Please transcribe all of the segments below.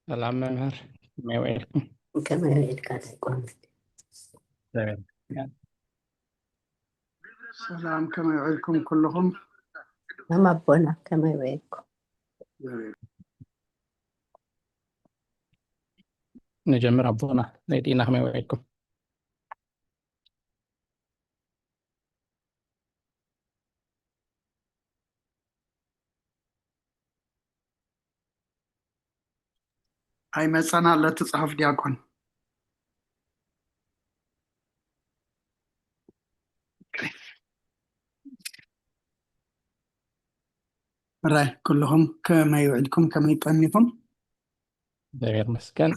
ሰላም መምህር፣ ከመይ ውዒልኩም? ከመይ ውዒልካ ዲያቆን? ሰላም፣ ከመይ ውዒልኩም ኩልኹም? ሰላም ኣቦና፣ ከመይ ውዒልኩም? ንጀምር ኣቦና፣ ናይ ዲና ከመይ ውዒልኩም? ኣይመጸን ኣሎ እቲ ጽሑፍ ዲያቆን። ራይ ኩልኹም ከመይ ውዕድኩም ከመይ ቀኒኹም? እግዚኣብሔር ይመስገን።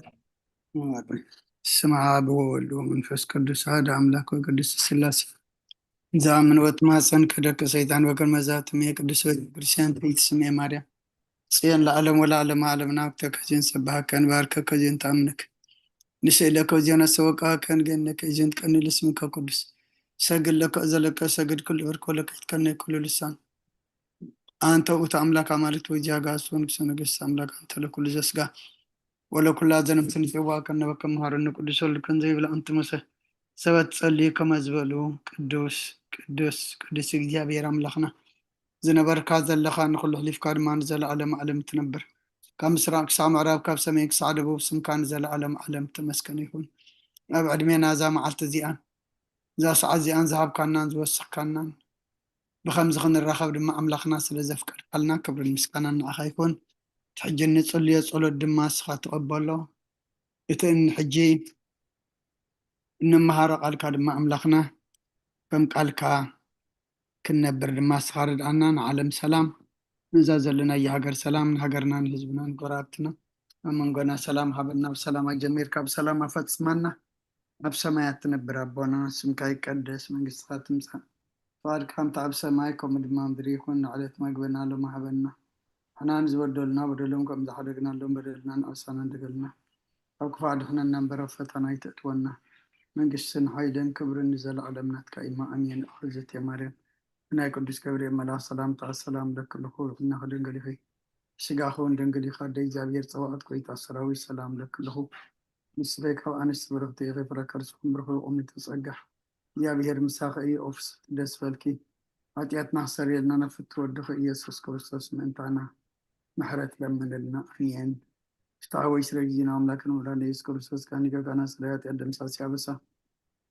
ስም ኣብ ወወልድ ወመንፈስ ቅዱስ ኣሐዱ ኣምላክ ወቅድስት ስላሴ። እዛ ምንወት ማፀን ከደቂ ሰይጣን ወገን መዛትም የቅዱስ ቤተክርስቲያን ትሕይቲ ስሜ ማርያም ጽዮን ለዓለም ወለዓለም ዓለም ናብ ተከዜን ሰባሃከን ባርከ ከዜን ተኣምንክ ንስእለከ ዚዮን ኣሰወቃከን ገነከ ዚዮን ትቀኒ ልስምከ ቅዱስ ሰግድ ለከ ዘለከ ሰግድ ኩሉ ብርኮ ለከ ይትከነ ኩሉ ልሳን ኣንተ ውእቱ ኣምላክ ኣማልክት ወእግዚአ አጋእዝት ወንጉሰ ነገስት ኣምላክ ኣንተ ለኩሉ ዘስጋ ወለኩላ ዘነፍስ ንጽዋ ከነበከ መሃረኒ ቅዱስ ወልድ ከንዘ ይብል ኣንቲ ሙሴ ሰበት ጸልዩ ከመ ዝበሉ ቅዱስ ቅዱስ ቅዱስ እግዚኣብሔር ኣምላኽና ዝነበርካ ዘለኻ ንኹሉ ሕሊፍካ ድማ ንዘለዓለም ዓለም ትነብር ካብ ምስራቅ ክሳብ ምዕራብ ካብ ሰሜን ክሳዕ ደቡብ ስምካ ንዘለዓለም ዓለም ተመስገን ይኹን ኣብ ዕድሜና እዛ መዓልቲ እዚኣን እዛ ሰዓት እዚኣን ዝሃብካናን ዝወሰኽካናን ብኸምዚ ክንራኸብ ድማ ኣምላኽና ስለ ዘፍቀድካልና ክብርን ምስጋናን ንዓኻ ይኹን። እቲ ሕጂ እንጽልዮ ጸሎት ድማ ንስኻ ተቐበሎ። እቲ ሕጂ እንመሃሮ ቃልካ ድማ ኣምላኽና ከም ቃልካ ክንነብር ድማ ንስኻ ርድኣና። ንዓለም ሰላም፣ ነዛ ዘለናያ ሃገር ሰላም፣ ንሃገርና ንህዝብና ንጎረባብትና ኣብ መንጎና ሰላም ሃበና። ብሰላም ኣጀሚርካ ብሰላም ኣፈጽመና። ኣብ ሰማያት ትነብር ኣቦና፣ ስምካ ይቀደስ፣ መንግስትኻ ትምጻእ፣ ፍቓድካ ከምቲ ኣብ ሰማይ ከምኡ ድማ ምድሪ ይኹን። ንዕለት መግበና ሎሚ ሃበና፣ ንሕና ንዝበደሉና በደሎም ከም ዝሓደግናሎም በደልና ንኣሳና እንደገልና፣ ካብ ክፉእ ኣድሕነና እምበር ኣብ ፈተና ኣይተእትወና፣ መንግስትን ሓይልን ክብርን ንዘለኣለም ናትካ እዩ። ኣሜን። እግዝእትየ ማርያም ብናይ ቅዱስ ገብርኤል መልኣኽ ሰላምታ ሰላም እለኪ ኣለኹ፣ ብሕልናኺ ድንግል ኢኺ፣ ብስጋኺ እውን ድንግል ኢኺ። ኣደ እግዚኣብሔር ጸባኦት ጎይታ ሰራዊት ሰላም እለኪ ኣለኹ፣ ንስኺ ካብ ኣንስቲ ብርኽቲ ኢኺ፣ ፍረ ከርስኺ እውን ብሩኽ እዩ። ቁምቲ ጸጋ እግዚኣብሔር ምሳኺ እዩ። ኦፍስ ደስ በልኪ፣ ሓጢኣትና ክሰርየልና ናብ ፍትው ወድኺ ኢየሱስ ክርስቶስ ምእንታና ምሕረት ለምንልና። ኣሜን። ፍትሐ ወይ ስለ ጊዜና ኣምላክን ወላዲና ኢየሱስ ክርስቶስ ካን ይገጋና ስለ ኃጢአት ደምሳሲ አበሳ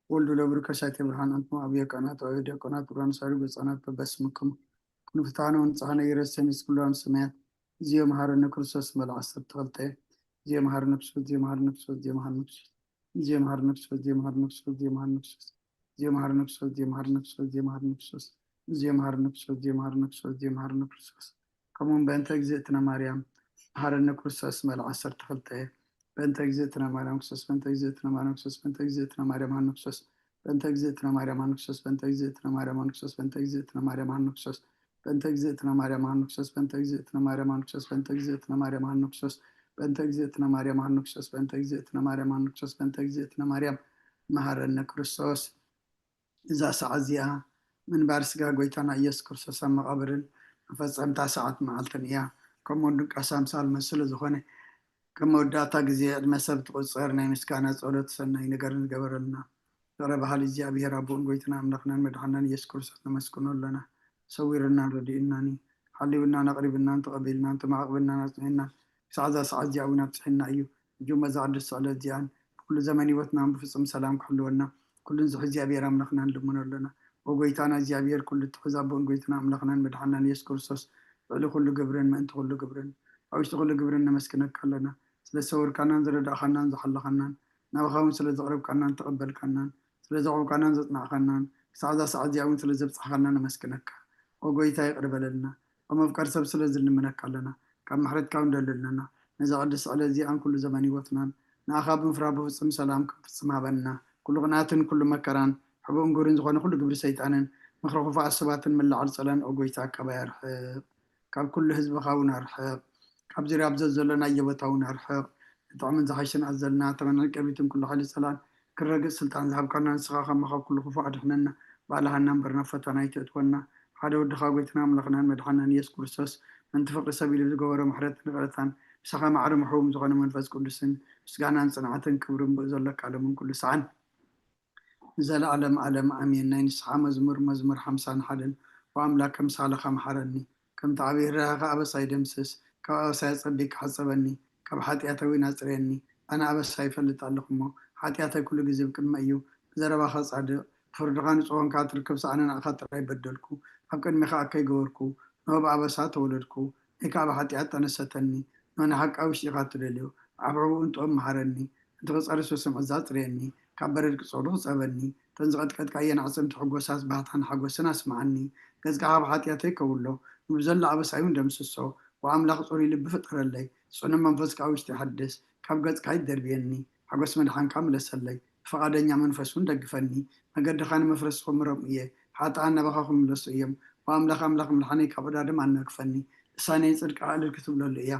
ወልዱ ለብሩ ከሻቴ ብርሃን አንትሞ አብዮ ካህናት አብዮ ዲያቆናት ብርሃን ሳሪ ብፁዓናት በበስምኩም ኩኑ ፍትሐነ ወንጽሐነ ይረሰን ይስኩላን ሰማያት እዚዮ መሐረነ ክርስቶስ መልእ ዓሰርተ ክልተ እዚዮ መሐረነ ክርስቶስ እዚዮ መሐረነ ክርስቶስ እዚዮ መሐረነ ክርስቶስ እዚዮ መሐረነ ክርስቶስ እዚዮ መሐረነ ክርስቶስ እዚዮ መሐረነ ክርስቶስ እዚዮ መሐረነ ክርስቶስ እዚዮ መሐረነ ክርስቶስ እዚዮ መሐረነ ክርስቶስ እዚዮ መሐረነ ክርስቶስ እዚዮ መሐረነ ክርስቶስ ከምኡውን በእንተ እግዝእትነ ማርያም መሐረነ ክርስቶስ መልእ ዓሰርተ ክልተ በእንተ እግዝእትነ ማርያም ክርስቶስ በእንተ እግዝእትነ ማርያም ክርስቶስ በእንተ እግዝእትነ ማርያም ሃኑ ክርስቶስ በእንተ እግዝእትነ ማርያም ሃኑ ክርስቶስ በእንተ እግዝእትነ ማርያም ሃኑ ክርስቶስ በእንተ እግዝእትነ ማርያም ሃኑ ክርስቶስ በእንተ እግዝእትነ ማርያም ሃኑ ክርስቶስ በእንተ እግዝእትነ ማርያም ሃኑ ክርስቶስ በእንተ እግዝእትነ ማርያም ሃኑ ክርስቶስ በእንተ እግዝእትነ ማርያም ሃኑ ክርስቶስ በእንተ እግዝእትነ ማርያም ሃኑ ክርስቶስ በእንተ እግዝእትነ ማርያም መሐረነ ክርስቶስ እዛ ሰዓት እዚኣ ምንባር ስጋ ጎይታና ኢየሱስ ክርስቶስ ኣብ መቓብርን መፈጸምታ ሰዓት መዓልትን እያ። ከምኡ እውን ድቃስ ኣምሳል መስሎ ዝኾነ ከም መወዳእታ ግዜ ዕድመ ሰብ ትቑጸር ናይ ምስጋና ጸሎት ሰናይ ነገር ንገበረልና። ፍቕረ በሃሊ እግዚኣብሔር ኣቦን ጎይትና ኣምላኽናን መድሓናን ኢየሱስ ክርስቶስ ነመስግኖ ኣለና። ሰዊርናን ረዲእናን እዩ። ሓሊውናን ኣቕሪብናን ተቐቢልናን ተማዕቕብናን ኣጽኒዕናን ክሳዕ እዛ ሰዓት እዚኣ እውን ኣብጽሕና እዩ። እጅ መዛዕዲ ስዕለት እዚኣን ብኩሉ ዘመን ህይወትናን ብፍጹም ሰላም ክሕልወና ኩሉን ዝሑ እግዚኣብሔር ኣምላኽና ንልምኖ ኣለና። ወጎይታና እግዚኣብሔር ኩሉ ትሕዝ ኣቦን ጎይትና ኣምላኽናን መድሓናን ኢየሱስ ክርስቶስ ልዕሊ ኩሉ ግብርን ምእንቲ ኩሉ ግብርን ኣብ ውሽጢ ኩሉ ግብርን ነመስግነካ ኣለና። ስለ ዝሰወርካናን ዝረዳእኻናን ዝሓለኻናን ናባኻ እውን ስለ ዘቕረብካናን ተቐበልካናን ስለ ዘቕረብካናን ዘጽናዕካናን ክሳዕ እዛ ሰዓት እዚኣ እውን ስለ ዘብጻሕካና ነመስግነካ። ወጎይታ ይቕር በለልና። ካብ መፍቀር ሰብ ስለ ዝልምነካ ኣለና። ካብ ምሕረትካ እውን ደሊ ኣለና። ነዛ ቅድስቲ ዕለት እዚኣን ኩሉ ዘመን ህይወትናን ንኣኻ ብምፍራህ ብፍጹም ሰላም ክንፍጽም ሃበና። ኩሉ ቅንኣትን ኩሉ መከራን ሕቡእን ግብርን ዝኾነ ኩሉ ግብሪ ሰይጣንን ምኽሪ ክፉኣት ሰባትን ምልዓል ጸላን ኦ ጎይታ ኣካባይ ኣርሕቕ። ካብ ኩሉ ህዝብኻ እውን ኣርሕቕ። ካብ ዙርያ ኣብ ዘዘሎናዮ ቦታ እውን ኣርሕቕ። ንጥዕምን ዝሓሸን ኣዘልና ተመን ዕንቀቢትን ኩሉ ሓይሊ ጸላን ክረግጽ ስልጣን ዝሃብካና ንስኻ ከማኻ ኩሉ ክፉእ ኣድሕነና። ባልሃና እምበር ናብ ፈተና ኣይተእትወና። ሓደ ወድኻ ጎይትና ኣምላኽናን መድሓናን ኢየሱስ ክርስቶስ ምእንቲ ፍቕሪ ሰብ ኢሉ ዝገበሮ ምሕረትን ይቕረታን ምሳኻ ማዕረ ምሕቡም ዝኾነ መንፈስ ቅዱስን ምስጋናን ጽንዓትን ክብርን ብኡ ዘለካ ሎምን ኩሉ ሰዓን ንዘለኣለም ኣለም ኣሜን። ናይ ንስሓ መዝሙር፣ መዝሙር ሓምሳን ሓደን። ኦ ኣምላክ፣ ከምሳልኻ መሓረኒ፣ ከምቲ ዓብዪ ርህራሄኻ ኣበሳይ ደምስስ። ካብ ኣበሳይ ኣጸቢካ ሓጸበኒ፣ ካብ ሓጢኣተይ እውን ኣጽርየኒ። ኣነ ኣበሳይ ይፈልጥ ኣለኹ እሞ፣ ሓጢኣተይ ኩሉ ግዜ ብቅድመይ እዩ። ብዘረባኻ ጻድቕ፣ ብፍርድኻ ንጹህ ኮንካ ትርከብ፣ ሰኣነ ንዓኻ ጥራይ በደልኩ፣ ኣብ ቅድሜኻ ኣከይ ገበርኩ። ንሆ ብኣበሳ ተወለድኩ፣ ንይ ከኣ ብሓጢኣት ጠነሰተኒ። ንሆ ንሓቂ ኣብ ውሽጢኻ ትደልዮ፣ ኣብ ሕቡእን ጥበብ መሃረኒ። እቲ ክጸሪ ስሱም ዕዛ ኣጽርየኒ፣ ካብ በረድ ክጸዱ ክጸበኒ። እተን ዝቐጥቀጥካየን ኣዕጽምቲ ሕጎሳት ባህታን ሓጎስን ኣስምዓኒ። ገጽካ ካብ ሓጢኣተይ ከውሎ፣ ንብዘሎ ኣበሳይ እውን ደምስሶ። ወኣምላኽ ጽሩይ ልቢ ፍጠረለይ፣ ጽኑዕ መንፈስ ከኣ ውሽጢ ሓድስ። ካብ ገጽካ ኣይትደርብየኒ፣ ሓጎስ መድሓንካ ምለሰለይ። ብፍቓደኛ መንፈስ እውን ደግፈኒ። መገድኻ ንመፍረስቲ ክምሮም እየ፣ ሓጥኣን ናባኻ ክምለሱ እዮም። ወኣምላኽ ኣምላኽ ምድሓነይ ካብ ዕዳ ደም ኣናግፈኒ። ልሳነይ ጽድቅኻ እልል ክትብለሉ እያ።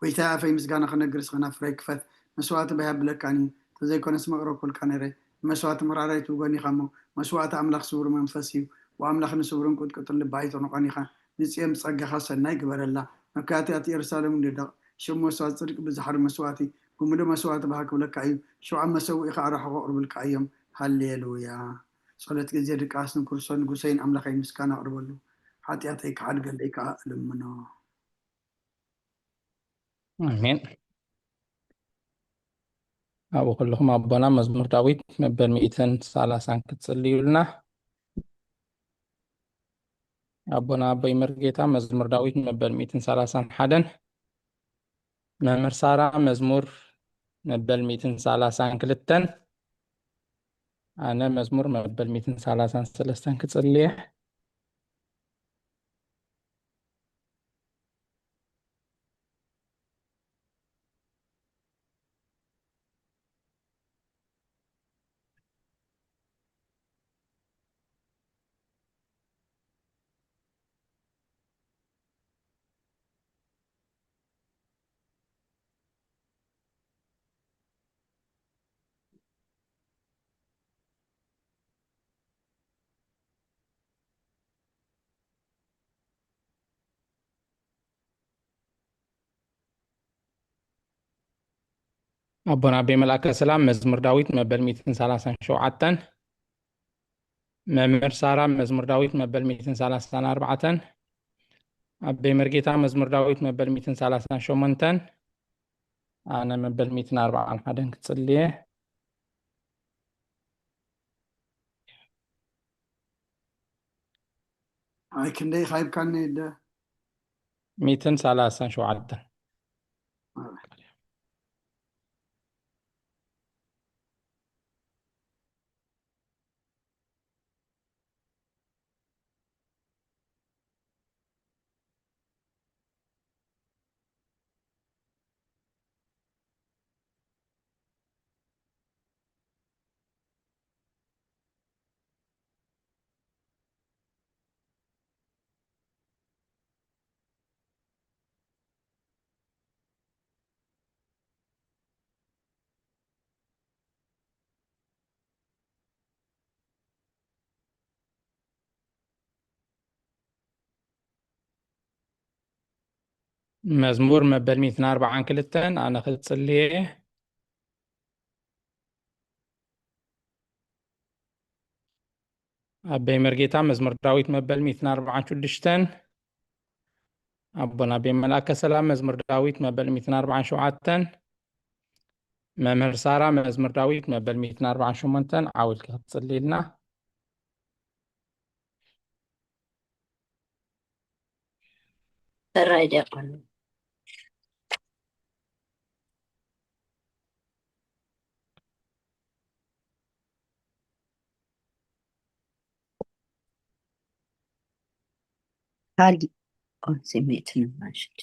ጎይታየ ኣፈይ ምስጋና ክነግር እስኸ ናፍረይ ክፈት። መስዋእቲ ባይ ኣብለካን እዩ፣ ተዘይኮነስ መቕረብኩልካ ነይረ። ንመስዋእቲ ምቕራብ ኣይትብጎን ኢኻ እሞ፣ መስዋእቲ ኣምላኽ ስቡር መንፈስ እዩ። ወኣምላኽ ንስቡርን ቅጥቅጥን ልቢ ኣይትንቖን ኢኻ። ንጽዮን ብጸጋኻ ሰናይ ግበረላ። መካትኣት ኢየሩሳሌም ንደቕ። ሽም መስዋእቲ ጽድቂ ብዝሓሪ መስዋእቲ፣ ብምሉእ መስዋእቲ ባህ ክብለካ እዩ። ሽውዓት መሰውኢ ኸኣ ኣርሒቑ ኣቕርብልካ እዮም። ሃሌሉያ። ጸሎት ግዜ ድቃስ ንክርስቶስ ንጉሰይን ኣምላኸይ ምስጋና ኣቕርበሉ። ሓጢኣተይ ክሓድገለይ ከኣ እልምኖ። ኣሜን። ኣብኡ ኩልኹም ኣቦና መዝሙር ዳዊት መበል ሚእትን ሰላሳን ክትጽልዩልና። ኣቦና ኣቦይ መርጌታ መዝሙር ዳዊት መበል ሚእትን ሰላሳን ሓደን። መምህር ሳራ መዝሙር መበል ሚእትን ሰላሳን ክልተን። ኣነ መዝሙር መበል ሚእትን ሰላሳን ሰለስተን ክጽልየ። ኣቦና ኣቤ መልኣከ ሰላም መዝሙር ዳዊት መበል ሚእትን ሰላሳን ሸውዓተን። መምህር ሳራ መዝሙር ዳዊት መበል ሚእትን ሰላሳን ኣርባዕተን። ኣቤ መርጌታ መዝሙር ዳዊት መበል ሚእትን ሰላሳን ሸሞንተን። ኣነ መበል ሚእትን ኣርባዓን ሓደን ክጽልየ። ኣይ ክንደይ ኻይብካኒ ደ? ሚእትን ሰላሳን ሸውዓተን። መዝሙር መበል ሚእትን ኣርባዓን ክልተን ኣነ ክጽልየ። ኣበይ መርጌታ መዝሙር ዳዊት መበል ሚእትን ኣርባዓን ሽዱሽተን። ኣቦና ኣቤ መልኣከ ሰላም መዝሙር ዳዊት መበል ሚእትን ኣርባዓን ሸውዓተን። መምህር ሳራ መዝሙር ዳዊት መበል ሚእትን ኣርባዓን ሸሞንተን ዓው ኢልኪ ክትጽልይልና። ሕራይ ዲያቆን። ካሊእ ኦን ስሜትን ማሽት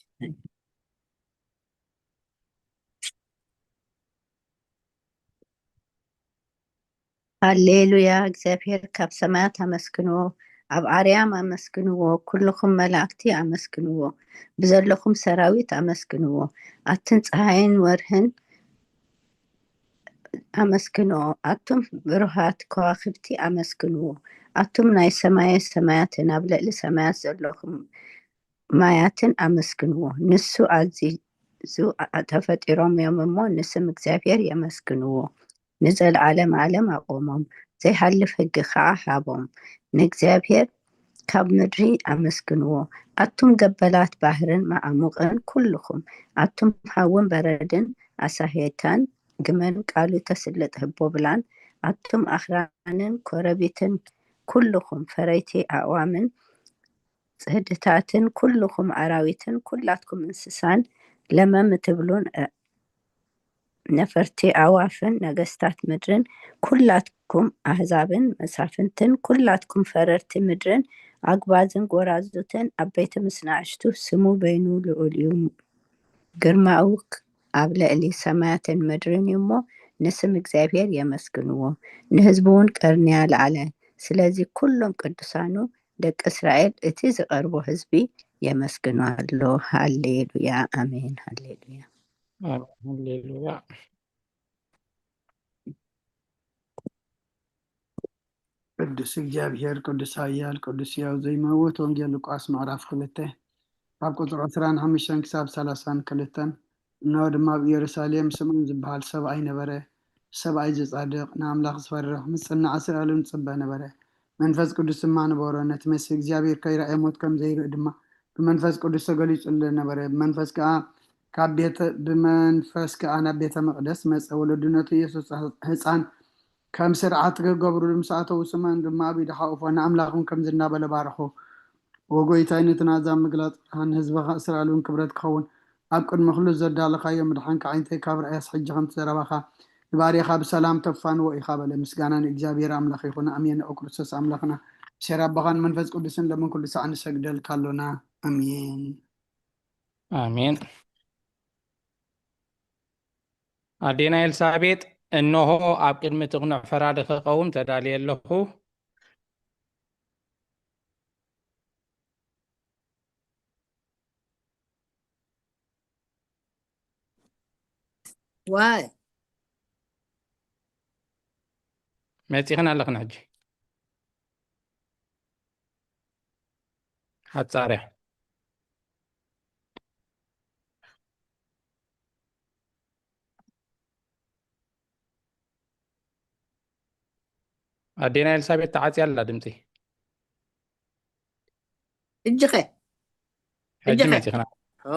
ሃሌሉያ፣ እግዚኣብሔር ካብ ሰማያት ኣመስግንዎ፣ ኣብ ኣርያም ኣመስግንዎ፣ ኩልኹም መላእክቲ ኣመስግንዎ፣ ብዘለኹም ሰራዊት ኣመስግንዎ፣ ኣትን ፀሃይን ወርህን ኣመስግንዎ፣ ኣቱም ብሩሃት ከዋኽብቲ ኣመስግንዎ፣ ኣቱም ናይ ሰማየ ሰማያትን ኣብ ልዕሊ ሰማያት ዘለኹም ማያትን ኣመስግንዎ፣ ንሱ ኣዝዩ ዙ-፣ ተፈጢሮም እዮም እሞ፣ ንስም እግዚኣብሔር የመስግንዎ። ንዘለዓለም ዓለም ኣቖሞም፣ ዘይሃልፍ ህጊ ኸዓ ሃቦም። ንእግዚኣብሔር ካብ ምድሪ ኣመስግንዎ። ኣቱም ገበላት ባሕርን መዓሙቕን ኩልኹም፣ ኣቱም ሃውን በረድን ኣሳሄታን ግመን ቃሉ ተስልጥ ህቦብላን፣ ኣቱም ኣኽራንን ኮረቢትን ኩልኹም ፈረይቲ ኣእዋምን ጽህድታትን ኩልኹም ኣራዊትን ኩላትኩም እንስሳን ለመም እትብሉን እ-፣ ነፈርቲ ኣዋፍን ነገስታት ምድርን ኩላትኩም ኣህዛብን መሳፍንትን ኩላትኩም ፈረርቲ ምድርን ኣጉባዝን ጎራዙትን ዓበይቲ ምስ ንኣሽቱ ስሙ በይኑ ልዑል እዩ። ግርማኡ ኣብ ልዕሊ ሰማያትን ምድርን እዩ እሞ ንስም እግዚኣብሔር የመስግንዎ። ንህዝቡ እውን ቀርንያ ለዓለ። ስለዚ ኩሎም ቅዱሳኑ ደቂ እስራኤል እቲ ዝቐርቦ ህዝቢ የመስግኑ ኣሎ። ሃሌሉያ ኣሜን። ሃሌሉያ። ሃሌሉያ። ቅዱስ እግዚኣብሔር ቅዱስ ኃያል ቅዱስ ሕያው ዘይመውት። ወንጌል ሉቃስ ምዕራፍ ክልተ ካብ ቁፅሪ ዕስራን ሓሙሽተን ክሳብ ሰላሳን ክልተን። እነሆ ድማ ኣብ ኢየሩሳሌም ስምዖን ዝበሃል ሰብኣይ ነበረ። ሰብኣይ ዝጻድቕ ንኣምላኽ ዝፈርሕ ምጽናዕ ስእሉን ጽበ ነበረ። መንፈስ ቅዱስ ድማ ነበሮ። ነቲ መሲሕ እግዚኣብሔር ከይረኣየ ሞት ከም ዘይርኢ ድማ ብመንፈስ ቅዱስ ተገሊጹሉ ነበረ። ብመንፈስ ከኣ ካብ ቤተ ብመንፈስ ከኣ ናብ ቤተ መቕደስ መጸ። ወለድነቱ ኢየሱስ ህፃን ከም ስርዓት ክገብሩሉ ምስ ኣተዉ ስምዖን ድማ ኣብ ኢዱ ሓቑፎ ንኣምላኽ እውን ከምዚ እናበለ ባረኾ። ወጎይታይ ነቲ ናዛ ምግላጽ ብርሃን ንህዝብኻ እስራኤል እውን ክብረት ክኸውን ኣብ ቅድሚ ኩሉ ዘዳለኻዮ ምድሓንካ ዓይነተይ ካብ ርኣያስ ሕጂ ከምቲ ዘረባኻ ንባርያኻ ብሰላም ተፋንዎ ኢኻ በለ። ምስጋና ንእግዚኣብሔር ኣምላኽ ይኹን። ኣሜን። ኦ ክርስቶስ ኣምላኽና ብሴር ኣቦኻን መንፈስ ቅዱስን ለምን ኩሉ ሳዕ ንሰግደልካ ኣሎና። ኣሜን። ኣሜን። ኣዴና ኤልሳቤጥ፣ እንሆ ኣብ ቅድሚ እቲ ቅኑዕ ፈራዲ ክቐውም ተዳልየ ኣለኹ። ዋይ መጺኽን ኣለኽን ሕጂ ሓጻርያ ኣዴና ኤልሳቤጥ ተዓጽያ ኣላ ድምፂ። እጅኸ ሕጂ እጅኸ መፂኽና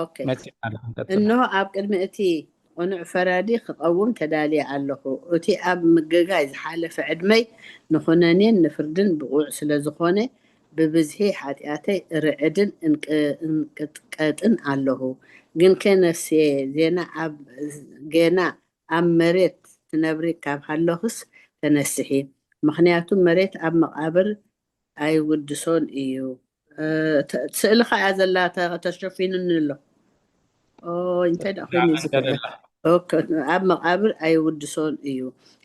ኦኬ። መፂኽና ኣለና። ቀጥሎ። እንሆ ኣብ ቅድሚ እቲ ቅኑዕ ፈራዲ ክቐውም ተዳልየ ኣለኹ። እቲ ኣብ ምግጋይ ዝሓለፈ ዕድመይ ንኹነኔን ንፍርድን ብቑዕ ስለ ዝኾነ ብብዝሒ ሓጢኣተይ እርዕድን እንቅ- እንቅጥቀጥን ኣለኹ። ግንከ ነፍስየ ዜና ኣብ ገና ኣብ መሬት ትነብሪ ካብ ሃለኹስ ተነስሒ፣ ምኽንያቱ መሬት ኣብ መቓብር ኣይውድሶን እዩ። እ፣ ተ- ስእልኻ እያ ዘላ ተ- ተሸፊኑኒ ኣሎ። ኦይ፣ እንታይ ደኣ ኮይኑ እዩ ዝኽእል? ኦኬ፣ ኣብ መቓብር ኣይውድሶን እዩ፣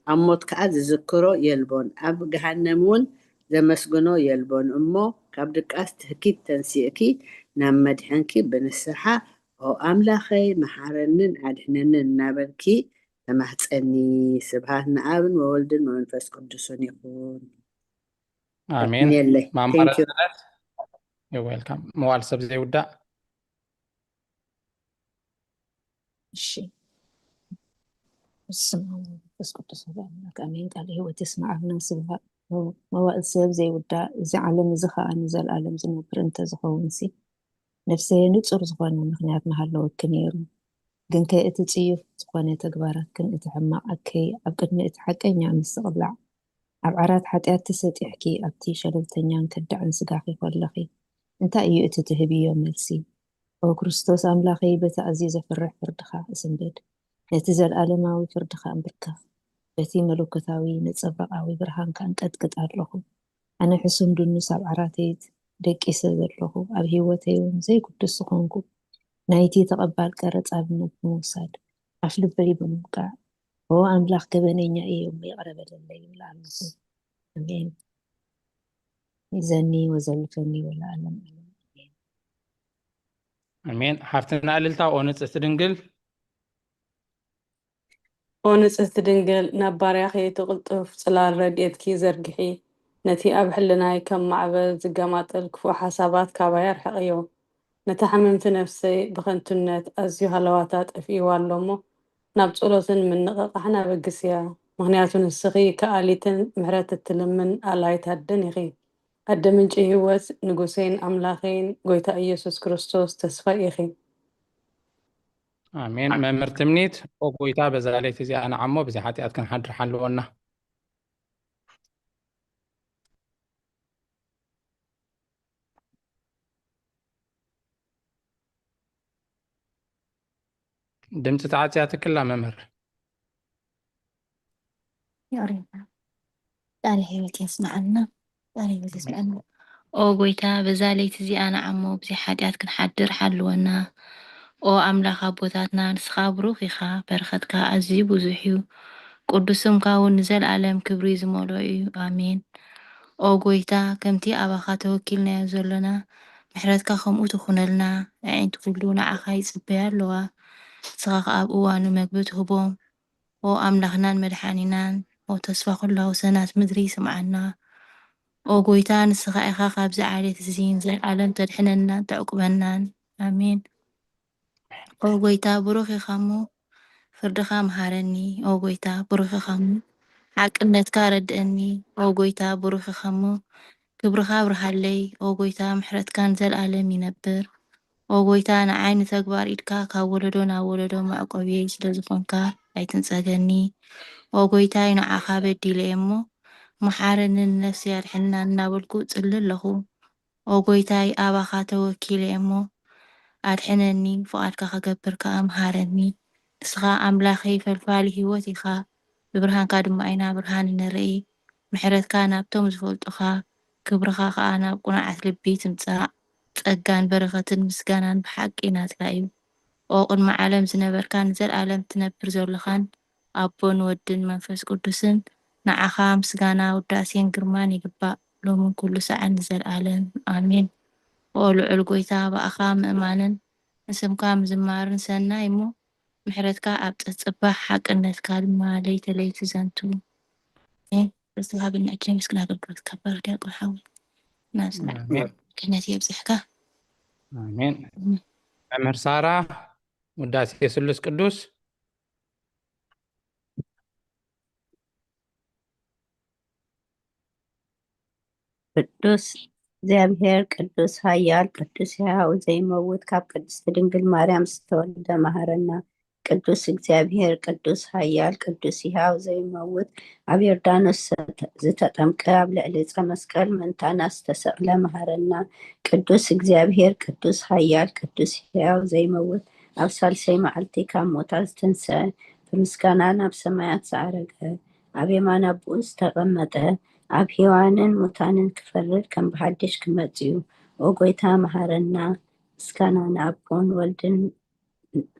ኣብ ሞት ከኣ ዝዝክሮ የልቦን፣ ኣብ ገሃነም እውን ዘመስግኖ የልቦን። እሞ ካብ ድቃስ ትህኪት ተንሲእኪ ናብ መድሕንኪ ብንስሓ ኦ ኣምላኸይ መሓረንን ኣድሕነንን እናበልኪ ተማህፀኒ። ስብሃት ንኣብን ወወልድን ወመንፈስ ቅዱስን ይኹን። ኣሜን። የለይ። ማማረ Thank you። ስለት You're welcome። መዋል ሰብ ዘይውዳእ እሺ። በስመ አብ ወወልድ ወመንፈስ ቅዱስ አሐዱ አምላክ አሜን። ቃለ ሕይወት የስምዓልና። ስብሐት መዋእል ሰብ ዘይውዳእ፣ እዚ ዓለም እዚ ኸኣ ንዘለኣለም ዝነብር እንተዝኸውንሲ፣ ነፍሰየ ንጹር ዝኾነ ምኽንያት ምሃለወኪ ነይሩ። ግንከ እቲ ጽዩፍ ዝኾነ ተግባራትክን እቲ ሕማቕ ኣከይ ኣብ ቅድሚ እቲ ሓቀኛ ምስቕላዕ ኣብ ዓራት ሓጢኣት ተሰጢሕኪ ኣብቲ ሸለልተኛን ከዳዕን ስጋኺ ከለኺ፣ እንታይ እዩ እቲ ትህብዮ መልሲ? ኦ ክርስቶስ ኣምላኸይ፣ በቲ ኣዝዩ ዘፍርሕ ፍርድኻ እስንብድ፣ ነቲ ዘለኣለማዊ ፍርድኻ እምብርከኽ። በቲ መለኮታዊ ነጸብራቓዊ ብርሃንካ እንቀጥቅጥ ኣለኹ። ኣነ ሕሱም ድኑስ ኣብ ዓራተይ ደቂሰ ዘለኹ፣ ኣብ ህይወተይ እውን ዘይግዱስ ዝኾንኩ፣ ናይቲ ተቐባል ቀረጽ ኣብነት ብምውሳድ፣ ኣፍ ልበይ ብምውቃዕ፣ ኦ ኣምላኽ ገበነኛ እየ እሞ ይቕረ በለለይ ይብል ኣለኹ። ኣሜን። ይዘኒ ወዘልፈኒ ወለዓለም ዓለም ኣሜን። ኣሜን። ሓፍትና እልልታ ኦ ንጽሕቲ ድንግል ኦ ንጽሕቲ ድንግል፣ ናብ ባርያኺ እቲ ቅልጡፍ ጽላል ረድኤትኪ ዘርግሒ፣ ነቲ ኣብ ሕልናይ ከም ማዕበል ዝገማጠል ክፉእ ሓሳባት ካባይ ኣርሕቕዮ። ነታ ሕምምቲ ነፍሰይ ብኸንቱነት ኣዝዩ ሃለዋታ ጠፊእዋ ኣሎ እሞ፣ ናብ ጸሎትን ምንቕቓሕን ኣበግስያ። ምኽንያቱ ንስኺ ከኣሊትን ምሕረት እትልምን ኣላይት ኣደን ኢኺ። ኣደ ምንጪ ህይወት፣ ንጉሰይን ኣምላኸይን፣ ጐይታ ኢየሱስ ክርስቶስ ተስፋይ ኢኺ። ኣሜን። መምህር ትምኒት፣ ኦ ጐይታ፣ በዛ ለይቲ እዚኣ ንዓሞ ብዘይ ሓጢኣት ክንሓድር ሓልወና። ድምፂ ተዓፅያ ትክላ መምህር። የቕሬታ። ቃለ ህይወት የስምዓልና። ቃለ ህይወት የስምዓልና። ኦ ጐይታ፣ በዛ ለይቲ እዚኣ ንዓሞ ብዘይ ሓጢኣት ክንሓድር ሓልወና። ኦ ኣምላኽ ኣቦታትና፣ ንስኻ ብሩኽ ኢኻ፣ በረኸትካ ኣዝዩ ብዙሕ እዩ። ቅዱስ ስምካ እውን ንዘለኣለም ክብሪ ዝመልኦ እዩ። ኣሜን። ኦ ጐይታ፣ ከምቲ ኣባኻ ተወኪልናዮ ዘሎና፣ ምሕረትካ ከምኡ ትኹነልና። ኣዒንቲ ኩሉ ንዓኻ ይጽበያ ኣለዋ። ንስኻ ኸኣ ኣብ እዋኑ መግቢ ትህቦም። ኦ ኣምላኽናን መድሓኒናን፣ ኦ ተስፋ ኩላ ወሰናት ምድሪ ስምዓና። ኦ ጐይታ፣ ንስኻ ኢኻ ካብዚ ዓሌት እዚ ንዘለኣለም ተድሕነናን ተዕቁበናን። ኣሜን። ኦ ጐይታ፣ ብሩኽ ኢኻ እሞ ፍርድኻ መሃረኒ። ኦ ጐይታ፣ ብሩኽ ኢኻ እሞ ሓቅነትካ ረድእኒ። ኦ ጐይታ፣ ብሩኽ ኢኻ እሞ ክብርኻ ኣብርሃለይ። ኦ ጐይታ፣ ምሕረትካ ንዘለኣለም ይነብር። ኦ ጐይታ፣ ንዓይ ንተግባር ኢድካ ካብ ወለዶ ናብ ወለዶ መዕቆብየይ ስለ ዝኾንካ ኣይትንጸገኒ። ኦ ጐይታይ፣ ንዓኻ በዲለ እየ እሞ መሓረኒ፣ ንነፍሰይ ኣድሕና እናበልኩ እጽሊ ኣለኹ። ኦ ጐይታይ፣ ኣባኻ ተወኪለ እየ እሞ ኣድሕነኒ፣ ፍቓድካ ክገብር ከኣ መሃረኒ። ንስኻ ኣምላኸይ ፈልፋሊ ህይወት ኢኻ፣ ብብርሃንካ ድማ ኢና ብርሃን እንርኢ። ምሕረትካ ናብቶም ዝፈልጡኻ፣ ክብርኻ ከኣ ናብ ቅኑዓት ልቢ ትምጻእ። ጸጋን በረኸትን ምስጋናን ብሓቂ ናትካ እዩ። ኦ ቅድሚ ዓለም ዝነበርካን ንዘለኣለም ትነብር ዘለኻን ኣቦን ወድን መንፈስ ቅዱስን፣ ንዓኻ ምስጋና ውዳሴን ግርማን ይግባእ፣ ሎምን ኩሉ ሰዓን ንዘለኣለም። ኣሜን። ኦ ልዑል ጐይታ፣ ብኣኻ ምእማንን ንስምካ ምዝማርን ሰናይ እሞ፣ ምሕረትካ ኣብ ጽባሕ፣ ሓቅነትካ ድማ ለይቲ ለይቲ ዘንቱ። ኣሜን። ዝተዋህበና ዕድል ምስግና ኣገልግሎት ከበር ዲያቆን ሓወይ ናስና ኣሜን። ክህነት የብዝሕካ። ኣሜን። መምህር ሳራ፣ ውዳሴ ስሉስ ቅዱስ። ቅዱስ እግዚኣብሔር፣ ቅዱስ ኃያል፣ ቅዱስ ሕያው ዘይመውት፣ ካብ ቅድስት ድንግል ማርያም ዝተወልደ መሐረና። ቅዱስ እግዚኣብሔር፣ ቅዱስ ኃያል፣ ቅዱስ ሕያው ዘይመውት፣ ኣብ ዮርዳኖስ ዝተጠምቀ፣ ኣብ ልዕሊ ዕፀ መስቀል ምእንታና ዝተሰቕለ መሐረና። ቅዱስ እግዚኣብሔር፣ ቅዱስ ኃያል፣ ቅዱስ ሕያው ዘይመውት፣ ኣብ ሳልሰይ መዓልቲ ካብ ሙታት ዝተንስአ፣ ብምስጋና ናብ ሰማያት ዝዓረገ፣ ኣብ የማን ኣቦኡ ዝተቐመጠ፣ ኣብ ሕያዋንን ሙታንን ክፈርድ ከም ብሓድሽ ክመጽእ እዩ። ኦ ጐይታ መሐረና። ምስጋና ንኣቦን ወልድን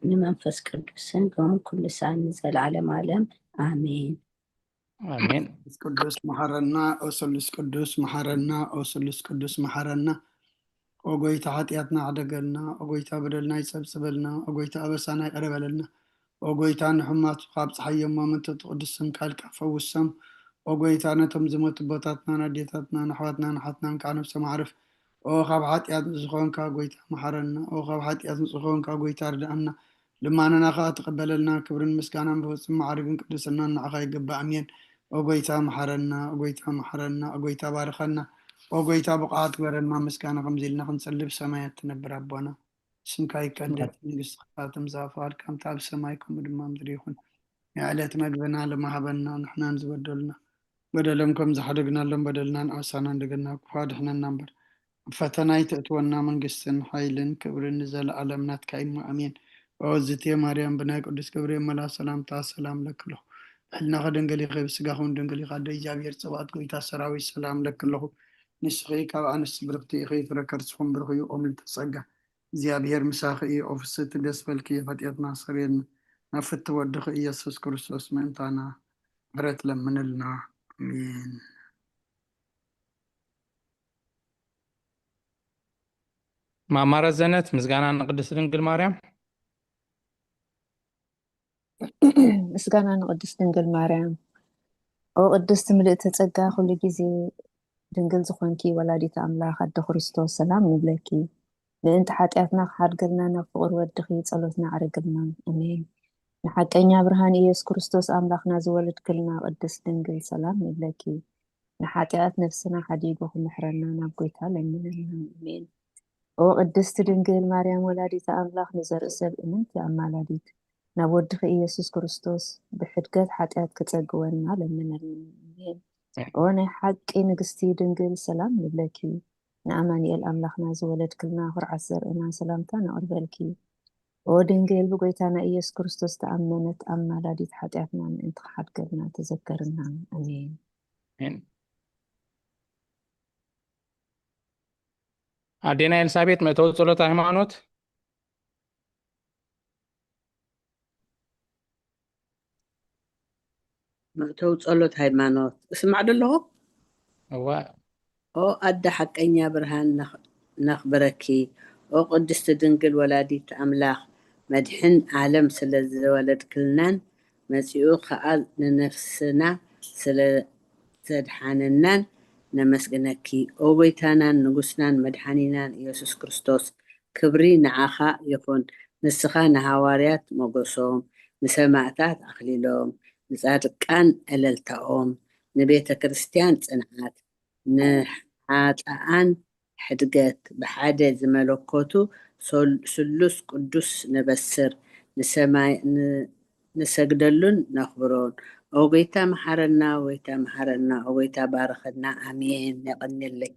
ንመንፈስ ቅዱስን ሎምን ኩሉ ሰዓትን ንዘለዓለም ዓለም። ኣሜን። ኣሜን። መንፈስ ቅዱስ መሐረና። ኦ ስሉስ ቅዱስ መሐረና። ኦ ስሉስ ቅዱስ መሐረና። ኦ ጐይታ ሓጢኣትና ሕደገልና። ኦ ጐይታ በደልና ይጸብጽበልና። ኦ ጐይታ ኣበሳና ይቕረ በለልና። ኦ ጐይታ ንሕሙማት ካብ ጸሓይ የሞምን ትቕድስ ስምካ ኢልካ ፈውሶም። ኦ ጐይታ ነቶም ዝሞቱ ኣቦታትናን ኣዴታትናን ኣሕዋትናን ኣሓትናን ከዓ ነብሶም ኣዕርፍ። ኦ ካብ ሓጢኣት ንጹህ ዝኾንካ ጐይታ መሓረና። ኦ ካብ ሓጢኣት ንጹህ ዝኾንካ ጐይታ ርድኣና። ልማናና ኸዓ ተቐበለልና። ክብርን ምስጋናን ብፍጹም መዓርግን ቅድስናን ንዓኻ ይግባእ። ኣሜን። ኦ ጐይታ መሓረና። ኦ ጐይታ መሓረና። ኦ ጐይታ ባርኸና። ኦ ጐይታ ብቑዓት ግበረና። ምስጋና ከምዚ ኢልና ክንጽሊ ብሰማያት ትነብር ኣቦና። ስምካ ይቀደስ፣ መንግስትኻ ትምጻእ፣ ፍቓድካ ከምቲ ኣብ ሰማይ ከምኡ ድማ ኣብ ምድሪ ይኹን። ንዕለት መግብና ሎሚ ሃበና፣ ንሕናን ዝበደሉና በደሎም ከም ዝሓደግናሎም በደልና ንኣሳና፣ እንደገና ክፉእ ኣድሕነና እምበር፣ ኣብ ፈተና ኣይተእትወና፣ መንግስትን ሓይልን ክብርን ንዘለኣለም ናትካ እዩ እሞ፣ ኣሜን። ኦ እግዝእትየ ማርያም፣ ብናይ ቅዱስ ገብርኤል መልኣኽ ሰላምታ ሰላም እለኪ ኣለኹ። ብሕልናኺ ድንግል ኢኺ፣ ብስጋኺ እውን ድንግል ኢኺ፣ ኣደ እግዚኣብሔር ጸባኦት፣ ጐይታ ሰራዊት፣ ሰላም እለኪ ኣለኹ። ንስኺ ካብ ኣንስቲ ብርኽቲ ኢኺ፣ ፍረ ከርስኺ እውን ብሩኽ እዩ። ኦ ምልዕቲ ጸጋ፣ እግዚኣብሔር ምሳኺ እዩ። ኦ ፍስሕቲ ደስ በልኪ፣ ሓጢኣትና ኣስተሰርየልና። ናብ ፍትው ወድኺ ኢየሱስ ክርስቶስ ምእንታና ምሕረት ለምንልና። ኣሜን። ማማ ረዘነት፣ ምስጋና ንቅድስት ድንግል ማርያም። ምስጋና ንቅድስት ድንግል ማርያም። ኦ ቅድስት ምልእቲ ጸጋ፣ ኩሉ ግዜ ድንግል ዝኾንኪ ወላዲት ኣምላኽ ኣደ ክርስቶስ፣ ሰላም ንብለኪ። ምእንቲ ሓጢኣትና ክሓድገልና ናብ ፍቕር ወድኺ ጸሎትና ኣዕርግልና። ኣሜን። ንሓቀኛ ብርሃን ኢየሱስ ክርስቶስ ኣምላኽና ዝወለድክልና ቅድስት ድንግል ሰላም ንብለኪ። ንሓጢኣት ነፍስና ሓዲጉ ክምሕረና ናብ ጎይታ ለምንልና። ኣሜን። ኦ ቅድስት ድንግል ማርያም ወላዲተ ኣምላኽ ንዘርኢ ሰብ እምንቲ ኣማላዲት፣ ናብ ወድኺ ኢየሱስ ክርስቶስ ብሕድገት ሓጢኣት ክጸግወና ለምንልና። ኣሜን። ኦ ናይ ሓቂ ንግስቲ ድንግል ሰላም ንብለኪ። ንኣማኑኤል ኣምላኽና ዝወለድክልና ኩርዓት ዘርእና ሰላምታ ነቕርበልኪ። ኦ ድንግል ብጎይታና ኢየሱስ ክርስቶስ ተኣመነት ኣማላዲት ሓጢኣትና ምእንቲ ክሓድገልና ተዘከርና። ኣሜን። ኣዴና ኤልሳቤጥ መእተዊ ጸሎት ሃይማኖት። መእተዊ ጸሎት ሃይማኖት። እስማዕ ዶ ኣለኹ? እዋ። ኦ ኣደ ሓቀኛ ብርሃን ነኽ- ነኽብረኪ። ኦ ቅድስቲ ድንግል ወላዲት ኣምላኽ፣ መድሕን ዓለም ስለ ዝወለድክልናን መጺኡ ከኣ ንነፍስና ስለ ዘድሓነናን ነመስግነኪ። ኦ ጎይታናን ንጉስናን መድሓኒናን ኢየሱስ ክርስቶስ፣ ክብሪ ንዓኻ ይኹን። ንስኻ ንሃዋርያት ሞገሶም፣ ንሰማእታት ኣኽሊሎም፣ ንጻድቃን እልልታኦም፣ ንቤተ ክርስቲያን ጽንዓት፣ ንሓጥኣን ሕድገት፣ ብሓደ ዝመለኮቱ ሶል- ስሉስ ቅዱስ ነበስር፣ ንሰማይ ን- ንሰግደሉን ነኽብሮን። ኦ ጎይታ መሓረና፣ ኦ ጎይታ መሓረና፣ ኦ ጎይታ ባርኸና። ኣሜን። የቐንየለይ።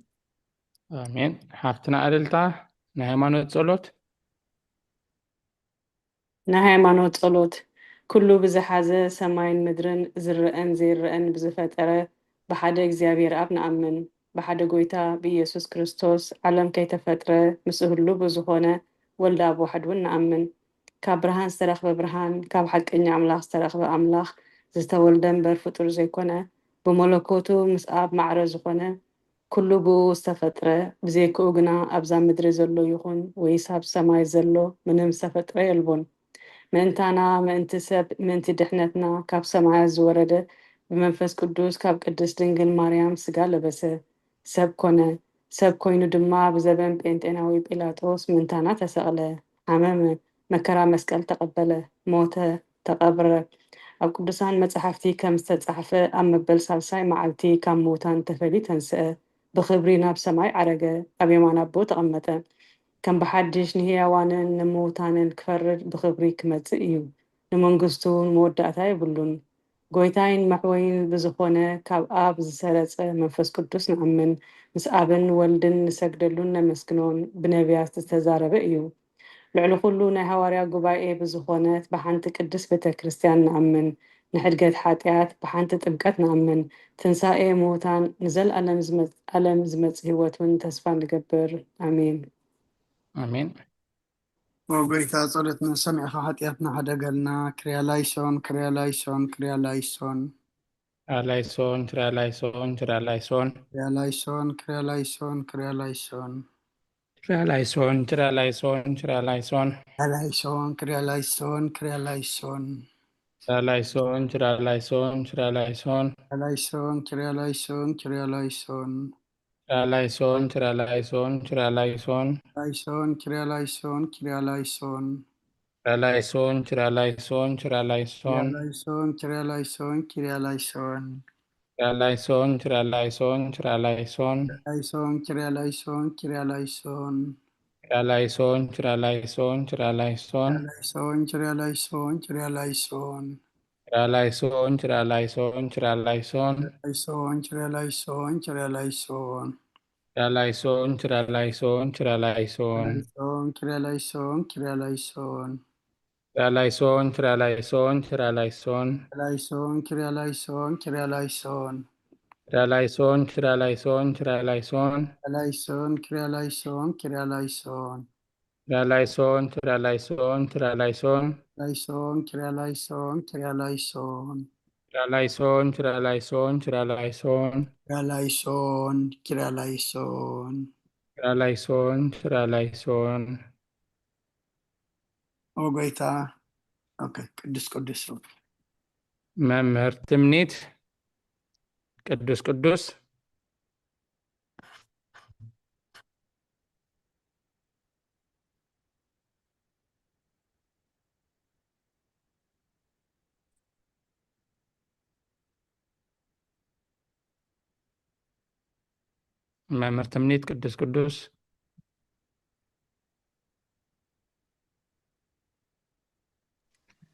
ኣሜን። ሓፍትና እልልታ ናይ ሃይማኖት ጸሎት። ናይ ሃይማኖት ጸሎት። ኩሉ ብዝሓዘ ሰማይን ምድርን ዝረአን ዘይረአን ብዝፈጠረ ብሓደ እግዚኣብሔር ኣብ ንኣምን። ብሓደ ጎይታ ብኢየሱስ ክርስቶስ ዓለም ከይተፈጥረ ምስኡ ህሉ ብዝኾነ ወልድ ኣብ ዋሕድ እውን ንኣምን። ካብ ብርሃን ዝተረኽበ ብርሃን፣ ካብ ሓቀኛ ኣምላኽ ዝተረኽበ ኣምላኽ ዝተወልደ እምበር ፍጡር ዘይኮነ፣ ብመለኮቱ ምስ ኣብ ማዕረ ዝኾነ፣ ኩሉ ብኡ ዝተፈጥረ፣ ብዘይክኡ ግና ኣብዛ ምድሪ ዘሎ ይኹን ወይስ ኣብ ሰማይ ዘሎ ምንም ዝተፈጥረ የልቦን። ምእንታና፣ ምእንቲ ሰብ፣ ምእንቲ ድሕነትና ካብ ሰማያት ዝወረደ ብመንፈስ ቅዱስ ካብ ቅድስት ድንግል ማርያም ስጋ ለበሰ፣ ሰብ ኮነ። ሰብ ኮይኑ ድማ ብዘበን ጴንጤናዊ ጲላጦስ ምእንታና ተሰቕለ፣ ሓመመ፣ መከራ መስቀል ተቐበለ፣ ሞተ፣ ተቐብረ። ኣብ ቅዱሳን መጻሕፍቲ ከም ዝተጻሕፈ ኣብ መበል ሳልሳይ መዓልቲ ካብ ምዉታን ተፈልዩ ተንስአ፣ ብኽብሪ ናብ ሰማይ ዓረገ፣ ኣብ የማን ኣቦ ተቐመጠ። ከም ብሓድሽ ንህያዋንን ንምዉታንን ክፈርድ ብኽብሪ ክመጽእ እዩ። ንመንግስቱ መወዳእታ የብሉን። ጎይታይን መሕወይን ብዝኾነ ካብ ኣብ ዝሰረጸ መንፈስ ቅዱስ ንኣምን፣ ምስ ኣብን ወልድን ንሰግደሉን ነመስግኖን ብነቢያት ዝተዛረበ እዩ። ልዕሊ ኩሉ ናይ ሃዋርያ ጉባኤ ብዝኾነት ብሓንቲ ቅድስት ቤተ ክርስቲያን ንኣምን፣ ንሕድገት ሓጢኣት ብሓንቲ ጥምቀት ንኣምን፣ ትንሳኤ ምዉታን ንዘልኣለም ዝመ- ኣለም ዝመጽእ ህይወት እውን ተስፋ ንገብር። ኣሜን። ኣሜን። ኦ ጎይታ ጸሎትና ሰሚዕኻ ሓጢኣትና ሓደገልና። ክርያላይሶን ክርያላይሶን ክርያላይሶን ትራላይሶን ትራላይሶን ትራላይሶን ክርያላይሶን ክርያላይሶን ክርያላይሶን ትራላይሶን ትራላይሶን ትራላይሶን ክርያላይሶን ክርያላይሶን ክርያላይሶን ትራላይሶን ትራላይሶን ትራላይሶን ክርያላይሶን ክርያላይሶን ክርያላይሶን ትራላይሶን ትራላይሶን ትራላይሶን ላይሶን ክርያላይሶን ክርያላይሶን ትራላይሶን ትራላይሶን ትራላይሶን ክርያላይሶን ክርያላይሶን ክርያላይሶን ትራላይሶን ትራላይሶን ትራላይሶን ላይሶን ክርያላይሶን ክርያላይሶን ትራላይሶን ትራላይሶን ትራላይሶን ላይሶን ክርያላይሶን ክርያላይሶን ትራላይሶን ትራላይሶን ትራላይሶን ላይሶን ክርያላይሶን ክርያላይሶን ትራላይሶን ትራላይሶን ትራላይሶን ላይሶን ክርያላይሶን ክርያላይሶን ትራላይሶን ትራላይሶን ትራላይሶን ላይሶን ክርያላይሶን ክርያላይሶን ትራላይሶን ትራላይሶን ትራላይሶን ላይሶን ክርያላይሶን ክርያላይሶን ትራላይሶን ትራላይሶን ትራላይሶን ላይሶን ክርያላይሶን ክርያላይሶን ትራላይሶን ትራላይሶን ትራላይሶን ክርያላይሶን ክርያላይሶን ትራላይሶን ትራላይሶን ኦ ጎይታ። ኦኬ። ቅዱስ ቅዱስ መምህር ትምኒት ቅዱስ ቅዱስ መምህር ትምኒት ቅዱስ ቅዱስ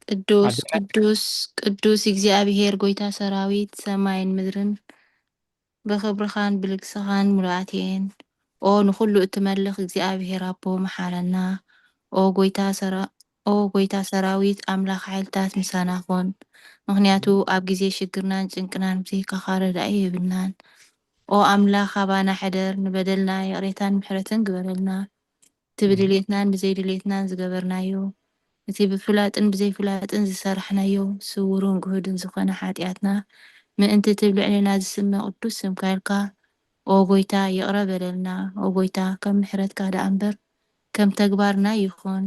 ቅዱስ ቅዱስ ቅዱስ እግዚኣብሔር ጎይታ ሰራዊት፣ ሰማይን ምድርን ብኽብርኻን ብልግስኻን ምሉኣት እየን። ኦ ንኹሉ እትመልኽ እግዚኣብሔር ኣቦ፣ መሓረና። ኦ ጎይታ ሰራ-፣ ኦ ጎይታ ሰራዊት፣ ኣምላኽ ሓይልታት ምሳና ኹን። ምኽንያቱ ኣብ ግዜ ሽግርናን ጭንቅናን ብዘይካኻ ረዳኢ የብልናን። ኦ ኣምላኽ፣ ኣባና ሕደር፣ ንበደልና ይቕሬታን ምሕረትን ግበረልና። እቲ ብድሌትናን ብዘይድሌትናን ዝገበርናዮ፣ እቲ ብፍላጥን ብዘይፍላጥን ዝሰራሕናዮ፣ ስውርን ግሁድን ዝኾነ ሓጢኣትና ምእንቲ እቲ ኣብ ልዕሌና ዝስመ ቅዱስ ስምካ ኢልካ፣ ኦ ጎይታ፣ ይቕረ በለልና። ኦ ጎይታ፣ ከም ምሕረትካ ደኣ እምበር ከም ተግባርና ይኹን።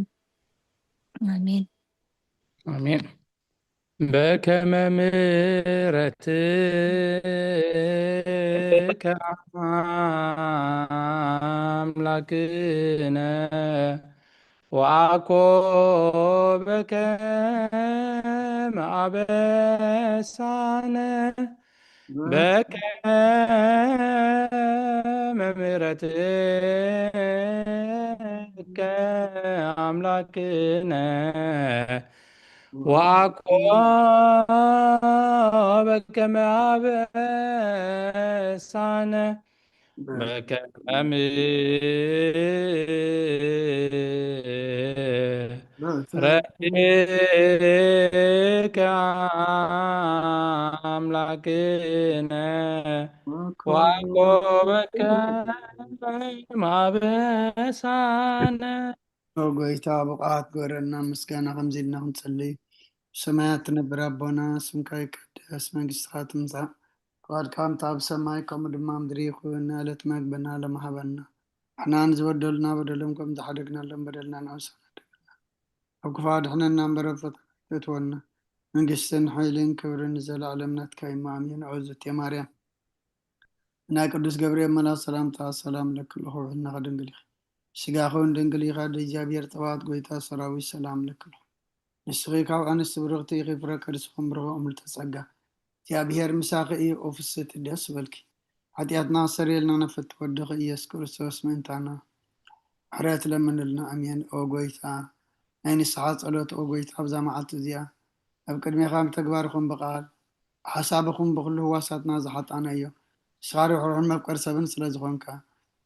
ኣሜን። ኣሜን። በከመ ምሕረትከ ኣምላክነ ወአኮ በከመ አበሳነ በከመ ምሕረትከ አምላክነ ወአኮ በከመ አበሳነ በከመ ምሕረትከ አምላክነ ወአኮ በከመ አበሳነ። ኦ ጎይታ፣ ብቕዓት ግበረና። ምስጋና ከምዚ ኢልና ክንጽሊ፣ ብሰማያት ትነብር ኣቦና፣ ስምካ ይቀደስ፣ መንግስትኻ ትምጻእ፣ ፍቓድካ ከምቲ ኣብ ሰማይ ከምኡ ድማ ኣብ ምድሪ ይኹን። ናዕለት መግብና ሎሚ ሃበና፣ ንሕና ንዝበደሉና በደሎም ከም ዝሓደግናሎም በደልና ንሕሰብ፣ ኣብ ክፉእ ኣድሕነና እምበር ኣብ ፈተና ኣይተእትወና፣ መንግስትን ሓይልን ክብርን ንዘለኣለም ናትካ እዩ። ኣሜን። ኦ ዝእቲ ማርያም፣ ናይ ቅዱስ ገብርኤል መልኣክ ሰላምታ ሰላም እለኪ ኣለኹ፣ ብሕልናኺ ድንግል ኢኺ፣ ስጋኺ እውን ድንግል እዩ። ኣደ እግዚኣብሔር ጸባኦት ጎይታ ሰራዊት ሰላም እለኪ ኣለኹ። ንስኺ ካብ ኣንስቲ ብርኽቲ ኢኺ፣ ፍረ ከርስኺ እውን ብሩኽ እዩ። ምልዕተ ጸጋ እግዚኣብሔር ምሳኺ እዩ። ኦ ፍስሕቲ ደስ ይበልኪ፣ ሓጢኣትና ኣስተሰርየልና፣ ነፍቲ ወድኺ ኢየሱስ ክርስቶስ ምእንታና ምሕረት ለምንልና። ኣሜን። ኦ ጎይታ፣ ናይ ንስሓ ጸሎት፣ ኦ ጎይታ፣ ኣብዛ መዓልቲ እዚኣ ኣብ ቅድሜኻ ብተግባር ይኹን ብቓል ብሓሳብ ይኹን ብኹሉ ህዋሳትና ዝሓጣናዮ፣ ንስኻ ርሕሩሕን መፍቀሪ ሰብን ስለ ዝኾንካ፣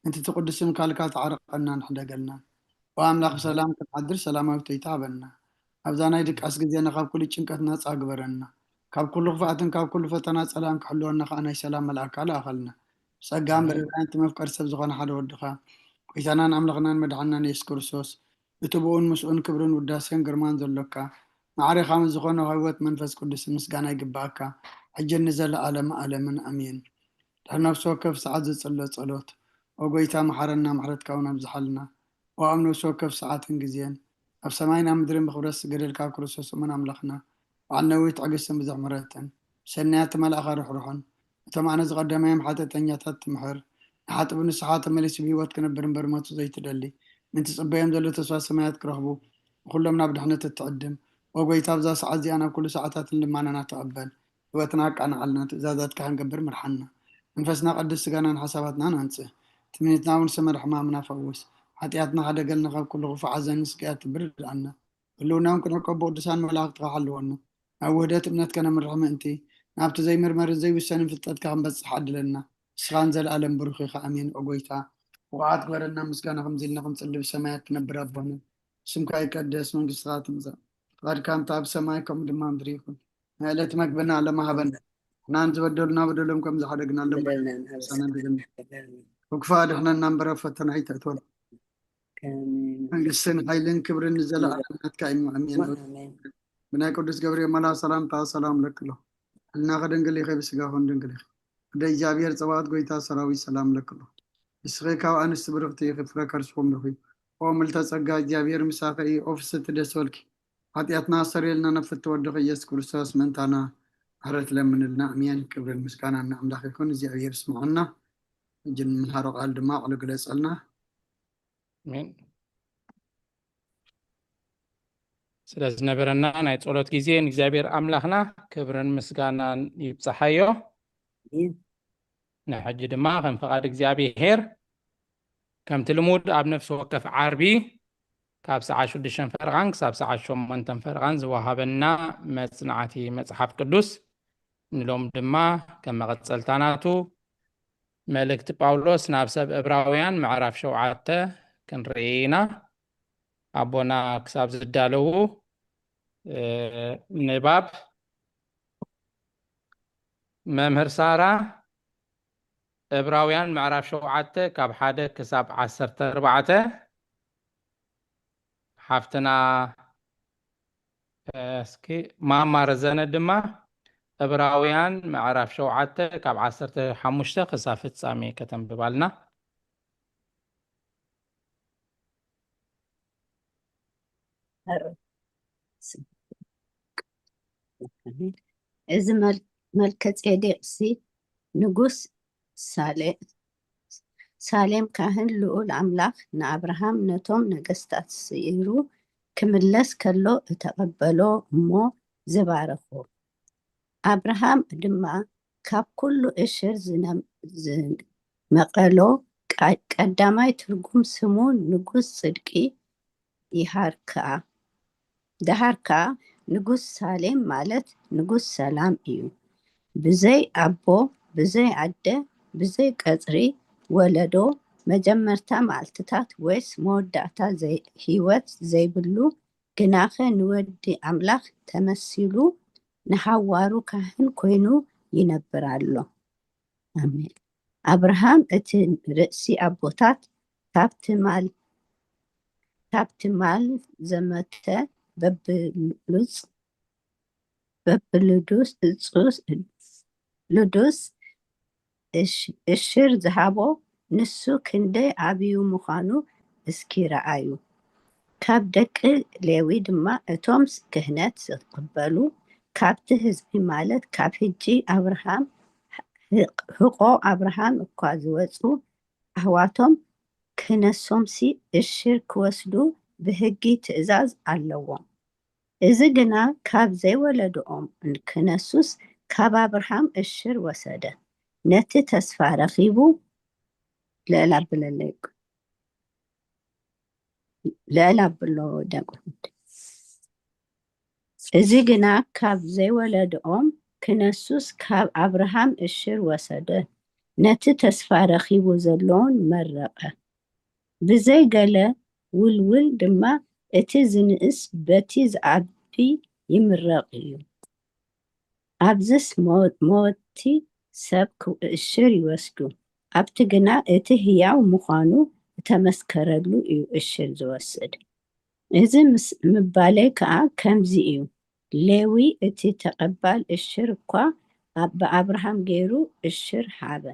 ምእንቲ እቲ ቅዱስ ስምካ ኢልካ ተዓርቐናን ሕደገልናን። ኦ ኣምላኽ፣ ብሰላም ክንሓድር ሰላማዊት ለይቲ ሃበና። ኣብዛ ናይ ድቃስ ግዜና ካብ ኩሉ ጭንቀት ነጻ ግበረና። ካብ ኩሉ ክፍኣትን ካብ ኩሉ ፈተና ጸላእን ክሕልወና ከኣ ናይ ሰላም መልኣካ ልኣኸልና። ብጸጋን ብርህራሄን እቲ መፍቀሪ ሰብ ዝኾነ ሓደ ወድኻ፣ ጎይታናን ኣምላኽናን መድሓንናን የሱስ ክርስቶስ፣ እቲ ብኡን ምስኡን ክብርን ውዳሴን ግርማን ዘሎካ፣ ማዕሬኻ ምስ ዝኾነ ህይወት መንፈስ ቅዱስ ምስጋና ይግብኣካ፣ ሕጅን ንዘለኣለም ኣለምን ኣሜን። ድሕሪ ነፍሲ ወከፍ ሰዓት ዝጽሎ ጸሎት። ኦ ጎይታ፣ መሓረና፣ ምሕረትካ እውን ኣብዝሓልና። ኦ ኣብ ነፍሲ ወከፍ ሰዓትን ግዜን፣ ኣብ ሰማይን ኣብ ምድርን ብኽብረት ዝገደልካ ኣብ ክርስቶስ እሙን ኣምላኽና፣ በዓል ነዊሕ ትዕግስትን ብዙሕ ምሕረትን፣ ብሰናያት መልኣኻ ርሕሩሕን፣ እቶም ኣነ ዝቐደማዮም ሓጢኣተኛታት ትምሕር፣ ንሓጥእ ብንስሓ ተመሊሱ ብህይወት ክነብር እምበር ሞት ዘይትደሊ፣ ምእንቲ ጽበዮም ዘሎ ተስፋ ሰማያት ክረኽቡ፣ ንኹሎም ናብ ድሕነት እትዕድም፣ ኦ ጎይታ፣ ኣብዛ ሰዓት እዚኣ ናብ ኩሉ ሰዓታትን ልማናና ተቐበል። ህይወትና ኣቃንዓልና፣ ትእዛዛትካ ክንገብር ምርሓና። መንፈስና ቀድስ፣ ስጋናን ሓሳባትናን ኣንጽህ። ትምኒትና እውን ሰመረ ሕማምና ፈውስ። ሓጢኣትና ሓደገልና፣ ካብ ኩሉ ክፉእ ሓዘንን ስቅያት ትብርድኣና። ህልውና እውን ክንዕቀብ ብቅዱሳን መላእኽትኻ ሓልወና። ናብ ውህደት እምነት ከነምርሕ ምእንቲ፣ ናብቲ ዘይምርመርን ዘይውሰንን ፍልጠትካ ክንበጽሕ ዓድለና። ንስኻ ንዘለኣለም ብሩኽ ኢኻ። ኣሜን። ኦ ጎይታ፣ ብቑዓት ግበረና። ምስጋና ከምዚ ኢልና ክንጽሊ፣ ብሰማያት ትነብር ኣቦና፣ ስምካ ይቀደስ፣ መንግስትኻ ትምጻእ፣ ፍቓድካ ከምቲ ኣብ ሰማይ ከምኡ ድማ ኣብ ምድሪ ይኹን። ናይ ዕለት መግብና ሎሚ ሃበና። ንሕና ንዝበደሉና በደሎም ከም ዝሓደግናሎም በደልና ንሓድግ። ሳና ንድግም። ካብ ክፉእ ኣድሕነና እምበር ኣብ ፈተና ኣይተእትወና። ኣሜን። መንግስትን ሓይልን ክብርን ንዘለኣለም ናትካ እዩ። ኣሜን። ኣሜን። ብናይ ቅዱስ ገብርኤል መልኣክ ሰላምታ ሰላም እለኪ ኣለኹ። ሕልናኺ ድንግል ኢኺ፣ ብስጋኺ እውን ድንግል ኢኺ። ኣደ እግዚኣብሔር ጸባኦት፣ ጎይታ ሰራዊት ሰላም እለኪ ኣለኹ። ንስኺ ካብ ኣንስቲ ብርኽቲ ኢኺ፣ ፍረ ከርስኺ እውን ብሩኽ እዩ። ኦ ምልዕተ ጸጋ፣ እግዚኣብሔር ምሳኺ እዩ። ኦ ፍስሕቲ ደስ በልኪ፣ ሓጢኣትና ኣስተሰርየልና፣ ነፍቲ ወድኺ ኢየሱስ ክርስቶስ ምእንታና ምሕረት ለምንልና። ኣሜን። ክብርን ምስጋናን ንኣምላኽ ይኹን። እግዚኣብሔር ይስምዓና። ሕጂ ንምሃሮ ቃል ድማ ቃሉ ግለጸልና። ኣሜን። ስለ ዝነበረና ናይ ጸሎት ግዜ ንእግዚኣብሔር ኣምላኽና ክብርን ምስጋናን ይብጽሓዮ። ኣሜን። ንሕጂ ድማ ከም ፍቓድ እግዚኣብሔር ከምቲ ልሙድ ኣብ ነፍሲ ወከፍ ዓርቢ ካብ ሰዓት ሽዱሽተ ፈረቓን ክሳብ ሰዓት ሸሞንተ ፈረቓን ዝወሃበና መጽናዕቲ መጽሓፍ ቅዱስ ንሎም ድማ ከም መቐጸልታ ናቱ መልእክቲ ጳውሎስ ናብ ሰብ ዕብራውያን ምዕራፍ ሸውዓተ ክንርኢ ኢና። ኣቦና ክሳብ ዝዳለዉ ንባብ መምህር ሳራ ዕብራውያን ምዕራፍ ሸውዓተ ካብ ሓደ ክሳብ ዓሰርተ ኣርባዕተ ሓፍትና እስኪ ማማ ረዘነ ድማ ዕብራውያን ምዕራፍ ሸውዓተ ካብ ዓሰርተ ሓሙሽተ ክሳብ ፍጻሜ ከተንብባልና። እዚ መልከ ጼዴቅ ሲ ንጉስ ሳሌም ካህን ልኡል ኣምላኽ ንኣብርሃም ነቶም ነገስታት ስኢሩ ክምለስ ከሎ እተቐበሎ እሞ ዝባረኾ። ኣብርሃም ድማ ካብ ኩሉ እሽር ዝመቐሎ ቀዳማይ ትርጉም ስሙ ንጉስ ጽድቂ ይሃር ከኣ። ደሃር ከኣ ንጉስ ሳሌም ማለት ንጉስ ሰላም እዩ። ብዘይ ኣቦ፣ ብዘይ ኣደ፣ ብዘይ ቀጽሪ ወለዶ፣ መጀመርታ መዓልትታት ወይስ መወዳእታ ህይወት ዘይብሉ፣ ግናኸ ንወዲ ኣምላኽ ተመሲሉ ንሃዋሩ ካህን ኮይኑ ይነብር ኣሎ። ኣሜን። ኣብርሃም እቲ ርእሲ ኣቦታት ካብ ትማል ካብ ትማል ዘመተ በብሉጽ በብልዱስ እጹስ ልዱስ እሽ- እሽር ዝሃቦ ንሱ ክንደይ ዓብዩ ምዃኑ እስኪ ረኣዩ። ካብ ደቂ ሌዊ ድማ እቶም ክህነት ዝቕበሉ ካብቲ ህዝቢ ማለት ካብ ሕጂ ኣብርሃም ህቕ- ህቆ ኣብርሃም እኳ ዝወጹ ኣህዋቶም ክነሶምሲ እሽር ክወስዱ ብህጊ ትእዛዝ ኣለዎም። እዚ ግና ካብ ዘይወለድኦም ክነሱስ ካብ ኣብርሃም እሽር ወሰደ። ነቲ ተስፋ ረኺቡ ልዕል ኣብለለይ ልዕል ኣብሎ ደቁ እዚ ግና ካብ ዘይወለድኦም ክነሱስ ካብ ኣብርሃም እሽር ወሰደ። ነቲ ተስፋ ረኺቡ ዘለውን መረቐ። ብዘይ ገለ ውልውል ድማ እቲ ዝንእስ በቲ ዝዓቢ ይምረቕ እዩ። ኣብዝስ መወቲ ሰብ ክእሽር ይወስዱ፣ ኣብቲ ግና እቲ ህያው ምዃኑ እተመስከረሉ እዩ እሽር ዝወስድ። እዚ ምስ ምባለይ ከኣ ከምዚ እዩ፣ ሌዊ እቲ ተቐባል እሽር እኳ ኣብ ብኣብርሃም ገይሩ እሽር ሃበ።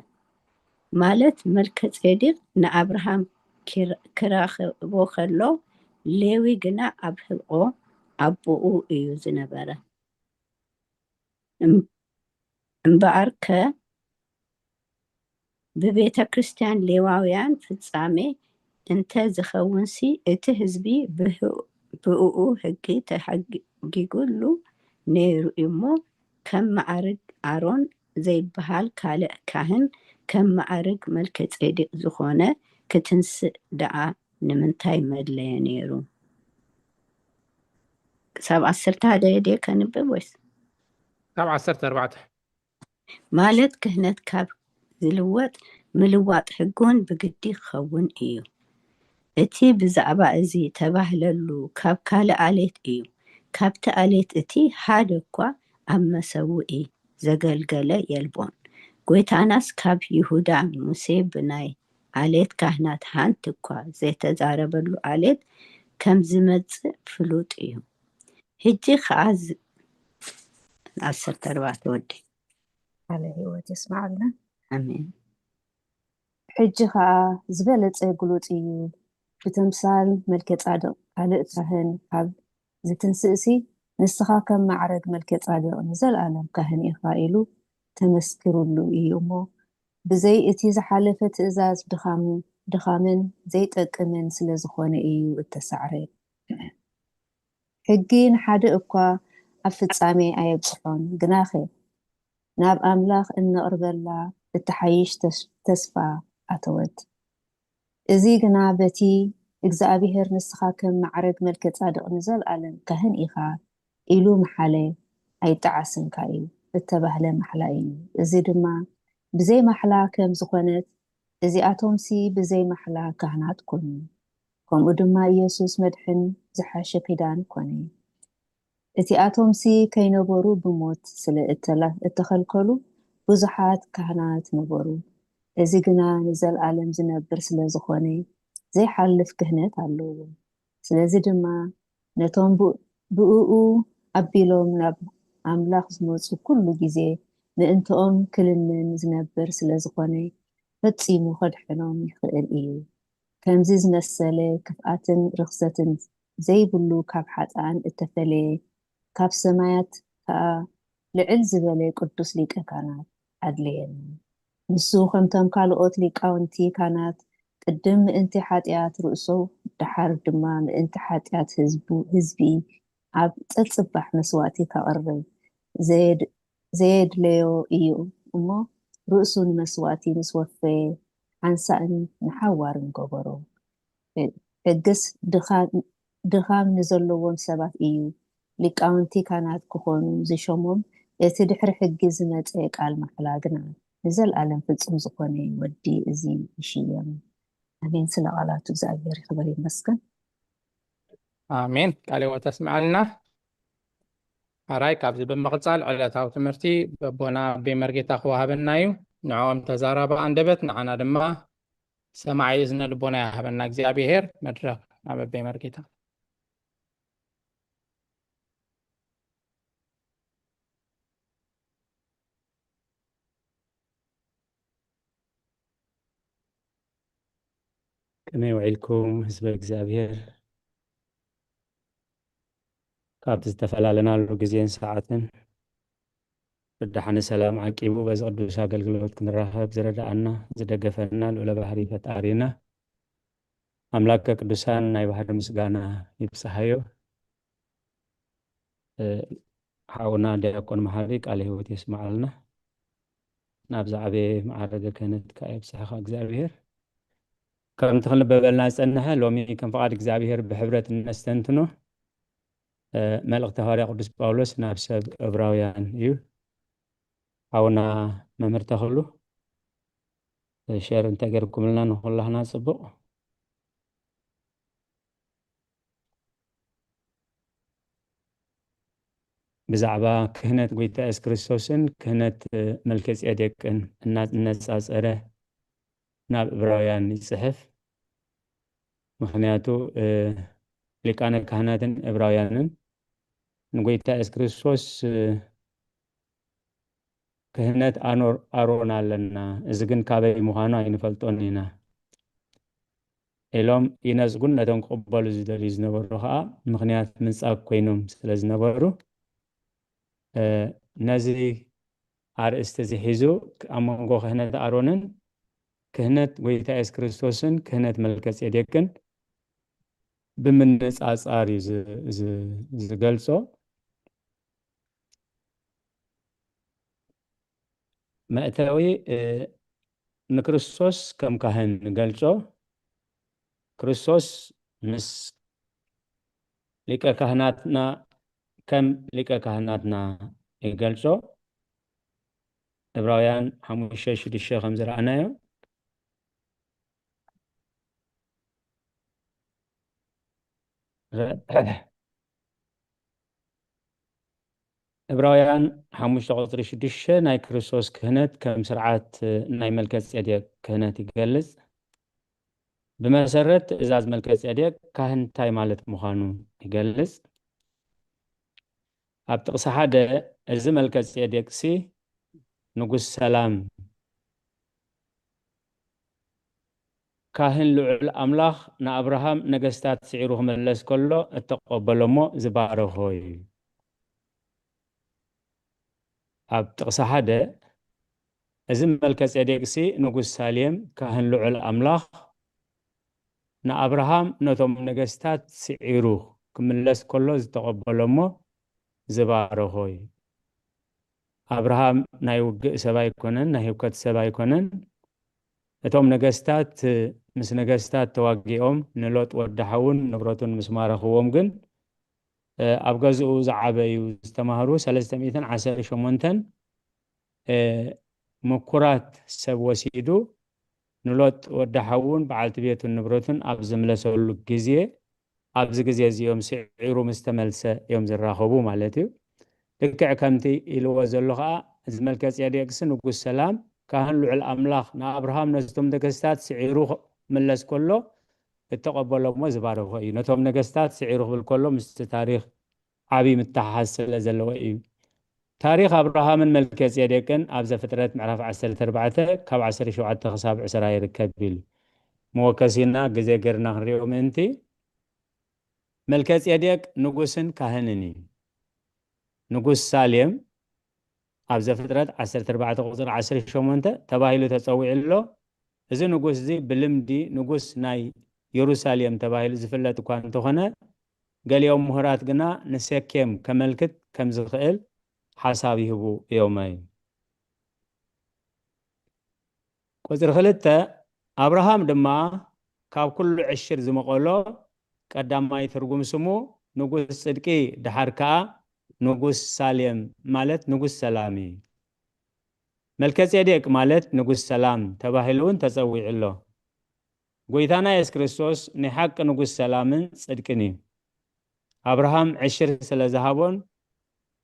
ማለት መልከጼዴቅ ንኣብርሃም ኪር- ክራኽቦ ከሎ ሌዊ ግና ኣብ ህቆ ኣቦኡ እዩ ዝነበረ። እም- እምበኣርከ ብቤተ ክርስቲያን ሌዋውያን ፍጻሜ እንተ ዝኸውንሲ እቲ ህዝቢ ብህ- ብእኡ ህጊ ተሐጊጉሉ ነይሩ እሞ ከም መዓርግ ኣሮን ዘይበሃል ካልእ ካህን ከም መዓርግ መልከጼዴቅ ዝኾነ ክትንስእ ደኣ ንምንታይ መድለየ ነይሩ? ክሳብ ዓሰርተ ሓደ ድየ ከንብብ ወይስ? ካብ ዓሰርተ ኣርባዕተ። ማለት ክህነት ካብ ዝልወጥ ምልዋጥ ሕጊውን ብግዲ ክኸውን እዩ። እቲ ብዛዕባ እዚ ተባህለሉ ካብ ካልእ ኣሌት እዩ። ካብቲ ኣሌት እቲ ሓደ እኳ ኣብ መሰውኢ ዘገልገለ የልቦን። ጎይታናስ ካብ ይሁዳ ሙሴ ብናይ ኣሌት ካህናት ሓንቲ እኳ ዘይተዛረበሉ ኣሌት ከም ዝመጽእ ፍሉጥ እዩ። ሕጂ ኸዓ ዝ- ዓሰርተ ኣርባዕተ ወዲ ቃለ ህይወት የስማዓልና። ኣሜን። ሕጂ ኸዓ ዝበለጸ ግሉጽ እዩ። ብተምሳል መልከ ጻድቕ ካልእ ካህን ካብ ዝትንስእሲ ንስኻ ከም ማዕረግ መልከ ጻድቕ ንዘለኣለም ካህን ኢኻ ኢሉ ተመስኪሩሉ እዩ እሞ ብዘይ እቲ ዝሓለፈ ትእዛዝ ድኻም ድኻምን ዘይጠቅምን ስለ ዝኾነ እዩ እተሳዕረ። ሕጊ ንሓደ እኳ ኣብ ፍጻሜ ኣየብጽሖን፣ ግናኸ ናብ ኣምላኽ እንቕርበላ እትሓይሽ ተስ- ተስፋ ኣተወት። እዚ ግና በቲ እግዚኣብሔር ንስኻ ከም ማዕረግ መልከ ጻድቕ ንዘለኣለም ካህን ኢኻ ኢሉ መሓለ ኣይጠዓስንካ እዩ እተባህለ ማሕላ እዩ። እዚ ድማ ብዘይ ማሕላ ከም ዝኾነት እዚኣቶምሲ ብዘይ ማሕላ ካህናት ኮኑ። ከምኡ ድማ ኢየሱስ መድሕን ዝሓሸ ኪዳን ኮነ። እቲኣቶምሲ ከይነበሩ ብሞት ስለ እተላ- እተኸልከሉ ብዙሓት ካህናት ነበሩ። እዚ ግና ንዘለኣለም ዝነብር ስለ ዝኾነ ዘይሓልፍ ክህነት ኣለዎ። ስለዚ ድማ ነቶም ብ- ብእኡ ኣቢሎም ናብ ኣምላኽ ዝመጹ ኩሉ ግዜ ምእንትኦም ክልምን ዝነብር ስለ ዝኾነ ፈጺሙ ከድሕኖም ይኽእል እዩ። ከምዚ ዝመሰለ ክፍኣትን ርኽሰትን ዘይብሉ ካብ ሓጥኣን እተፈለየ ካብ ሰማያት ከኣ ልዕል ዝበለ ቅዱስ ሊቀ ካህናት ኣድለየኒ። ንሱ ከምቶም ካልኦት ሊቃውንቲ ካህናት ቅድም ምእንቲ ሓጢኣት ርእሱ ደሓር ድማ ምእንቲ ሓጢኣት ህዝቡ ህዝቢ ኣብ ጸጽባሕ መስዋእቲ ከቕርብ ዘየድ- ዘየድለዮ እዩ እሞ ርእሱ ንመስዋእቲ ምስ ወፈየ ሓንሳእን ንሓዋርን ገበሮ። ሕግስ ድኻ- ድኻም ንዘለዎም ሰባት እዩ ሊቃውንቲ ካህናት ክኾኑ ዝሾሞም፣ እቲ ድሕሪ ሕጊ ዝመጸ ቃል ማሕላ ግና ንዘለኣለም ፍጹም ዝኾነ ወዲ እዚ ይሽየም። ኣሜን። ስለ ቃላቱ እግዚኣብሔር ይኽበር ይመስገን። ኣሜን። ቃለ ሕይወት ኣስምዓልና። ኣራይ ካብዚ ብምቕጻል ዕለታዊ ትምህርቲ በቦና ኣቤ መርጌታ ክወሃበና እዩ። ንዕኦም ተዛራቢ ኣንደበት ንዓና ድማ ሰማዒ እዝነ ልቦና ይሃበና እግዚኣብሔር። መድረኽ ናብ ኣቤ መርጌታ። ከመይ ውዒልኩም ህዝበ እግዚኣብሔር? ካብቲ ዝተፈላለናሉ ግዜን ሰዓትን ብደሓነ ሰላም ዓቂቡ በዚ ቅዱስ ኣገልግሎት ክንራኸብ ዝረድኣና ዝደገፈና ልዑለ ባህሪ ፈጣሪና ኣምላከ ቅዱሳን ናይ ባህሪ ምስጋና ይብጽሓዮ። ሓውና ዲያቆን መሓሪ ቃለ ሕይወት የስምዓልና። ናብ ዝዓበየ መዓረገ ክህነት ከኣ የብጽሕኻ እግዚኣብሔር። ከምቲ ክንበበልና ዝጸንሐ ሎሚ ከም ፍቓድ እግዚኣብሔር ብሕብረት እነስተንትኖ መልእኽቲ ሃዋርያ ቅዱስ ጳውሎስ ናብ ሰብ ዕብራውያን እዩ። ሓውና መምህር ተኽሉ ሸር እንተገርኩምልና ንኹላህና ጽቡቕ። ብዛዕባ ክህነት ጎይታ የሱስ ክርስቶስን ክህነት መልከጼዴቅን እናነጻጸረ ናብ ዕብራውያን ይጽሕፍ። ምኽንያቱ ሊቃነ ካህናትን ዕብራውያንን ንጎይታ የሱስ ክርስቶስ ክህነት ኣኖር ኣሮን ኣለና፣ እዚ ግን ካበይ ምዃኑ ኣይንፈልጦን ኢና ኢሎም ይነጽጉን ነቶም ክቕበሉ ዝደልዩ ዝነበሩ ኸኣ ምኽንያት ምንጻግ ኮይኖም ስለ ዝነበሩ ነዚ ኣርእስቲ እዚ ሒዙ ኣብ መንጎ ክህነት ኣሮንን ክህነት ጎይታ የሱስ ክርስቶስን ክህነት መልከጼዴቅን ብምንጻጻር እዩ ዝገልጾ። መእተዊ ንክርስቶስ ከም ካህን ንገልጾ። ክርስቶስ ምስ ሊቀ ካህናትና ከም ሊቀ ካህናትና ይገልጾ። ዕብራውያን ሓሙሽተ ሽዱሽተ ከም ዝረኣናዮ ዕብራውያን ሓሙሽተ ቁጽሪ ሽዱሽተ ናይ ክርስቶስ ክህነት ከም ስርዓት ናይ መልከጼዴቅ ክህነት ይገልጽ። ብመሰረት ትእዛዝ መልከጼዴቅ ካህን እንታይ ማለት ምዃኑ ይገልጽ። ኣብ ጥቕሲ ሓደ እዚ መልከጼዴቅሲ ንጉስ ሰላም ካህን ልዑል ኣምላኽ ንኣብርሃም ነገስታት ስዒሩ ክምለስ ከሎ እተቐበሎ እሞ ዝባረኾ እዩ። ኣብ ጥቕሲ ሓደ እዚ መልከጼዴቅሲ ንጉስ ሳሌም ካህን ልዑል ኣምላኽ ንኣብርሃም ነቶም ነገስታት ስዒሩ ክምለስ ከሎ ዝተቐበሎ እሞ ዝባረኾ እዩ። ኣብርሃም ናይ ውግእ ሰብ ኣይኮነን፣ ናይ ህውከት ሰብ ኣይኮነን። እቶም ነገስታት ምስ ነገስታት ተዋጊኦም ንሎጥ ወዲ ሓውን ንብረቱን ምስ ማረኽዎም ግን፣ እ፣ ኣብ ገዝኡ ዝዓበዩ ዝተማህሩ ሰለስተ ሚእትን ዓሰርተ ሸሞንተን፣ እ፣ ምኩራት ሰብ ወሲዱ ንሎጥ ወዲ ሓውን በዓልቲ ቤቱን ንብረቱን ኣብ ዝምለሰሉ ግዜ፣ ኣብዚ ግዜ እዚኦም ስዒሩ ምስ ተመልሰ እዮም ዝራኸቡ ማለት እዩ። ልክዕ ከምቲ ኢልዎ ዘሎ ኸዓ፣ እዚ መልከጼዴቅሲ ንጉስ ሰላም፣ ካህን ልዑል ኣምላኽ ንኣብርሃም ነቶም ነገስታት ስዒሩ ምለስ ከሎ እተቐበሎ እሞ ዝባረኾ እዩ። ነቶም ነገስታት ስዒሩ ክብል ከሎ ምስቲ ታሪኽ ዓብዪ ምትሓሓዝ ስለ ዘለዎ እዩ። ታሪኽ ኣብርሃምን መልከጼዴቅን ኣብ ዘፍጥረት ምዕራፍ ዓሰርተ ኣርባዕተ ካብ ዓሰርተ ሸውዓተ ክሳብ ዕስራ ይርከብ ኢሉ። መወከሲና ግዜ ገርና ክንሪኦ ምእንቲ፣ መልከጼዴቅ ንጉስን ካህንን እዩ። ንጉስ ሳሌም ኣብ ዘፍጥረት ዓሰርተ ኣርባዕተ ቁጽሪ ዓሰርተ ሸሞንተ ተባሂሉ ተጸዊዑ ኣሎ። እዚ ንጉስ እዚ ብልምዲ ንጉስ ናይ የሩሳሌም ተባሂሉ ዝፍለጥ እኳ እንተኾነ፣ ገሊኦም ምሁራት ግና ንሴኬም ከመልክት ከም ዝኽእል ሓሳብ ይህቡ እዮም። ቁጽሪ ክልተ፣ ኣብርሃም ድማ ካብ ኩሉ ዕሽር ዝመቐሎ ቀዳማይ ትርጉም ስሙ ንጉስ ጽድቂ፣ ደሓር ከኣ ንጉስ ሳሌም ማለት ንጉስ ሰላም እዩ። መልከጼዴቅ ማለት ንጉስ ሰላም ተባሂሉ እውን ተጸዊዑ ኣሎ። ጎይታና የሱስ ክርስቶስ ናይ ሓቂ ንጉስ ሰላምን ጽድቅን እዩ። ኣብርሃም ዕሽር ስለ ዝሃቦን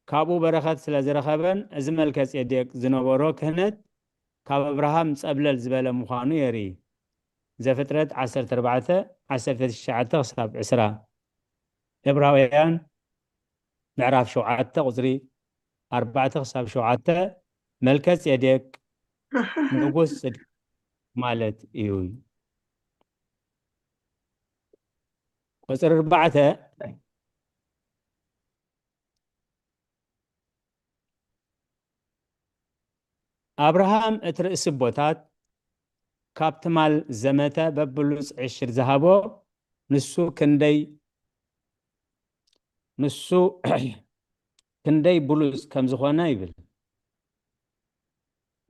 ካብኡ በረኸት ስለ ዝረኸበን፣ እዚ መልከጼዴቅ ዝነበሮ ክህነት ካብ ኣብርሃም ጸብለል ዝበለ ምዃኑ የርኢ። ዘፍጥረት ዓሰርተ ኣርባዕተ፣ ዓሰርተ ትሽዓተ ክሳብ ዕስራ። ዕብራውያን ምዕራፍ ሸውዓተ ቁጽሪ ኣርባዕተ ክሳብ ሸውዓተ፣ መልከጼዴቅ ንጉስ ጽድቂ ማለት እዩ። ቁጽሪ ኣርባዕተ፣ ኣብርሃም እቲ ርእሲ ኣቦታት ካብ ትማል ዘመተ በብሉጽ ዕሽር ዝሃቦ፣ ንሱ ክንደይ፣ ንሱ ክንደይ ብሉጽ ከም ዝኾነ ይብል።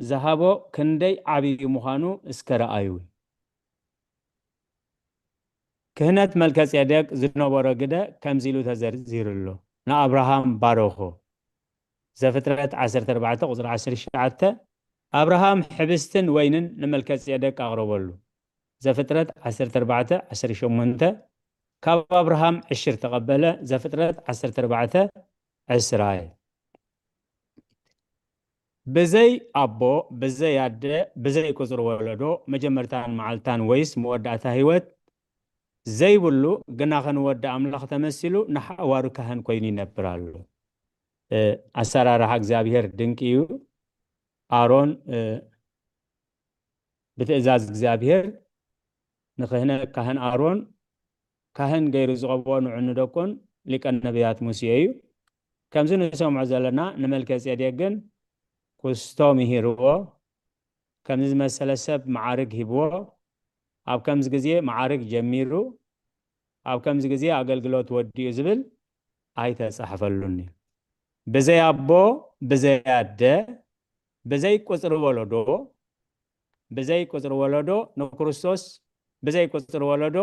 ዝሃቦ ክንደይ ዓብዪ ምዃኑ እስከ ረኣዩ። ክህነት መልከጼዴቅ ዝነበሮ ግደ ከምዚ ኢሉ ተዘርዚሩ ኣሎ። ንኣብርሃም ባረኾ። ዘፍጥረት ዓሰርተ ኣርባዕተ ቁጽሪ ዓሰርተ ትሽዓተ፣ ኣብርሃም ሕብስትን ወይንን ንመልከጼዴቅ ኣቕረበሉ። ዘፍጥረት ዓሰርተ ኣርባዕተ ዓሰርተ ሸሞንተ፣ ካብ ኣብርሃም ዕሽር ተቐበለ። ዘፍጥረት ዓሰርተ ኣርባዕተ ዕስራ። ብዘይ ኣቦ፣ ብዘይ ኣደ፣ ብዘይ ቁጽሪ ወለዶ፣ መጀመርታን መዓልታን ወይስ መወዳእታ ህይወት ዘይብሉ፣ ግናኸ ንወዲ ኣምላኽ ተመሲሉ ንሓዋሩ ካህን ኮይኑ ይነብር ኣሎ። እ፣ ኣሰራርሓ እግዚኣብሔር ድንቂ እዩ። ኣሮን፣ እ፣ ብትእዛዝ እግዚኣብሔር ንክህነ ካህን ኣሮን ካህን ገይሩ ዝቐብኦ ንዑ ንደቁን ሊቀ ነቢያት ሙሴ እዩ። ከምዚ ንሰምዖ ዘለና ንመልከጼዴቅ ግን ኩስቶ ምሂርዎ፣ ከምዚ ዝመሰለ ሰብ መዓርግ ሂብዎ፣ ኣብ ከምዚ ግዜ መዓርግ ጀሚሩ፣ ኣብ ከምዚ ግዜ ኣገልግሎት ወዲኡ ዝብል ኣይተጻሕፈሉን እዩ። ብዘይ ኣቦ፣ ብዘይ ኣደ፣ ብዘይ ቁጽሪ ወለዶ፣ ብዘይ ቁጽሪ ወለዶ ንክርስቶስ፣ ብዘይ ቁጽሪ ወለዶ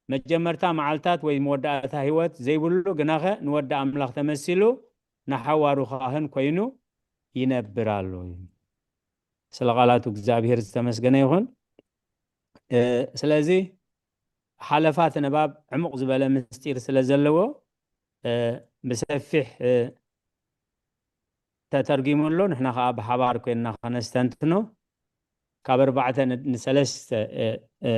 መጀመርታ መዓልታት ወይ መወዳእታ ህይወት ዘይብሉ፣ ግናኸ ንወዲ ኣምላኽ ተመሲሉ ንሓዋሩ ካህን ኮይኑ ይነብር ኣሎ። ስለ ቃላቱ እግዚኣብሔር ዝተመስገነ ይኹን። እ፣ ስለዚ ሓለፋ እቲ ንባብ ዕሙቕ ዝበለ ምስጢር ስለ ዘለዎ፣ እ፣ ብሰፊሕ፣ እ፣ ተተርጒሙ ኣሎ። ንሕና ኸዓ ብሓባር ኮይንና ኸነስተንትኖ፣ ካብ ኣርባዕተ ን-፣ ንሰለስተ፣ እ፣ እ፣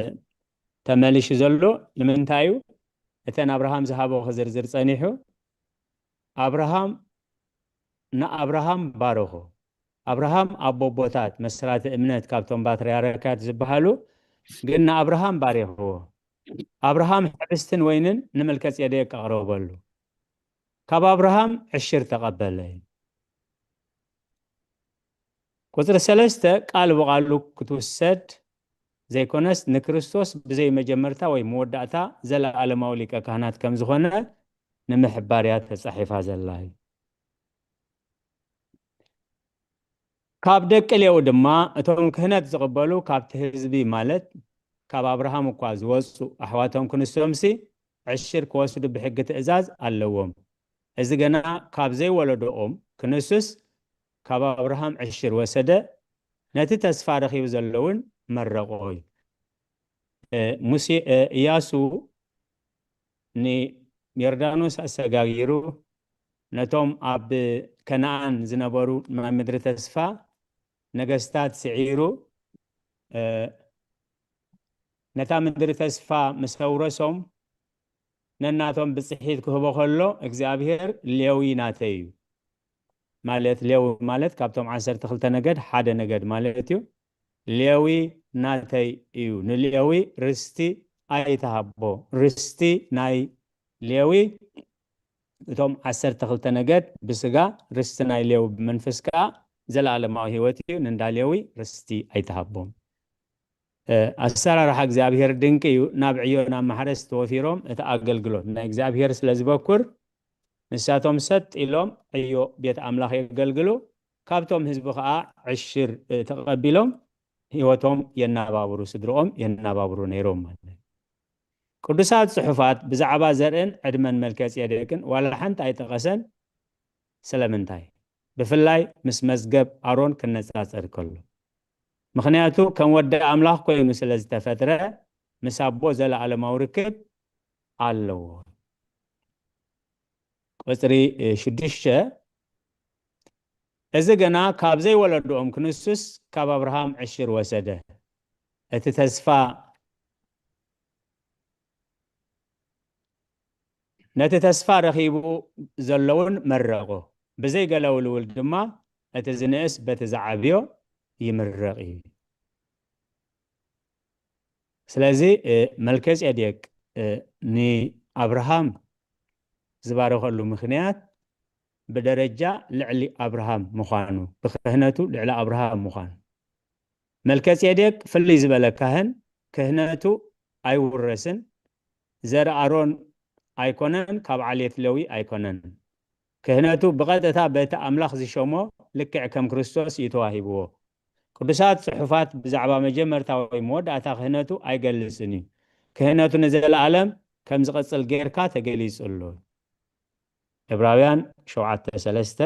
ተመሊሹ ዘሎ ንምንታይ እዩ? እተን ኣብርሃም ዝሃቦ ክዝርዝር ጸኒሑ፣ ኣብርሃም ንኣብርሃም ባረኾ። ኣብርሃም ኣቦ ኣቦታት፣ መስራቲ እምነት፣ ካብቶም ፓትርያርካት ዝበሃሉ፣ ግን ንኣብርሃም ባሪኽዎ። ኣብርሃም ሕብስትን ወይንን ንመልከጼዴቅ ኣቕረበሉ። ካብ ኣብርሃም ዕሽር ተቐበለ። ቁጽሪ ሰለስተ ቃል ብቓሉ ክትውሰድ ዘይኮነስ፣ ንክርስቶስ ብዘይ መጀመርታ ወይ መወዳእታ ዘለኣለማዊ ሊቀ ካህናት ከም ዝኾነ ንምሕባር እያ ተጻሒፋ ዘላ እዩ። ካብ ደቂ ሌዊ ድማ እቶም ክህነት ዝቕበሉ ካብቲ ህዝቢ፣ ማለት ካብ ኣብርሃም እኳ ዝወፁ ኣሕዋቶም ክንሶምሲ ዕሽር ክወስዱ ብሕጊ ትእዛዝ ኣለዎም። እዚ ገና ካብ ዘይወለዶኦም ክንሱስ ካብ ኣብርሃም ዕሽር ወሰደ፣ ነቲ ተስፋ ረኺቡ ዘሎ እውን መረቖ እዩ። እ፣ ሙሴ፣ እ፣ ኢያሱ ንዮርዳኖስ ኣሰጋጊሩ ነቶም ኣብ ከነኣን ዝነበሩ ናይ ምድሪ ተስፋ ነገስታት ስዒሩ፣ እ፣ ነታ ምድሪ ተስፋ ምስ ኣውረሶም ነናቶም ብፅሒት ክህቦ ከሎ እግዚኣብሔር ሌዊ ናተይ እዩ ማለት፣ ሌዊ ማለት ካብቶም ዓሰርተ ክልተ ነገድ ሓደ ነገድ ማለት እዩ። ሌዊ ናተይ እዩ፣ ንሌዊ ርስቲ ኣይትሃቦ። ርስቲ ናይ ሌዊ እቶም ዓሰርተ ክልተ ነገድ ብስጋ ርስቲ ናይ ሌዊ ብመንፈስ ከዓ ዘለኣለማዊ ህይወት እዩ። ንእንዳ ሌዊ ርስቲ ኣይትሃቦም። እ፣ ኣሰራርሓ እግዚኣብሔር ድንቂ እዩ። ናብ ዕዮ ናብ ማሕረስ ተወፊሮም እቲ ኣገልግሎት ናይ እግዚኣብሔር ስለ ዝበኩር ንሳቶም ሰጥ ኢሎም ዕዮ ቤት ኣምላኽ የገልግሉ። ካብቶም ህዝቢ ከዓ ዕሽር፣ እ፣ ተቐቢሎም ህይወቶም የናባብሩ፣ ስድርኦም የናባብሩ ነይሮም ማለት እዩ። ቅዱሳት ጽሑፋት ብዛዕባ ዘርእን ዕድመን መልከጼዴቅን ዋላ ሓንቲ ኣይጠቐሰን። ስለምንታይ? ብፍላይ ምስ መዝገብ ኣሮን ክነጻጸር ከሎ። ምኽንያቱ ከም ወዲ ኣምላኽ ኮይኑ ስለ ዝተፈጥረ ምስ ኣቦ ዘለኣለማዊ ርክብ ኣለዎ። ቁጽሪ፣ እ፣ ሽዱሽተ፣ እዚ ገና ካብ ዘይወለድኦም ክንሱስ ካብ ኣብርሃም ዕሽር ወሰደ። እቲ ተስፋ፣ ነቲ ተስፋ ረኺቡ ዘለውን መረቖ። ብዘይ ገለ ውልውል ድማ እቲ ዝንእስ በቲ ዝዓብዮ ይምረቕ እዩ። ስለዚ፣ እ፣ መልከጼዴቅ፣ እ፣ ንኣብርሃም ዝባረኸሉ ምኽንያት ብደረጃ ልዕሊ ኣብርሃም ምዃኑ፣ ብክህነቱ ልዕሊ ኣብርሃም ምዃኑ። መልከጼዴቅ ፍልይ ዝበለ ካህን፣ ክህነቱ ኣይውረስን፣ ዘር ኣሮን ኣይኮነን፣ ካብ ዓሌት ሌዊ ኣይኮነን። ክህነቱ ብቐጥታ በቲ ኣምላኽ ዝሸሞ ልክዕ ከም ክርስቶስ እዩ ተዋሂብዎ። ቅዱሳት ጽሑፋት ብዛዕባ መጀመርታ ወይ መወዳእታ ክህነቱ ኣይገልጽን እዩ። ክህነቱ ንዘለኣለም ከም ዝቐጽል ጌርካ ተገሊጹ ኣሎ። ዕብራውያን ሸውዓተ ሰለስተ።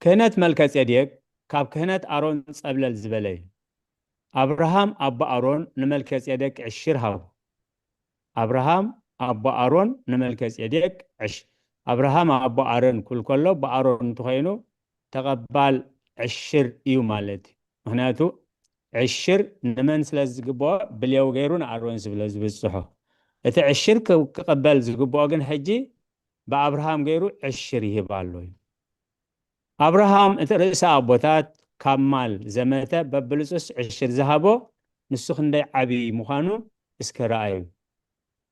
ክህነት መልከጼዴቅ ካብ ክህነት ኣሮን ጸብለል ዝበለ እዩ። ኣብርሃም ኣቦ ኣሮን ንመልከጼዴቅ ዕሽር ሃቡ። ኣብርሃም ኣቦ ኣሮን ንመልከጼዴቅ ዕሽ-፣ ኣብርሃም ኣቦ ኣሮን ክብል ከሎ ብኣሮን እንተኾይኑ ተቐባል ዕሽር እዩ ማለት እዩ። ምኽንያቱ ዕሽር ንመን ስለ ዝግብኦ ብሌዊ ገይሩ ንኣሮን ስለ ዝብጽሖ። እቲ ዕሽር ክ-፣ ክቕበል ዝግብኦ ግን ሕጂ ብኣብርሃም ገይሩ ዕሽር ይህብ ኣሎ እዩ። ኣብርሃም እቲ ርእሰ ኣቦታት ካብ ማል ዘመተ በብልጹስ ዕሽር ዝሃቦ ንሱ ክንደይ ዓቢ ምዃኑ እስከ ረኣዩ።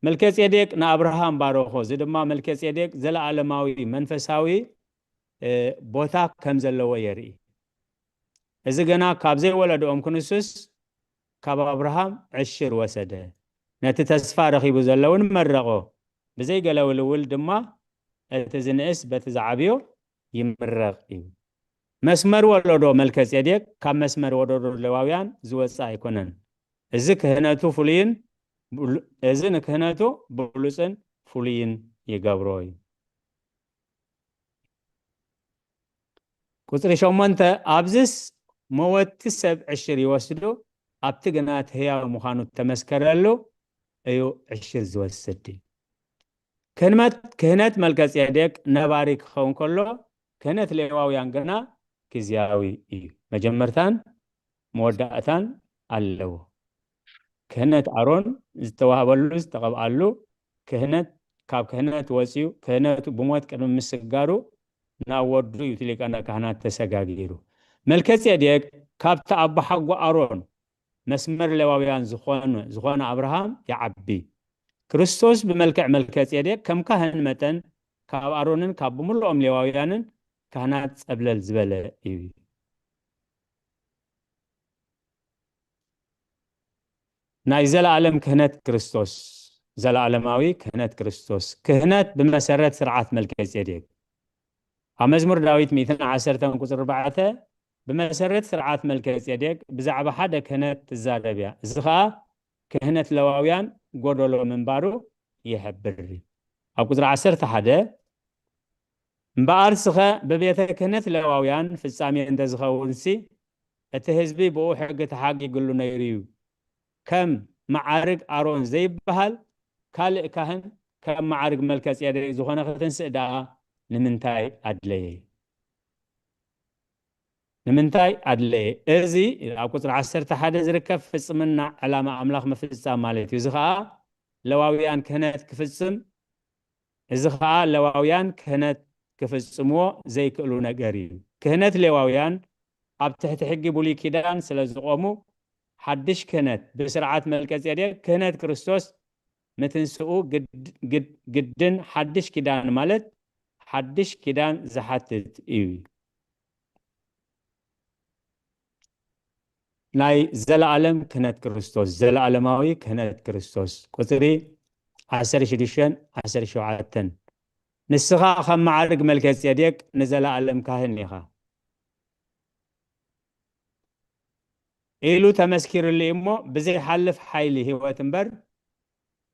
መልከጼዴቅ ንኣብርሃም ባረኾ። እዚ ድማ መልከጼዴቅ ዘለኣለማዊ መንፈሳዊ፣ እ፣ ቦታ ከም ዘለዎ የርኢ። እዚ ገና ካብ ዘይወለድኦም ክንሱስ ካብ ኣብርሃም ዕሽር ወሰደ። ነቲ ተስፋ ረኺቡ ዘሎ እውን መረቖ። ብዘይ ገለ ውልውል ድማ እቲ ዝንእስ በቲ ዝዓብዮ ይምረቕ እዩ። መስመር ወለዶ መልከጼዴቅ ካብ መስመር ወለዶ ሌዋውያን ዝወጽእ ኣይኮነን። እዚ ክህነቱ ፍሉይን ብሉ-፣ እዚ ንክህነቱ ብሉጽን ፍሉይን ይገብሮ እዩ። ቁጽሪ ሸሞንተ፣ ኣብዚስ መወቲ ሰብ ዕሽር ይወስዱ፣ ኣብቲ ግና እቲ ህያው ምዃኑ እተመስከረሉ እዩ ዕሽር ዝወስድ። ክህነት፣ ክህነት መልከጼዴቅ ነባሪ ክኸውን ከሎ፣ ክህነት ሌዋውያን ግና ግዝያዊ እዩ። መጀመርታን መወዳእታን ኣለዎ። ክህነት ኣሮን ዝተዋህበሉ፣ ዝተቐብኣሉ ክህነት፣ ካብ ክህነት ወፂኡ፣ ክህነቱ ብሞት ቅድሚ ምስጋሩ ናብ ወዱ እዩ እቲ ሊቀ ካህናት ተሰጋጊሩ። መልከጼዴቅ ካብቲ ኣቦሓጎ ኣሮን መስመር ሌዋውያን ዝኾነ፣ ዝኾነ ኣብርሃም ይዓቢ። ክርስቶስ ብመልክዕ መልከጼዴቅ ከም ካህን መጠን ካብ ኣሮንን ካብ ብምልኦም ሌዋውያንን ካህናት ጸብለል ዝበለ እዩ። ናይ ዘለኣለም ክህነት ክርስቶስ፣ ዘለኣለማዊ ክህነት ክርስቶስ፣ ክህነት ብመሰረት ስርዓት መልከጼዴቅ። ኣብ መዝሙር ዳዊት ሚእትን ዓሰርተን ቁጽሪ ኣርባዕተ፣ ብመሰረት ስርዓት መልከ ጼዴቅ ብዛዕባ ሓደ ክህነት ትዛረብ እያ። እዚ ኸኣ ክህነት ለዋውያን ጎደሎ ምንባሩ ይሕብር። ኣብ ቁጽሪ ዓሰርተ ሓደ፣ እምበኣር ስኸ ብቤተ ክህነት ለዋውያን ፍጻሜ እንተዝኸውንሲ፣ እቲ ህዝቢ ብኡ ሕጊ ተሓጊግሉ ነይሩ እዩ። ከም መዓርግ ኣሮን ዘይበሃል ካልእ ካህን ከም መዓርግ መልከ ጼዴቅ ዝኾነ ክትንስእ ደኣ ንምንታይ ኣድለየ? ንምንታይ ኣድለየ? እዚ ኣብ ቁጽሪ ዓሰርተ ሓደ ዝርከብ ፍጽምና ዕላማ ኣምላኽ ምፍጻም ማለት እዩ። እዚ ኸኣ ለዋውያን ክህነት ክፍጽም፣ እዚ ኸኣ ለዋውያን ክህነት ክፍጽምዎ ዘይክእሉ ነገር እዩ። ክህነት ሌዋውያን ኣብ ትሕቲ ሕጊ ብሉይ ኪዳን ስለ ዝቖሙ፣ ሓድሽ ክህነት ብስርዓት መልከ ጼዴቅ ክህነት ክርስቶስ ምትንስኡ ግድ-፣ ግድ-፣ ግድን ሓድሽ ኪዳን ማለት ሓድሽ ኪዳን ዝሓትት እዩ። ናይ ዘለኣለም ክህነት ክርስቶስ፣ ዘለኣለማዊ ክህነት ክርስቶስ፣ ቁጽሪ ዓሰርተ ሽዱሽተን ዓሰርተ ሸውዓተን። ንስኻ ከም መዓርግ መልከ ጼዴቅ ንዘለኣለም ካህን ኢኻ ኢሉ ተመስኪሩሉ እሞ፣ ብዘይሓልፍ ሓይሊ ህይወት እምበር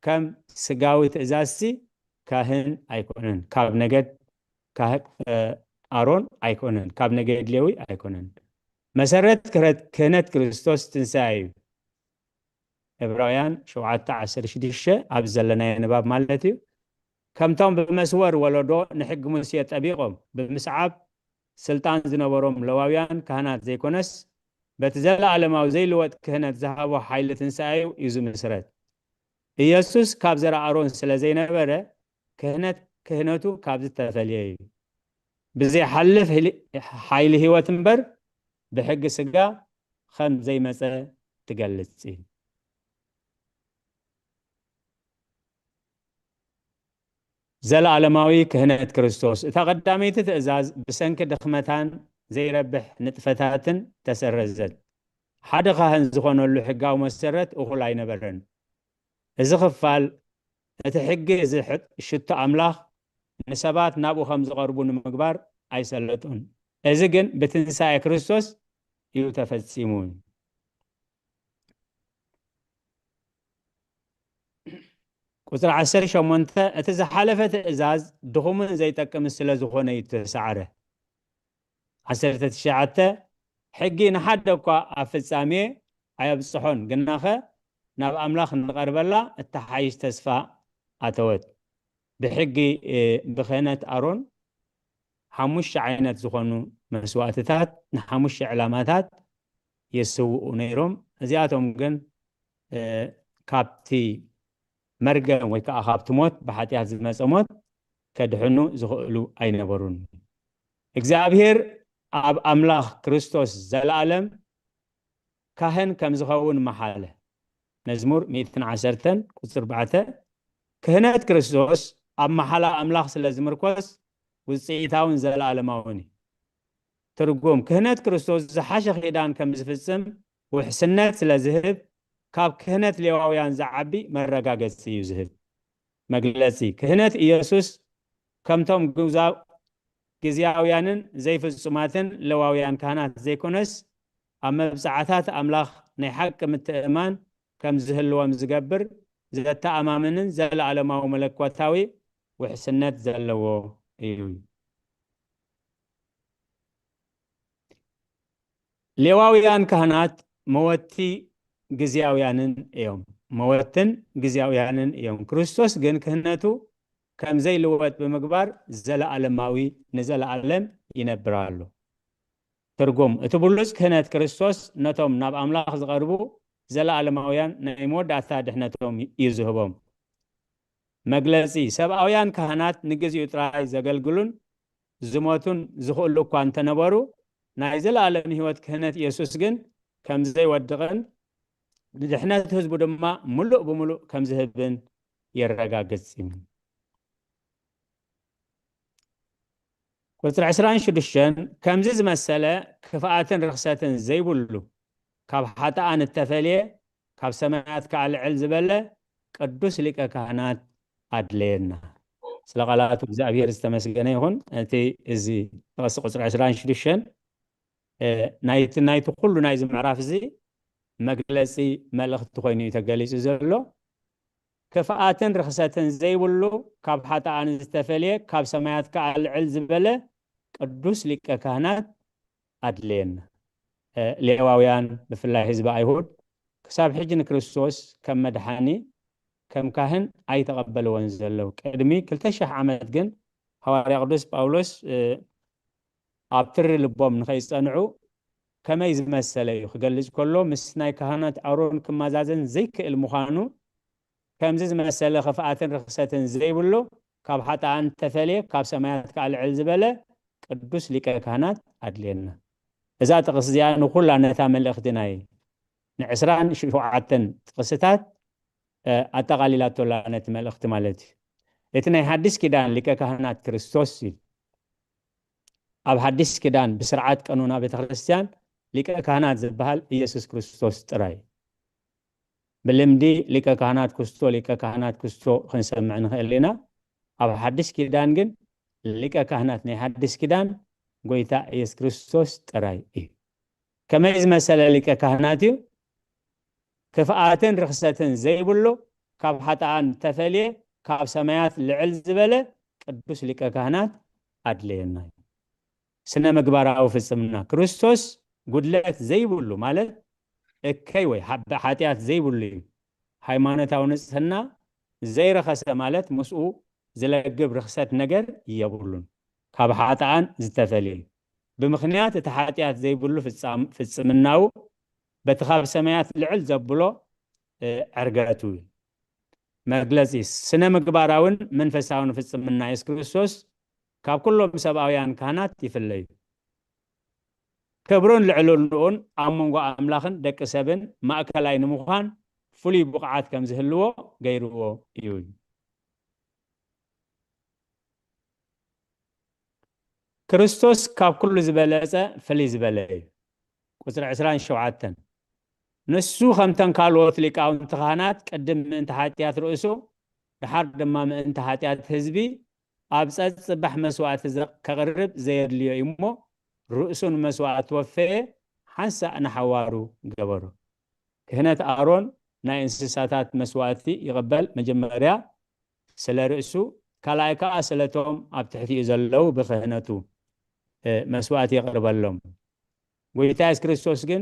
ከም ስጋዊ ትእዛዝሲ ካህን ኣይኮነን። ካብ ነገድ ካህ-፣ እ፣ ኣሮን ኣይኮነን። ካብ ነገድ ሌዊ ኣይኮነን። መሰረት ክህነት፣ ክህነት ክርስቶስ ትንሳኤ እዩ። ዕብራውያን ሸውዓተ ዓሰርተ ሽዱሽተ ኣብ ዘለናዮ ንባብ ማለት እዩ። ከምቶም ብመስወር ወለዶ ንሕጊ ሙሴ ጠቢቖም ብምስዓብ ስልጣን ዝነበሮም ለዋውያን ካህናት ዘይኮነስ፣ በቲ ዘለኣለማዊ ዘይልወጥ ክህነት ዝሃቦ ሓይሊ ትንሳኤኡ እዩ ዝምስረት። ኢየሱስ ካብ ዘርኣ ኣሮን ስለ ዘይነበረ፣ ክህነት፣ ክህነቱ ካብዚ ተፈልየ እዩ። ብዘይሓልፍ ህሊ-፣ ሓይሊ ህይወት እምበር፣ ብሕጊ ስጋ ከም ዘይመጸ ትገልጽ እዩ። ዘለኣለማዊ ክህነት ክርስቶስ። እታ ቀዳመይቲ ትእዛዝ ብሰንኪ ድኽመታን ዘይረብሕ ንጥፈታትን ተሰረዘት። ሓደ ካህን ዝኾነሉ ሕጋዊ መሰረት እኹል ኣይነበረን። እዚ ክፋል፣ ነቲ ሕጊ ዝሕጥ ሽቶ ኣምላኽ ንሰባት ናብኡ ከም ዝቐርቡ ንምግባር ኣይሰለጡን። እዚ ግን ብትንሳኤ ክርስቶስ እዩ ተፈጺሙ። ቁጽሪ ዓሰርተ ሸሞንተ፣ እቲ ዝሓለፈ ትእዛዝ ድኹምን ዘይጠቅምን ስለ ዝኾነ እዩ ተሳዕረ። ዓሰርተ ትሽዓተ፣ ሕጊ ንሓደ እኳ ኣብ ፍጻሜ ኣየብጽሖን፣ ግናኸ ናብ ኣምላኽ ንቐርበላ እተሓይሽ ተስፋ ኣተወት። ብሕጊ፣ እ፣ ብክህነት ኣሮን ሓሙሽተ ዓይነት ዝኾኑ መስዋእትታት ንሓሙሽተ ዕላማታት የስውኡ ነይሮም። እዚኣቶም ግን፣ እ፣ ካብቲ መርገም ወይ ከዓ ካብቲ ሞት፣ ብሓጢኣት ዝመጸ ሞት ከድሕኑ ዝኽእሉ ኣይነበሩን። እግዚኣብሔር ኣብ ኣምላኽ ክርስቶስ ዘለኣለም ካህን ከም ዝኸውን መሓለ። መዝሙር ሚእትን ዓሰርተን ቁጽሪ ኣርባዕተ፣ ክህነት ክርስቶስ ኣብ መሓላ ኣምላኽ ስለ ዝምርኮስ ውጽኢታውን ዘለኣለማውን እዩ። ትርጉም፣ ክህነት ክርስቶስ ዝሓሸ ኪዳን ከም ዝፍጽም ውሕስነት ስለ ዝህብ፣ ካብ ክህነት ሌዋውያን ዝዓቢ መረጋገጺ እዩ ዝህብ። መግለጺ፣ ክህነት ኢየሱስ ከምቶም ግዛ-፣ ግዝያውያንን ዘይፍጹማትን ሌዋውያን ካህናት ዘይኮነስ፣ ኣብ መብጽዓታት ኣምላኽ ናይ ሓቂ ምትእምማን ከም ዝህልዎም ዝገብር፣ ዘተኣማምንን ዘለኣለማዊ መለኮታዊ ውሕስነት ዘለዎ እዩ። ሌዋውያን ካህናት መወቲ ግዝያውያንን እዮም። መወትን ግዝያውያንን እዮም። ክርስቶስ ግን ክህነቱ ከም ዘይልወጥ ብምግባር ዘለኣለማዊ፣ ንዘለኣለም ይነብር ኣሎ። ትርጉም፣ እቲ ብሉጽ ክህነት ክርስቶስ ነቶም ናብ ኣምላኽ ዝቐርቡ ዘለኣለማውያን ናይ መወዳእታ ድሕነቶም እዩ ዝህቦም። መግለጺ፣ ሰብኣውያን ካህናት ንግዜኡ ጥራይ ዘገልግሉን ዝሞቱን ዝኽእሉ እኳ እንተነበሩ፣ ናይ ዘለኣለም ህይወት ክህነት ኢየሱስ ግን ከም ዘይወድቕን ንድሕነት ህዝቡ ድማ ምሉእ ብምሉእ ከም ዝህብን የረጋግጽ እዩ። ቁጽሪ ዕስራን ሽዱሽተን፣ ከምዚ ዝመሰለ ክፍኣትን ርኽሰትን ዘይብሉ፣ ካብ ሓጥኣን እተፈልየ፣ ካብ ሰማያት ከኣ ልዕል ዝበለ ቅዱስ ሊቀ ካህናት ኣድለየና። ስለ ቃላቱ እግዚኣብሔር ዝተመስገነ ይኹን። እቲ እዚ ጥቕሲ ቁፅሪ ዕስራን ሽዱሽተን ናይቲ ናይቲ ኩሉ ናይዚ ምዕራፍ እዚ መግለፂ መልእኽቲ ኮይኑ እዩ ተገሊፁ ዘሎ። ክፍኣትን ርኽሰትን ዘይብሉ፣ ካብ ሓጥኣን ዝተፈልየ፣ ካብ ሰማያት ከዓ ልዕል ዝበለ ቅዱስ ሊቀ ካህናት ኣድለየና። ሌዋውያን ብፍላይ ህዝቢ ኣይሁድ ክሳብ ሕጂ ንክርስቶስ ከም መድሓኒ ከም ካህን ኣይተቐበልዎን ዘለዉ። ቅድሚ ክልተ ሽሕ ዓመት ግን ሃዋርያ ቅዱስ ጳውሎስ ኣብ ትሪ ልቦም ንኸይጸንዑ ከመይ ዝመሰለ እዩ ክገልጽ ከሎ፣ ምስ ናይ ካህናት ኣሮን ክመዛዘን ዘይክእል ምዃኑ፣ ከምዚ ዝመሰለ ክፍኣትን ርኽሰትን ዘይብሉ፣ ካብ ሓጥኣን ተፈልየ፣ ካብ ሰማያት ከዓ ልዕል ዝበለ ቅዱስ ሊቀ ካህናት ኣድልየና። እዛ ጥቕስ እዚኣ ንኹላ ነታ መልእኽቲ ናይ ንዕስራን ሸውዓተን ጥቕስታት ኣጠቓሊላቶላ ነቲ መልእኽቲ ማለት እዩ። እቲ ናይ ሓድሽ ኪዳን ሊቀ ካህናት ክርስቶስ እዩ። ኣብ ሓድሽ ኪዳን ብስርዓት ቀኖና ቤተ ክርስቲያን ሊቀ ካህናት ዝበሃል ኢየሱስ ክርስቶስ ጥራይ። ብልምዲ ሊቀ ካህናት ክስቶ፣ ሊቀ ካህናት ክስቶ ክንሰምዕ ንኽእል ኢና። ኣብ ሓድሽ ኪዳን ግን ሊቀ ካህናት ናይ ሓድሽ ኪዳን ጎይታ ኢየሱስ ክርስቶስ ጥራይ እዩ። ከመይ ዝመሰለ ሊቀ ካህናት እዩ? ክፍኣትን ርኽሰትን ዘይብሉ፣ ካብ ሓጥኣን ተፈልየ፣ ካብ ሰማያት ልዕል ዝበለ ቅዱስ ሊቀ ካህናት ኣድለየና እዩ። ስነ ምግባራዊ ፍጽምና ክርስቶስ ጉድለት ዘይብሉ ማለት እከይ ወይ ሓጢኣት ዘይብሉ እዩ። ሃይማኖታዊ ንጽህና ዘይረኸሰ ማለት ምስኡ ዝለግብ ርኽሰት ነገር የብሉን። ካብ ሓጥኣን ዝተፈልየ እዩ። ብምኽንያት እቲ ሓጢኣት ዘይብሉ ፍጻም- ፍጽምናኡ በቲ ካብ ሰማያት ልዕል ዘብሎ ዕርገቱ እዩ። መግለጺ ስነ ምግባራውን መንፈሳውን ፍጽምና የሱስ ክርስቶስ ካብ ኩሎም ሰብኣውያን ካህናት ይፍለዩ። ክብሩን ልዕልንኡን ኣብ መንጎ ኣምላኽን ደቂ ሰብን ማእከላይ ንምዃን ፍሉይ ብቕዓት ከም ዝህልዎ ገይርዎ እዩ። ክርስቶስ ካብ ኩሉ ዝበለጸ ፍልይ ዝበለ እዩ። ቁጽሪ ዕስራን ሸውዓተን፣ ንሱ ከምተን ካልኦት ሊቃውንቲ ካህናት ቅድም ምእንቲ ሓጢኣት ርእሱ፣ ደሓር ድማ ምእንቲ ሓጢኣት ህዝቢ ኣብ ጸጽባሕ መስዋእቲ ከቕርብ ዘየድልዮ እዩ እሞ፣ ርእሱ ንመስዋእቲ ወፈየ፣ ሓንሳእ ንሓዋሩ ገበሮ። ክህነት ኣሮን ናይ እንስሳታት መስዋእቲ ይቕበል፣ መጀመርያ ስለ ርእሱ፣ ካልኣይ ከኣ ስለቶም ኣብ ትሕቲኡ ዘለዉ ብክህነቱ መስዋእቲ የቕርበሎም። ጎይታ የሱስ ክርስቶስ ግን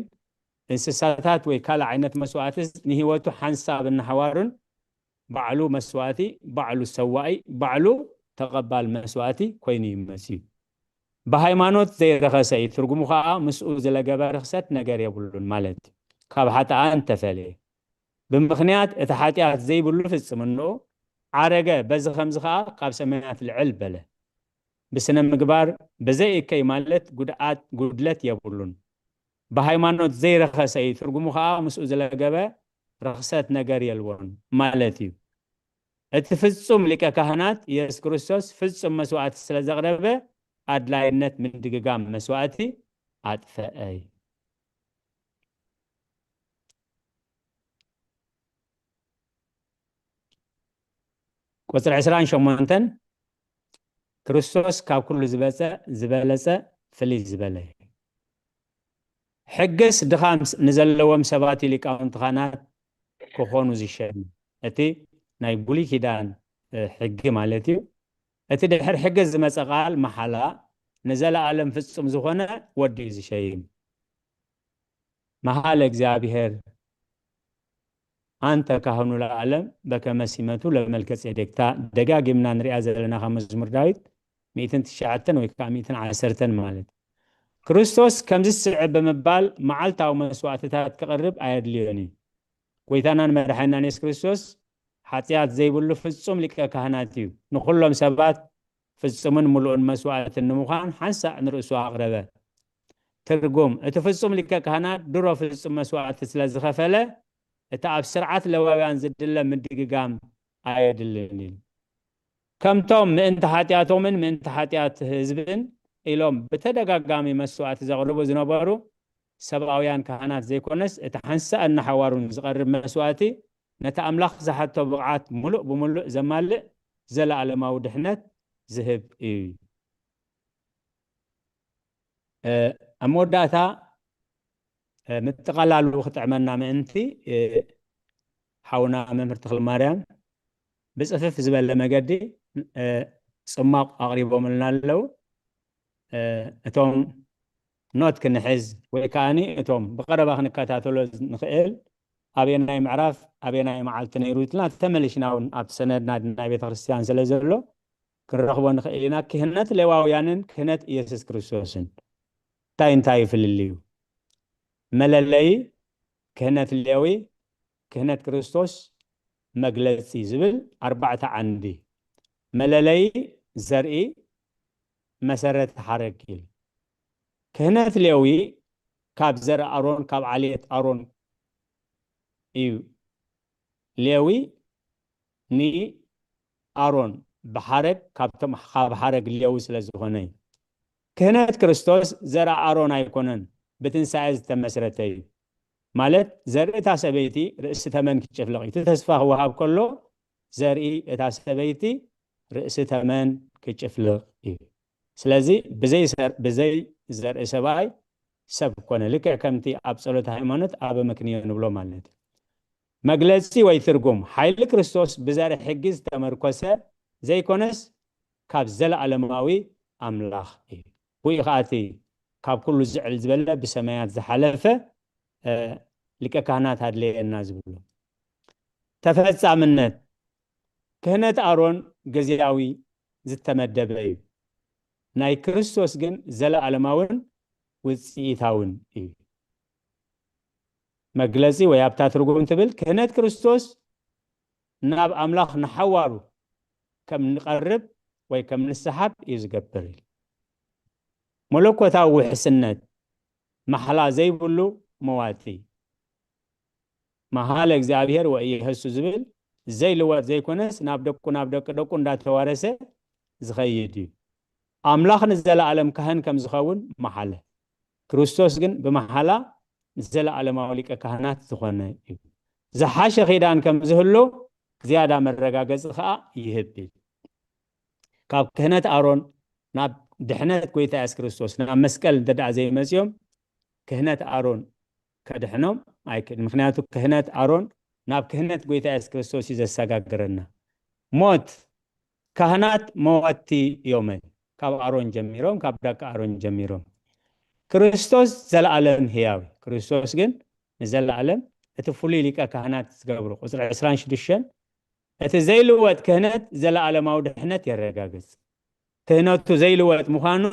እንስሳታት ወይ ካልእ ዓይነት መስዋእትስ ንህይወቱ ሓንሳብ እናሓዋሩን ባዕሉ መስዋእቲ፣ ባዕሉ ሰዋኢ፣ ባዕሉ ተቐባል መስዋእቲ ኮይኑ እዩ መጽዩ። ብሃይማኖት ዘይረኸሰ እዩ፣ ትርጉሙ ኸኣ ምስኡ ዝለገበ ርኽሰት ነገር የብሉን ማለት እዩ። ካብ ሓጥኣን ተፈልየ። ብምኽንያት እቲ ሓጢኣት ዘይብሉ ፍጽምንኡ ዓረገ፣ በዚ ኸምዚ ኸኣ ካብ ሰማያት ልዕል በለ። ብስነ ምግባር ብዘይ እከይ ማለት ጉድኣት ጉድለት የብሉን። ብሃይማኖት ዘይረኸሰ እዩ፣ ትርጉሙ ኸኣ ምስኡ ዝለገበ ርኽሰት ነገር የልቦን ማለት እዩ። እቲ ፍጹም ሊቀ ካህናት የሱስ ክርስቶስ ፍጹም መስዋእቲ ስለ ዘቕረበ ኣድላይነት ምድግጋም መስዋእቲ ኣጥፈአ እዩ። ቁጽሪ ዕስራን ሸሞንተን፣ ክርስቶስ ካብ ኩሉ ዝበጸ ዝበለጸ ፍልይ ዝበለ እዩ። ሕግስ ድኻም ንዘለዎም ሰባት ሊቃውንቲ ካህናት ክኾኑ ዝሸም፣ እቲ ናይ ብሉይ ኪዳን ሕጊ ማለት እዩ። እቲ ድሕሪ ሕጊ ዝመጸ ቃል መሓላ ንዘለኣለም ፍጹም ዝኾነ ወዲ እዩ ዝሸይም። መሓለ እግዚኣብሔር ኣንተ ካህኑ ለዓለም በከመ ሲመቱ ለመልከ ጼዴቅታ ደጋጊምና ንሪኣ ዘለና ካብ መዝሙር ዳዊት ሚእትን ትሽዓተን ወይ ከዓ ሚእትን ዓሰርተን ማለት። ክርስቶስ ከምዚ ዝስዕብ ብምባል መዓልታዊ መስዋእትታት ክቕርብ ኣየድልዮን እዩ። ጎይታናን መድሓኒናን የሱስ ክርስቶስ ሓጢኣት ዘይብሉ ፍጹም ሊቀ ካህናት እዩ። ንኹሎም ሰባት ፍጹምን ምሉእን መስዋእትን ንምዃን ሓንሳእ ንርእሱ ኣቕረበ። ትርጉም፣ እቲ ፍጹም ሊቀ ካህናት ድሮ ፍጹም መስዋእቲ ስለ ዝኸፈለ፣ እቲ ኣብ ስርዓት ለዋውያን ዝድለ ምድግጋም ኣየድልን እዩ። ከምቶም ምእንቲ ሓጢኣቶምን ምእንቲ ሓጢኣት ህዝብን ኢሎም ብተደጋጋሚ መስዋእቲ ዘቕርቡ ዝነበሩ ሰብኣውያን ካህናት ዘይኮነስ፣ እቲ ሓንሳእ እናሓዋሩን ዝቐርብ መስዋእቲ ነቲ ኣምላኽ ዝሓቶ ብቕዓት ምሉእ ብምሉእ ዘማልእ ዘለኣለማዊ ድሕነት ዝህብ እዩ። ኣብ መወዳእታ ምጥቓላሉ ክጥዕመና ምእንቲ ሓውና መምህር ተኽለማርያም ብፅፍፍ ዝበለ መገዲ ፅማቕ ኣቕሪቦምልና ኣለዉ። እቶም ኖት ክንሕዝ ወይ ከዓኒ እቶም ብቐረባ ክንከታተሎ ንኽእል ኣበየናይ ምዕራፍ ኣበየናይ መዓልቲ ነይሩ ኢልና ተመሊሽና እውን ኣብቲ ሰነድና ናይ ቤተ ክርስቲያን ስለ ዘሎ ክንረኽቦ ንኽእል ኢና። ክህነት ሌዋውያንን ክህነት ኢየሱስ ክርስቶስን እንታይ እንታይ ፍልልዩ? መለለዪ ክህነት ሌዊ፣ ክህነት ክርስቶስ መግለጺ ዝብል ኣርባዕተ ዓንዲ። መለለዪ ዘርኢ መሰረት ሓረግ ኢል። ክህነት ሌዊ ካብ ዘርኢ ኣሮን ካብ ዓሌት ኣሮን እዩ። ሌዊ ንኣሮን ብሓረግ ካብቶም ካብ ሓረግ ሌዊ ስለ ዝኾነ እዩ። ክህነት ክርስቶስ ዘርኢ ኣሮን ኣይኮነን፣ ብትንሳኤ ዝተመስረተ እዩ። ማለት ዘርኢ እታ ሰበይቲ ርእሲ ተመን ክጭፍልቕ እዩ። እቲ ተስፋ ክወሃብ ከሎ ዘርኢ እታ ሰበይቲ ርእሲ ተመን ክጭፍልቕ እዩ። ስለዚ ብዘይ ሰር- ብዘይ ዘርኢ ሰብኣይ ሰብ ኮነ። ልክዕ ከምቲ ኣብ ጸሎተ ሃይማኖት ኣበ ምክንዮ ንብሎ ማለት እዩ። መግለጺ ወይ ትርጉም ሓይሊ ክርስቶስ ብዘርኢ ሕጊ ዝተመርኮሰ ዘይኮነስ ካብ ዘለኣለማዊ ኣምላኽ እዩ። ብኡ ከኣ እቲ ካብ ኩሉ ዝዕል ዝበለ ብሰማያት ዝሓለፈ እ፣ ሊቀ ካህናት ኣድለየና ዝብሎ። ተፈጻምነት ክህነት ኣሮን ግዜያዊ ዝተመደበ እዩ። ናይ ክርስቶስ ግን ዘለኣለማውን ውፅኢታውን እዩ። መግለጺ ወይ ኣብታ ትርጉም ትብል ክህነት ክርስቶስ ናብ ኣምላኽ ንሓዋሩ ከም ንቐርብ ወይ ከም ንሰሓብ እዩ ዝገብር። መለኮታዊ ውሕስነት ማሕላ ዘይብሉ መዋቲ መሃለ እግዚኣብሔር ወኢየሕሱ ዝብል ዘይልወጥ ዘይኮነስ ናብ ደቁ ናብ ደቂ ደቁ እንዳተዋረሰ ዝኸይድ እዩ። ኣምላኽ ንዘለኣለም ካህን ከም ዝኸውን መሓለ። ክርስቶስ ግን ብመሓላ ዘለኣለማዊ ሊቀ ካህናት ዝኾነ እዩ። ዝሓሸ ኺዳን ከም ዝህሉ ዝያዳ መረጋገፂ ኸዓ ይህብ እዩ። ካብ ክህነት ኣሮን ናብ ድሕነት ጎይታ የሱስ ክርስቶስ ናብ መስቀል እንተ ደኣ ዘይመፅዮም ክህነት ኣሮን ከድሕኖም ኣይክእል። ምክንያቱ ክህነት ኣሮን ናብ ክህነት ጎይታ የሱስ ክርስቶስ እዩ ዘሰጋግረና። ሞት ካህናት መወቲ እዮም። ካብ ኣሮን ጀሚሮም ካብ ደቂ ኣሮን ጀሚሮም ክርስቶስ ዘለኣለም ህያው እዩ። ክርስቶስ ግን ንዘለኣለም እቲ ፍሉይ ሊቀ ካህናት ዝገብሩ ቁፅሪ ዕስራን ሽዱሽተን እቲ ዘይልወጥ ክህነት ዘለኣለማዊ ድሕነት የረጋግፅ። ክህነቱ ዘይልወጥ ምዃኑ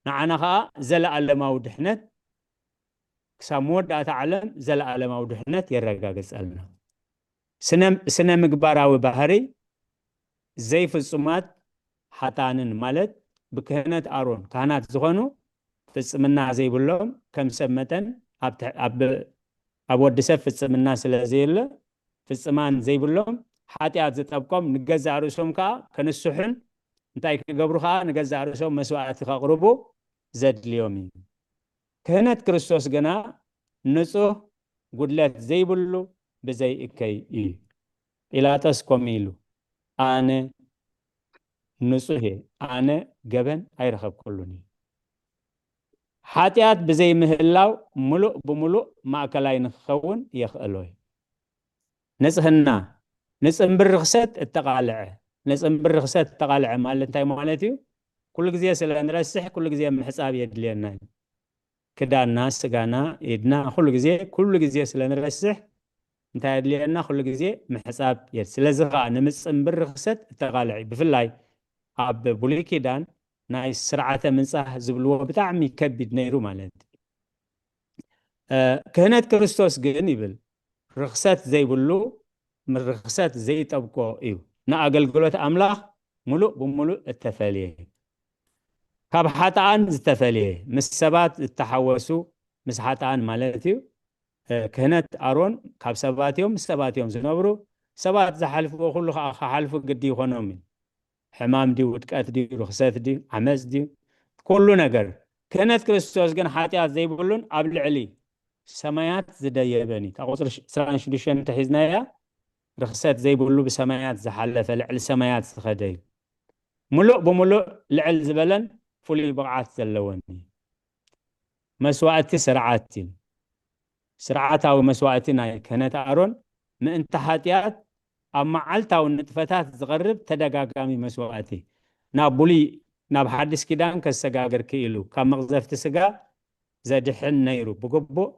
ንዓና ከዓ ዘለኣለማዊ ድሕነት ክሳብ መወዳእታ ዓለም ዘለኣለማዊ ድሕነት የረጋግፀልና። ስነ ስነ ምግባራዊ ባህሪ ዘይፍጹማት ሓጣንን ማለት ብክህነት ኣሮን ካህናት ዝኾኑ ፍጽምና ዘይብሎም ከም ሰብ መጠን ኣብ ትሕ- ኣብ ኣብ ወዲ ሰብ ፍጽምና ስለ ዘየለ ፍጽማን ዘይብሎም ሓጢኣት ዝጠብቆም ንገዛእ ርእሶም ከዓ ከንስሑን እንታይ ክገብሩ ከዓ ንገዛእ ርእሶም መስዋዕቲ ከቕርቡ ዘድልዮም እዩ። ክህነት ክርስቶስ ግና ንጹህ ጉድለት ዘይብሉ ብዘይ እከይ እዩ። ጲላጦስ ከምኡ ኢሉ ኣነ ንጹህ እየ፣ ኣነ ገበን ኣይረኸብኩሉን እዩ። ሓጢኣት ብዘይ ምህላው ምሉእ ብምሉእ ማእከላይ ንክኸውን የኽእሎ እዩ። ንጽህና ንጽንብር ርኽሰት እተቓልዐ። ንጽንብር ርኽሰት እተቓልዐ ማለት እንታይ ማለት እዩ? ኩሉ ግዜ ስለ ንረስሕ ኩሉ ግዜ ምሕጻብ የድልየና እዩ። ክዳና፣ ስጋና፣ ኢድና ኩሉ ግዜ ኩሉ ግዜ ስለ ንረስሕ እንታይ የድልየና? ኩሉ ግዜ ምሕጻብ የድ ስለዚ ከዓ ንምጽንብር ርኽሰት እተቓልዐ እዩ። ብፍላይ ኣብ ብሉይ ኪዳን ናይ ስርዓተ ምንጻህ ዝብልዎ ብጣዕሚ ከቢድ ነይሩ ማለት እዩ። ክህነት ክርስቶስ ግን ይብል ርኽሰት ዘይብሉ ርኽሰት ዘይጠብቆ እዩ። ንኣገልግሎት ኣምላኽ ሙሉእ ብሙሉእ እተፈልየ ካብ ሓጥኣን ዝተፈልየ ምስ ሰባት ዝተሓወሱ ምስ ሓጥኣን ማለት እዩ። ክህነት ኣሮን ካብ ሰባት እዮም ምስ ሰባት እዮም ዝነብሩ። ሰባት ዝሓልፍዎ ኩሉ ከዓ ክሓልፉ ግዲ ይኾኖም እዩ። ሕማም ድዩ ውድቀት ድዩ ርኽሰት ድዩ ዓመፅ ድዩ ኩሉ ነገር ክህነት ክርስቶስ ግን ሓጢኣት ዘይብሉን ኣብ ልዕሊ ሰማያት ዝደየበን እዩ። ካብ ቁፅሪ ዕስራን ሽዱሽተን እንተሒዝናያ ርኽሰት ዘይብሉ ብሰማያት ዝሓለፈ ልዕሊ ሰማያት ዝኸደ እዩ። ምሉእ ብምሉእ ልዕል ዝበለን ፍሉይ ብቕዓት ዘለዎን እዩ። መስዋእቲ ስርዓት እዩ። ስርዓታዊ መስዋእቲ ናይ ክህነት ኣሮን ምእንቲ ሓጢኣት ኣብ መዓልታዊ ንጥፈታት ዝቐርብ ተደጋጋሚ መስዋእቲ፣ ናብ ብሉይ ናብ ሓድሽ ኪዳን ከሰጋግር ክኢሉ ካብ መቕዘፍቲ ስጋ ዘድሕን ነይሩ። ብግቡእ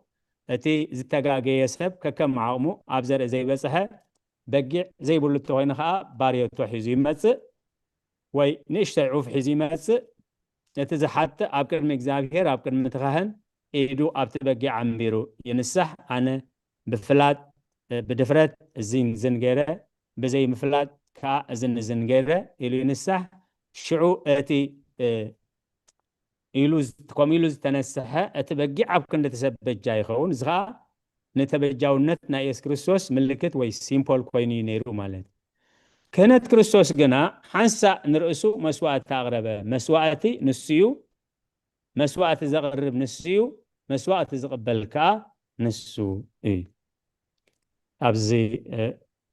እቲ ዝተጋገየ ሰብ ከከም ዓቕሙ ኣብ ዘርኢ ዘይበጽሐ በጊዕ ዘይብሉ እንተኾይኑ ኸኣ ባርዮቶ ሒዙ ይመጽእ ወይ ንእሽተይ ዑፍ ሒዙ ይመጽእ። እቲ ዝሓጥእ ኣብ ቅድሚ እግዚኣብሔር ኣብ ቅድሚ እቲ ካህን ኢዱ ኣብቲ በጊዕ ኣንቢሩ ይንሳሕ። ኣነ ብፍላጥ ብድፍረት እዝን ዝን ገይረ፣ ብዘይምፍላጥ ከኣ እዝን እዝን ገይረ ኢሉ ይንሳሕ። ሽዑ እቲ ኢሉ ከምኡ ኢሉ ዝተነስሐ እቲ በጊዕ ኣብ ክንዲ እቲ ሰብ በጃ ይኸውን። እዚ ኸኣ ንተበጃውነት ናይ የሱስ ክርስቶስ ምልክት ወይ ሲምፖል ኮይኑ እዩ ነይሩ ማለት እዩ። ክህነት ክርስቶስ ግና ሓንሳእ ንርእሱ መስዋእቲ ኣቕረበ። መስዋእቲ ንሱ እዩ። መስዋእቲ ዘቕርብ ንሱ እዩ። መስዋእቲ ዝቕበል ከኣ ንሱ እዩ። ኣብዚ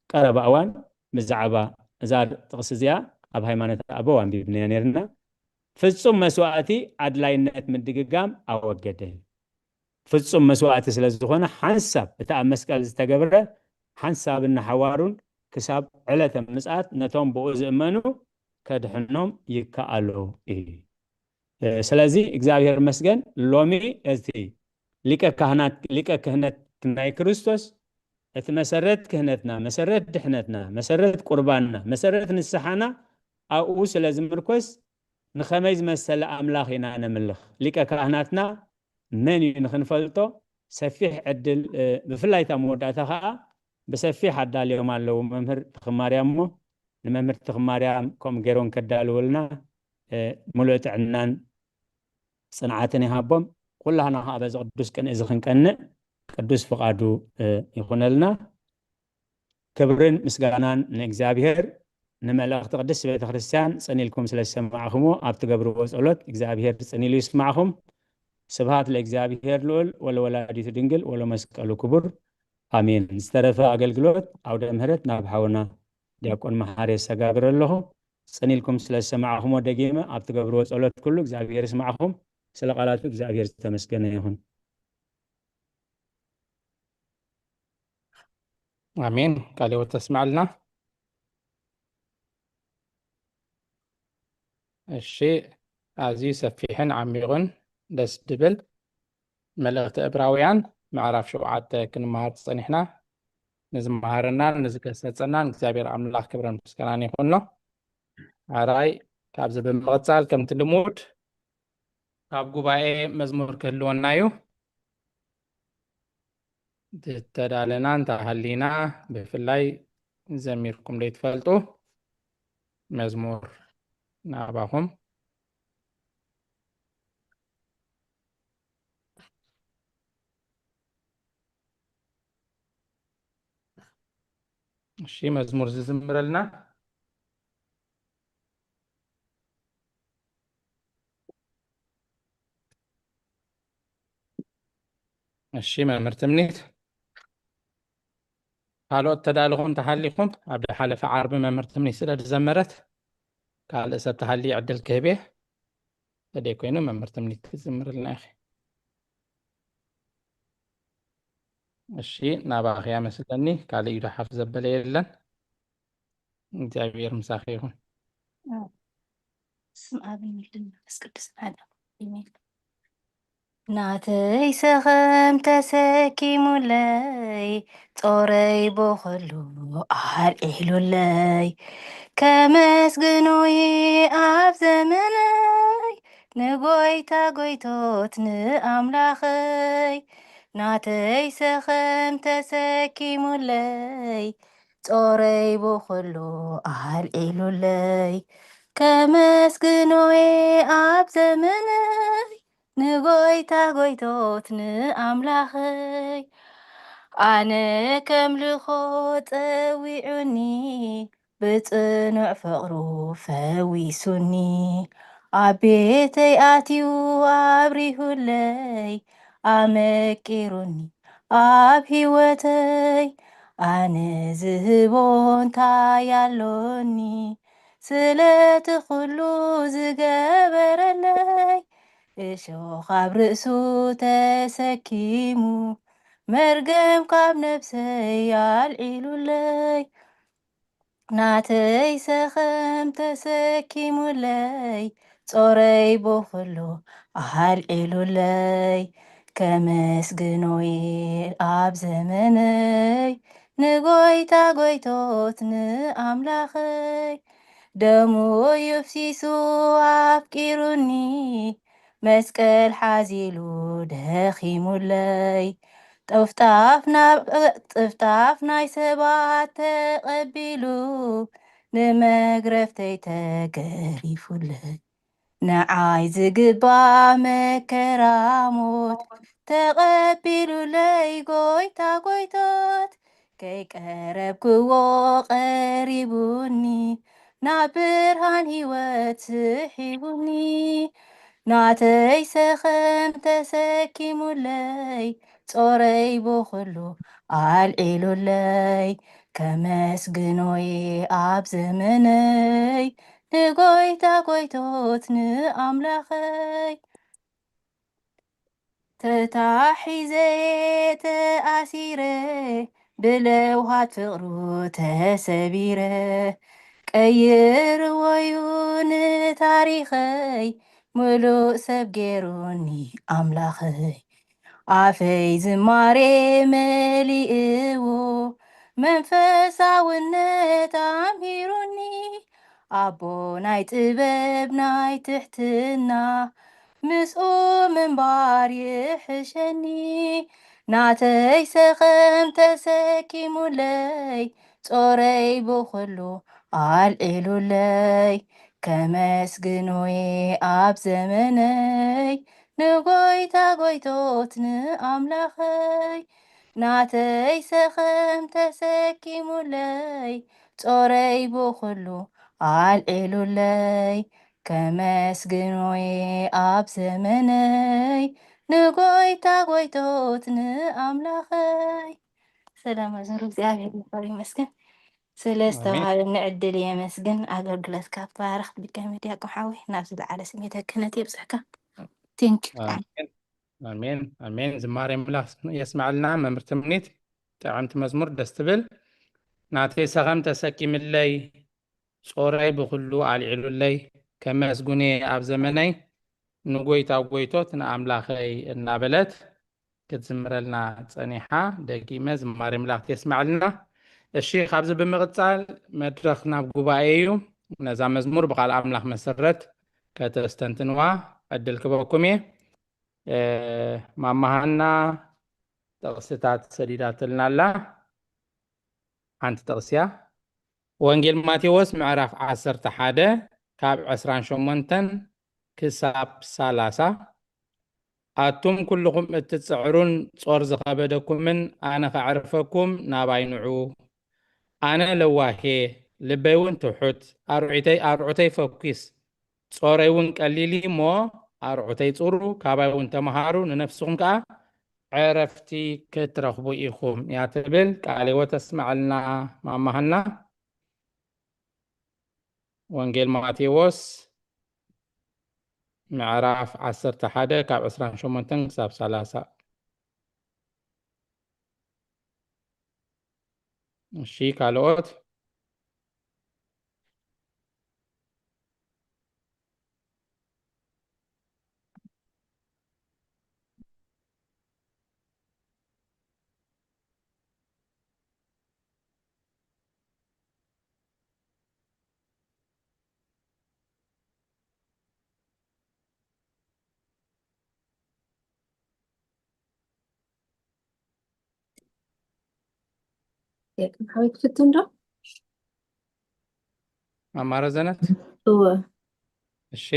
ቀረባ እዋን ብዛዕባ እዛ ጥቕሲ እዚኣ ኣብ ሃይማኖት ኣበው ኣንቢብናያ ነርና። ፍጹም መስዋእቲ ኣድላይነት ምድግጋም ኣወገደ። ፍጹም መስዋእቲ ስለ ዝኾነ ሓንሳብ እቲ ኣብ መስቀል ዝተገብረ ሓንሳብን ንሓዋሩን ክሳብ ዕለተ ምጽኣት ነቶም ብኡ ዝእመኑ ከድሕኖም ይከኣሎ እዩ። ስለዚ እግዚኣብሔር መስገን ሎሚ እቲ ሊቀ ካህናት ሊቀ ክህነት ናይ ክርስቶስ እቲ መሰረት ክህነትና መሰረት ድሕነትና መሰረት ቁርባንና መሰረት ንስሓና ኣብኡ ስለ ዝምርኮስ ንኸመይ ዝመሰለ ኣምላኽ ኢና ነምልኽ? ሊቀ ካህናትና መን እዩ ንኽንፈልጦ ሰፊሕ ዕድል ብፍላይ እታ መወዳእታ ከዓ ብሰፊሕ ኣዳልዮም ኣለዉ። መምህር ትኽማርያም እሞ ንመምህር ትኽማርያም ከምኡ ገይሮም ከዳልውልና ምሉእ ጥዕናን ጽንዓትን ይሃቦም። ኩላህና ከዓ በዚ ቅዱስ ቅንኢ እዚ ክንቀንእ ቅዱስ ፍቓዱ ይኹነልና። ክብርን ምስጋናን ንእግዚኣብሔር። ንመልእኽቲ ቅድስት ቤተ ክርስቲያን ጽን ኢልኩም ስለ ዝሰማዕኹሞ ኣብ ትገብርዎ ጸሎት እግዚኣብሔር ጽን ኢሉ ይስማዕኹም። ስብሃት ለእግዚኣብሔር ልዑል ወለወላዲቱ ድንግል ወለመስቀሉ ክቡር ኣሜን። ዝተረፈ ኣገልግሎት ኣውደ ምህረት ናብ ሓውና ዲያቆን መሓሪ የሰጋግረ ኣለኹ። ጽን ኢልኩም ስለ ዝሰማዕኹሞ ደጊመ ኣብ ትገብርዎ ጸሎት ኩሉ እግዚኣብሔር ይስማዕኹም። ስለ ቃላቱ እግዚኣብሔር ዝተመስገነ ይኹን። ኣሜን። ቃለ ሕይወት ተስማዕልና። እሺ፣ ኣዝዩ ሰፊሕን ዓሚቑን ደስ ድብል መልእኽቲ ዕብራውያን ምዕራፍ ሸውዓተ ክንመሃር ጸኒሕና። ንዝመሃረናን ንዝገሰጸናን እግዚኣብሔር ኣምላኽ ክብርን ምስጋናን ይኹኖ። ኣራይ ካብዚ ብምቕጻል ከምቲ ልሙድ ካብ ጉባኤ መዝሙር ክህልወና እዩ። ዝተዳለና እንተሃሊና ብፍላይ ዘሚርኩም ዘይትፈልጡ መዝሙር ናባኹም። እሺ መዝሙር ዝዝምረልና። እሺ መምህር ትምኒት ካልኦት ተዳልኹም ተሃሊኹም ኣብ ዝሓለፈ ዓርቢ መምህር ትምኒት ስለ ዝዘመረት ካልእ ሰብ ተሃሊ ዕድል ክህብ እየ። ተደይ ኮይኑ መምህር ትምኒት ክትዝምርልና ኢኺ። እሺ ናባኽያ መስለኒ ካልእ ኢዱ ሓፍ ዘበለ የለን። እግዚኣብሔር ምሳኺ ይኹን። ስም ኣብን ወልድን መንፈስ ቅዱስን ሓደ ኣምላኽ። ናተይ ሰኸም ተሰኪሙለይ ጾረይ ብኹሉ ኣልዒሉለይ ከመስግኖ እየ ኣብ ዘመነይ ንጎይታ ጎይቶት ንኣምላኸይ ናተይ ሰኸም ተሰኪሙለይ ጾረይ ብኹሉ ኣልዒሉለይ ከመስግኖ እየ ኣብ ዘመነይ ንጎይታ ጎይቶት ንኣምላኸይ ኣነ ከምልኾ ጸዊዑኒ ብጽኑዕ ፍቕሩ ፈዊሱኒ ኣብ ቤተይ ኣትዩ ኣብሪሁለይ ኣመቂሩኒ ኣብ ህይወተይ ኣነ ዝህቦ እንታይ ኣሎኒ? ስለቲ ኩሉ ዝገበረለይ፣ እሾኽ ኣብ ርእሱ ተሰኪሙ፣ መርገም ካብ ነፍሰይ ኣልዒሉለይ። ናተይ ሰኸም ተሰኪሙለይ፣ ጾረይ ብኹሉ ኣልዒሉለይ። ከመስግኖየ ኣብ ዘመነይ፣ ንጎይታ ጎይቶት ንኣምላኸይ። ደሙ እዩ ፍሲሱ ኣፍቂሩኒ፣ መስቀል ሓዚሉ ደኺሙለይ። ጥፍጣፍ ናብ-፣ ጥፍጣፍ ናይ ሰባት ተቐቢሉ፣ ንመግረፍተይ ተገሪፉለይ። ንዓይ ዝግባእ መከራ ሞት ተቐቢሉለይ ጎይታ ጎይቶት። ከይቀረብክዎ ቀሪቡኒ፣ ናብ ብርሃን ህይወት ስሒቡኒ። ናተይ ሰኸም ተሰኪሙለይ፣ ጾረይ ብኹሉ ኣልዒሉለይ። ከመስግኖየ ኣብ ዘመነይ፣ ንጎይታ ጎይቶት ንኣምላኸይ። ተታሒዘ ተኣሲረ፣ ብለውሃት ፍቕሩ ተሰቢረ። ቀይርዎዩ ንታሪኸይ፣ ምሉእ ሰብ ገይሩኒ ኣምላኸይ። ኣፈይ ዝማሬ መሊእዎ፣ መንፈሳውነት ኣምሂሩኒ። ኣቦ ናይ ጥበብ ናይ ትሕትና፣ ምስኡ ምንባር ይሕሸኒ። ናተይ ሰኸም ተሰኪሙለይ፣ ጾረይ ብኹሉ ኣልዒሉለይ። ከመስግኖየ ኣብ ዘመነይ፣ ንጎይታ ጎይቶት ንኣምላኸይ። ናተይ ሰኸም ተሰኪሙለይ፣ ጾረይ ብኹሉ ኣልዒሉለይ። ከመስግኖየ ኣብ ዘመነይ፣ ንጎይታ ጎይቶት ንኣምላኸይ። ሰላም መዝሙር እግዚኣብሔር ይኽበር ይመስገን። ስለ ኣሜን። ዝተዋሃበኒ ዕድል የመስግን። ኣገልግሎትካ ባረኽ። ብድጋሚ ዲያቆን ሓወይ፣ ናብ ዝለዓለ ስሜተ ክህነት የብጽሕካ። ቴንክ ዩ። ኣሜን፣ ኣሜን፣ ኣሜን። ዝማሬ ኣምላኽ የስምዐልና። መምህር ትምኒት፣ ጥዕምቲ መዝሙር፣ ደስ ትብል። ናተይ ሰኸም ተሰኪምለይ፣ ጾረይ ብኹሉ ኣልዒሉለይ፣ ከመስጉን እየ ኣብ ዘመነይ፣ ንጎይታ ጎይቶት ንኣምላኸይ እናበለት ክትዝምረልና ጸኒሓ። ደጊመ ዝማሬ ኣምላኽ የስምዐልና። እሺ፣ ካብዚ ብምቕጻል መድረኽ ናብ ጉባኤ እዩ። ነዛ መዝሙር ብቓል ኣምላኽ መሰረት ከተስተንትንዋ ዕድል ክበኩም እየ። እ፣ ማማ ሃና ጥቕስታት ሰዲዳትልና ኣላ። ሓንቲ ጥቕሲ እያ። ወንጌል ማቴዎስ ምዕራፍ ዓሰርተ ሓደ ካብ ዕስራን ሸሞንተን ክሳብ ሰላሳ። ኣቱም ኩልኹም እትጽዕሩን ጾር ዝኸበደኩምን፣ ኣነ ኸዕርፈኩም ናባይ ንዑ። ኣነ ለዋህ እየ፣ ልበይ እውን ትሑት፣ ኣርዑተይ፣ ኣርዑተይ ፈኲስ፣ ጾረይ እውን ቀሊል እዩ እሞ፣ ኣርዑተይ ጽሩ፣ ካባይ እውን ተመሃሩ፣ ንነፍስኹም ከኣ ዕረፍቲ ክትረኽቡ ኢኹም እያ ትብል። ቃለ ሕይወት ተስምዐልና ማማ ሃና። ወንጌል ማቴዎስ ምዕራፍ ዓሰርተ ሓደ ካብ ዕስራን ሸሞንተን ክሳብ ሰላሳ። እሺ፣ ካልኦት? ደቂ ሓወይ ክፍትን ዶ? ኣማረ ዘነት? እወ። እሺ።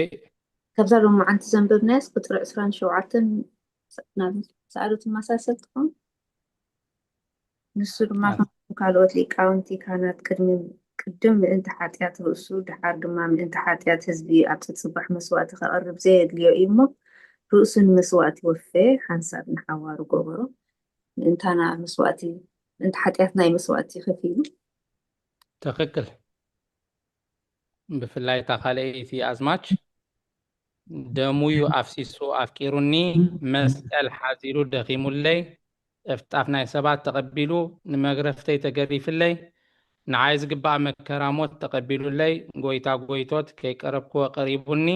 ካብዛ ሎማዓንቲ ዘንበብናያስ ቁፅሪ ዕስራን ሸውዓተን ናብ ሰዓሉ ትመሳሰል ትኸውን። ንሱ ድማ፣ ኣዎ። ከም ካልኦት ሊቃውንቲ ካህናት ቅድሚ፣ ቅድም ምእንቲ ሓጢኣት ርእሱ፣ ደሓር ድማ ምእንቲ ሓጢኣት ህዝቢ ኣብ ጽጽባሕ መስዋእቲ ከቕርብ ዘየድልዮ እዩ እሞ፣ ርእሱ ንመስዋእቲ ወፈየ፣ ሓንሳብ ንሓዋሩ ገበሮ። ምእንታና መስዋእቲ ምእንቲ ሓጢኣትና እዩ መስዋእቲ ከፊሉ። ትኽክል። ብፍላይ እታ ካልኣይቲ ኣዝማች ደሙዩ ኣፍሲሱ ኣፍቂሩኒ፣ መስቀል ሓዚሉ ደኺሙለይ፣ ጠፍጣፍ ናይ ሰባት ተቐቢሉ ንመግረፍተይ ተገሪፍለይ፣ ንዓይ ዝግባእ መከራ ሞት ተቐቢሉለይ፣ ጎይታ ጎይቶት ከይቀረብክዎ ቀሪቡኒ፣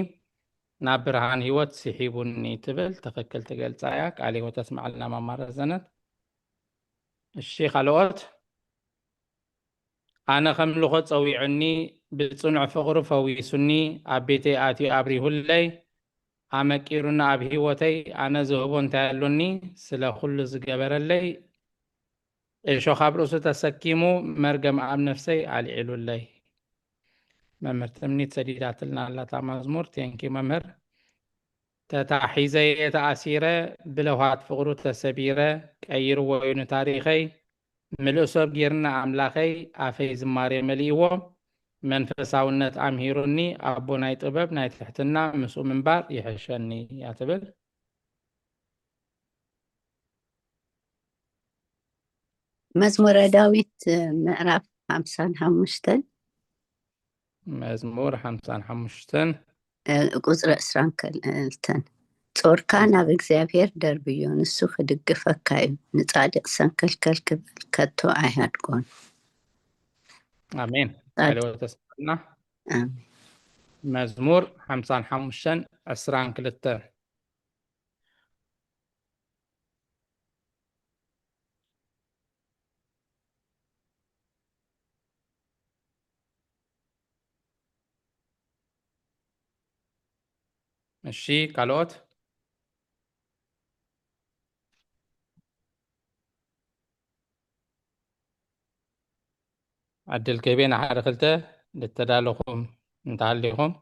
ናብ ብርሃን ህይወት ስሒቡኒ ትብል ትኽክል ትገልጻ እያ። ቃለ ህይወት ኣስምዓልና ማማ ረዘነት። እሺ ካልኦት። ኣነ ከምልኾ ጸዊዑኒ፣ ብጽኑዕ ፍቕሩ ፈዊሱኒ፣ ኣብ ቤተይ ኣትዩ ኣብሪሁለይ፣ ኣመቂሩኒ ኣብ ህይወተይ፣ ኣነ ዝህቦ እንታይ ኣሎኒ? ስለ ኩሉ ዝገበረለይ፣ እሾኽ ኣብ ርእሱ ተሰኪሙ፣ መርገም ኣብ ነፍሰይ ኣልዒሉለይ። መምህር ትምኒት ሰዲዳትልና ኣላ እታ መዝሙር። ቴንኪ መምህር። ተታሒዘ እየ ተኣሲረ፣ ብለውሃት ፍቕሩ ተሰቢረ፣ ቀይርዎ እዩ ንታሪኸይ፣ ምሉእ ሰብ ጌርና ኣምላኸይ፣ ኣፈይ ዝማሬ መሊእዎ፣ መንፈሳውነት ኣምሂሩኒ፣ ኣቦ ናይ ጥበብ ናይ ትሕትና፣ ምስኡ ምንባር ይሕሸኒ እያ ትብል። መዝሙረ ዳዊት ምዕራፍ ሓምሳን ሓሙሽተን መዝሙር ሓምሳን ሓሙሽተን ቁፅሪ ዕስራን ክልተን። ጾርካ ናብ እግዚኣብሔር ደርብዮ፣ ንሱ ክድግፈካ እዩ። ንጻድቕ ሰንከልከል ክብል ከቶ ኣይሃድጎን። ኣሜን። ቃለ ሕይወት ተስፋና። ኣሜን። መዝሙር ሓምሳን ሓሙሽተን ዕስራን ክልተን። እሺ ካልኦት? ዕድል ክህቤ ንሓደ ክልተ ልተዳለኹም እንተሃሊኹም።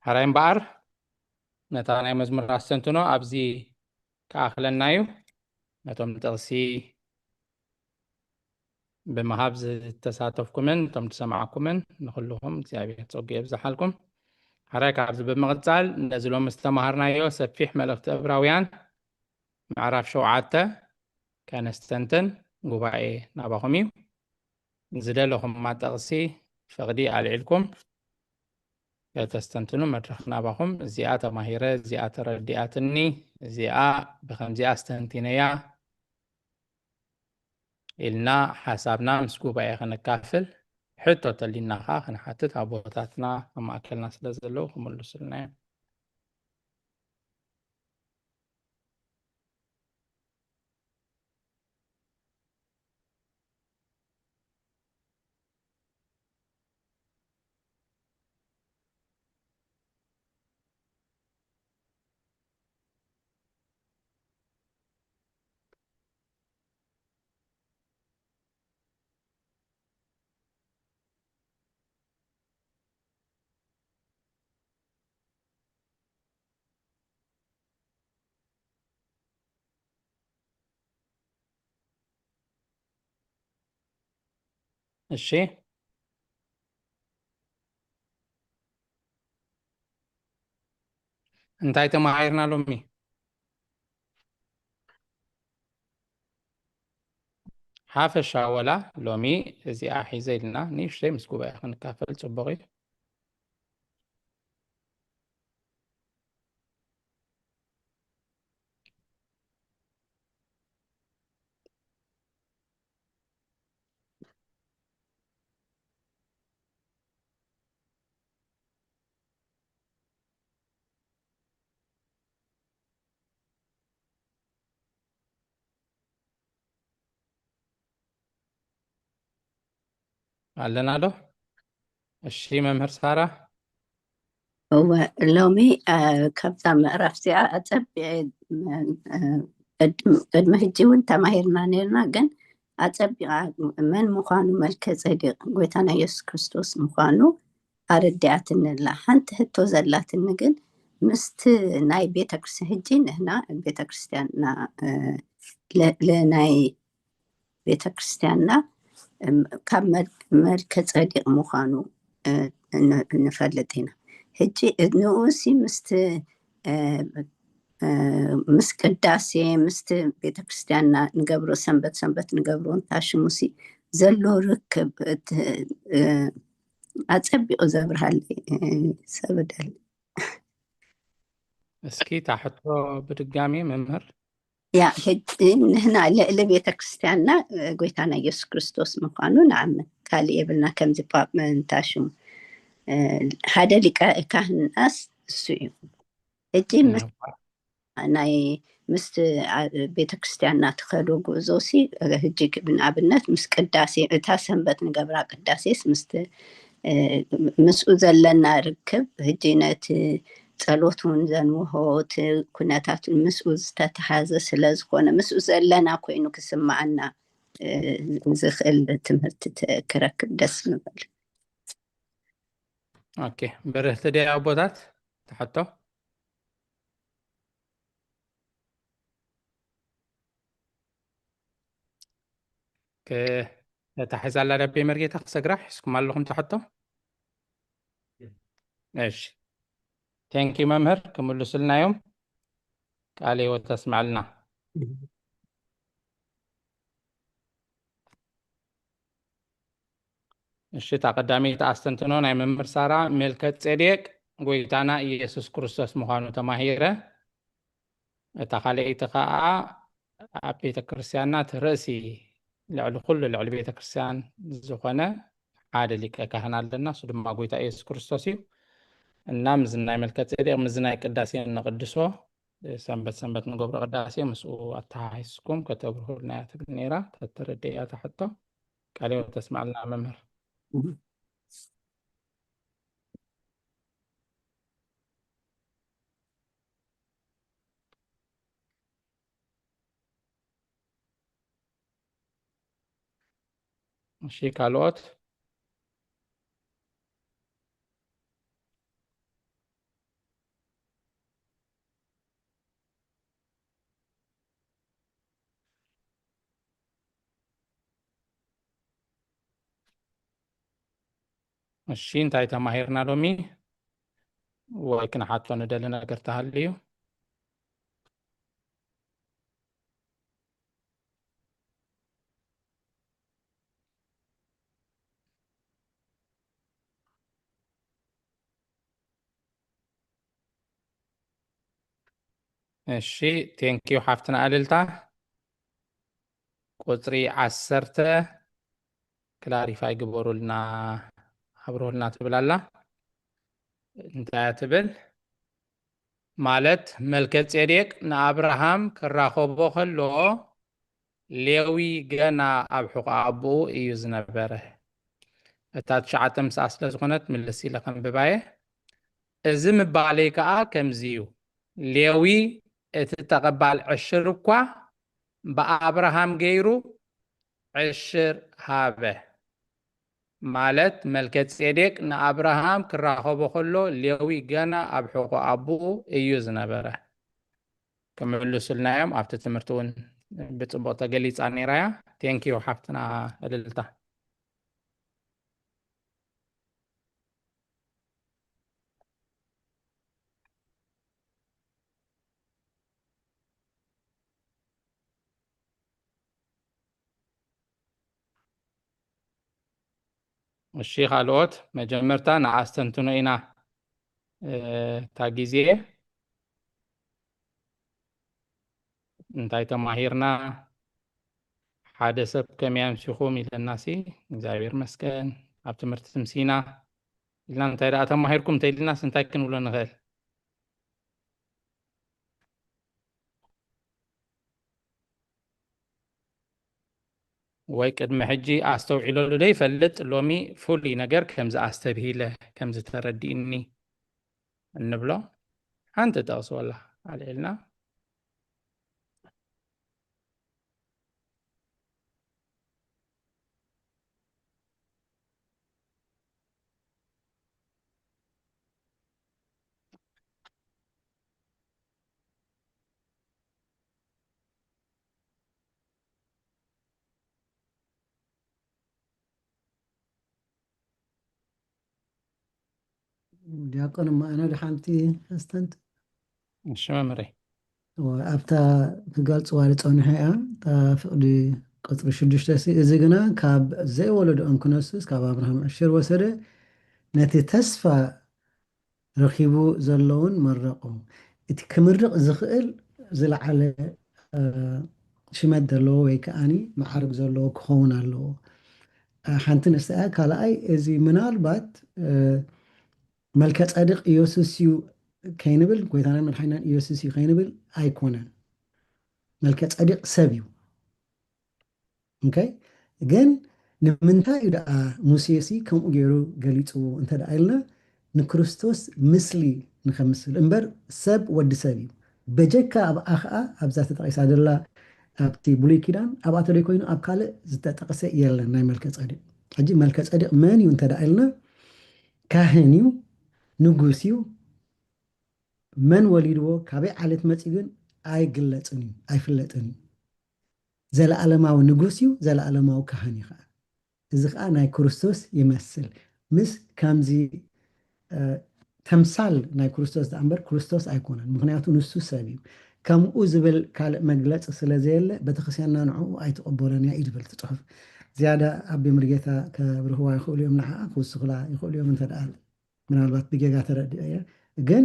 ሕራይ እምበኣር ነታ ናይ መዝሙር ኣስተንትኖ ኣብዚ ክኣኽለና እዩ። ነቶም ጥቕሲ ብምሃብ ዝተሳተፍኩምን እቶም ዝሰማዕኩምን ንኹልኹም እግዚኣብሔር ጸጉ የብዝሓልኩም። ሕራይ ካብዚ ብምቕጻል ነዚ ሎሚ ዝተማሃርናዮ ሰፊሕ መልእኽቲ ዕብራውያን ምዕራፍ ሸውዓተ ከነስተንትን ጉባኤ ናባኹም እዩ። ዝደለኹማ ጥቕሲ ፍቕዲ ኣልዒልኩም ከተስተንትኑ መድረኽ ናባኹም። እዚኣ ተማሂረ፣ እዚኣ ተረዲኣትኒ፣ እዚኣ ብኸምዚኣ ኣስተንቲነያ ኢልና ሓሳብና ምስ ጉባኤ ከነካፍል፣ ሕቶ ተሊና ኸዓ ክንሓትት ኣቦታትና ኣብ ማእከልና ስለ ዘለዉ ክምልሱልና እዮም። እሺ፣ እንታይ ተማሂርና ሎሚ? ሓፈሻ ወላ ሎሚ እዚኣ ሒዘ ኢልና ንእሽተይ ምስ ጉባኤ ክንካፈል ጽቡቕ እዩ። ኣለና ዶ? እሺ መምህር ሳራ። እወ፣ ሎሚ አ፣ ካብዛ ምዕራፍ እዚኣ ኣጸቢቐ፣ አ፣ ቅድም- ቅድሚ ሕጂ እውን ተማሂርና ነርና፣ ግን ኣጸቢቓ መን ምዃኑ፣ መልከ ጼዴቅ ጎይታና የሱስ ክርስቶስ ምዃኑ ኣረዲኣትኒ ኣላ። ሓንቲ ሕቶ ዘላትኒ ግን ምስቲ ናይ ቤተክርስትያን፣ ሕጂ ንሕና ቤተክርስትያንና፣ እ፣ ለ-፣ ለናይ ቤተክርስትያንና፣ እም፣ ካብ መል-፣ መልከ ጸዲቅ ምዃኑ፣ እ፣ ን-፣ ንፈልጥ ኢና። ሕጂ ንኡሲ ምስቲ፣ እ፣ እ፣ ምስ ቅዳሴ፣ ምስቲ ቤተክርስትያንና ንገብሮ፣ ሰንበት ሰንበት ንገብሮ እንታሽሙሲ ዘሎ ርክብ፣ እቲ፣ እ፣ ኣጸቢቑ ዘብርሃለይ፣ እ፣ ሰብ እደሊ። እስኪ እታ ሕቶ ብድጋሚ መምህር። ያ፣ ሕጂ ንሕና ልዕሊ ቤተክርስትያንና፣ እ፣ ጎይታና ኢየሱስ ክርስቶስ ምዃኑ ንኣምን። ካልእ የብልና፣ ከምዚ ጳ-፣ እንታሽሙ፣ እ፣ ሓደ ሊቀ ካህንናስ እሱ እዩ። ሕጂ ምስ ናይ ምስቲ፣ አ፣ ቤተክርስትያንና ትኸዶ ጉዕዞሲ፣ እ፣ ሕጂ ግ-፣ ንኣብነት ምስ ቅዳሴ፣ እታ ሰንበት ንገብራ ቅዳሴስ ምስቲ፣ እ፣ ምስኡ ዘለና ርክብ፣ ሕጂ ነቲ ጸሎት እውን ዘንውሆ፣ እቲ ኩነታት ምስኡ ዝተተሓዘ ስለ ዝኾነ፣ ምስኡ ዘለና ኮይኑ ክስምዓና፣ እ፣ ዝኽእል ትምህርቲ ት-፣ ክረክብ ደስ ምበል። ኦኬ፣ በርህቲ ድያ ኣቦታት? ትሕቶ? ከ-፣ እታ ሒዛ ኣላ ደቤ መርጌታ ክሰግራ ሒዝኩም ኣለኹም ትሕቶ? እሺ። ቴንክ ዩ መምህር፣ ክምልሱልና እዮም። ቃለ ህይወት ተስምዐልና። እሺ፣ እታ ቀዳመይቲ ኣስተንትኖ ናይ መምህር ሳራ፣ ሜልከ ጼዴቅ ጎይታና ኢየሱስ ክርስቶስ ምዃኑ ተማሂረ። እታ ካልኣይቲ ኸኣ ኣብ ቤተ ክርስቲያንና እቲ ርእሲ፣ ልዕሊ ኩሉ፣ ልዕሊ ቤተ ክርስቲያን ዝኾነ ሓደ ሊቀ ካህን ኣለና፣ እሱ ድማ ጎይታ ኢየሱስ ክርስቶስ እዩ። እና ምስዚ ናይ መልከ ጼዴቅ፣ ምስዚ ናይ ቅዳሴ እንቕድሶ፣ ሰንበት ሰንበት ንገብሮ ቅዳሴ ምስኡ ኣተሓሒዝኩም ከተብርሁልና እያ ትብል ነይራ። ተተረድእያ እታ ሕቶ? ቃለ ህይወት ተስምዐልና መምህር። እሺ፣ ካልኦት? እሺ፣ እንታይ ተማሂርና ሎሚ? ወይ ክንሓቶ ንደሊ ነገር ተሃልዩ? እሺ፣ ቴንኪዩ ሓፍትና እልልታ። ቁጽሪ ዓሰርተ ክላሪፋይ ግበሩልና፣ ኣብርሁልና ትብል ኣላ። እንታይ እያ ትብል? ማለት መልከ ጼዴቅ ንኣብርሃም ክራኸቦ ከሎ ሌዊ ገና ኣብ ሕቖ ኣቦኡ እዩ ዝነበረ። እታ ትሽዓተ ምስኣ ስለ ዝኾነት ምልስ ኢለ ከንብባየ። እዚ ምባለይ ከኣ ከምዚ እዩ። ሌዊ እቲ ተቐባል ዕሽር እኳ ብኣብርሃም ገይሩ ዕሽር ሃበ። ማለት መልከ ጼዴቅ ንኣብርሃም ክራኸቦ ከሎ ሌዊ ገና ኣብ ሕቖ ኣቦኡ እዩ ዝነበረ። ክምልሱልና እዮም። ኣብቲ ትምህርቲ እውን ብጽቡቕ ተገሊጻ ነይራ እያ። ቴንኪዩ ሓፍትና እልልታ። እሺ፣ ካልኦት መጀመርታ ንኣስተንትኖ ኢና፣ እ፣ እታ ግዜ እንታይ ተማሂርና? ሓደ ሰብ ከመይ ኣምሲኹም ኢለናሲ፣ እግዚኣብሔር መስገን ኣብ ትምህርቲ ትምሲና ኢልና፣ እንታይ ደኣ ተማሂርኩም እንተኢልናስ እንታይ ክንብሎ ንኽእል? ወይ ቅድሚ ሕጂ ኣስተውዒለሉ ዘይፈልጥ ሎሚ ፍሉይ ነገር ከምዚ ኣስተብሂለ፣ ከምዚ ተረዲእኒ እንብሎ ሓንቲ ጥቕሲ ወላ ኣልዒልና። ዲያቆን እሞ ኣነ ድሓንቲ ኣስተንት እሺ መምህረይ። ኣብታ ክገልፅዋ ዝፀንሑ እያ። እታ ፍቕዲ ቁፅሪ ሽዱሽተ ሲ፣ እዚ ግና ካብ ዘይወለድኦም ክነሱስ ካብ ኣብርሃም ዕሽር ወሰደ፣ ነቲ ተስፋ ረኺቡ ዘለውን መረቑ። እቲ ክምርቕ ዝኽእል ዝለዓለ ሽመት ዘለዎ ወይ ከዓኒ መዓርግ ዘለዎ ክኸውን ኣለዎ። ሓንቲ ንስያ ካልኣይ፣ እዚ ምናልባት መልከ ጸድቅ ኢየሱስ እዩ ከይንብል፣ ጎይታናን መድሓኒናን ኢየሱስ እዩ ከይንብል ኣይኮነን። መልከ ጸድቅ ሰብ እዩ። ኦኬ፣ ግን ንምንታይ እዩ ደኣ ሙሴ ሲ ከምኡ ገይሩ ገሊጽዎ እንተ ደኣ ኢልና፣ ንክርስቶስ ምስሊ ንኸምስል እምበር፣ ሰብ ወዲ ሰብ እዩ። በጀካ ኣብኣ ኸኣ ኣብዛ ተጠቒሳ ዘላ ኣብቲ ብሉይ ኪዳን ኣብኣ ተደይ ኮይኑ ኣብ ካልእ ዝተጠቕሰ የለን ናይ መልከ ጸዲቕ። ሕጂ መልከ ጸዲቕ መን እዩ እንተ ደኣ ኢልና፣ ካህን እዩ፣ ንጉስ እዩ። መን ወሊድዎ፣ ካበይ ዓሌት መጺኡ ግን ኣይግለጽን እዩ፣ ኣይፍለጥን እዩ። ዘለኣለማዊ ንጉስ እዩ፣ ዘለኣለማዊ ካህን እዩ ኸዓ። እዚ ኸዓ ናይ ክርስቶስ ይመስል። ምስ ከምዚ ተምሳል ናይ ክርስቶስ ደኣ እምበር ክርስቶስ ኣይኮነን። ምኽንያቱ ንሱ ሰብ እዩ። ከምኡ ዝብል ካልእ መግለጺ ስለ ዘየለ፣ ቤተክርስትያንና ንዕኡ ኣይትቕበሎን እያ እዩ ዝብል እቲ ጽሑፍ። ዝያዳ ኣቢ ምርጌታ ከብርህዋ ይኽእሉ እዮም፣ ንዓኣ ክውስኹላ ይኽእሉ እዮም እንተ ደኣ ምናልባት ብጌጋ ተረዲኦ እየ። ግን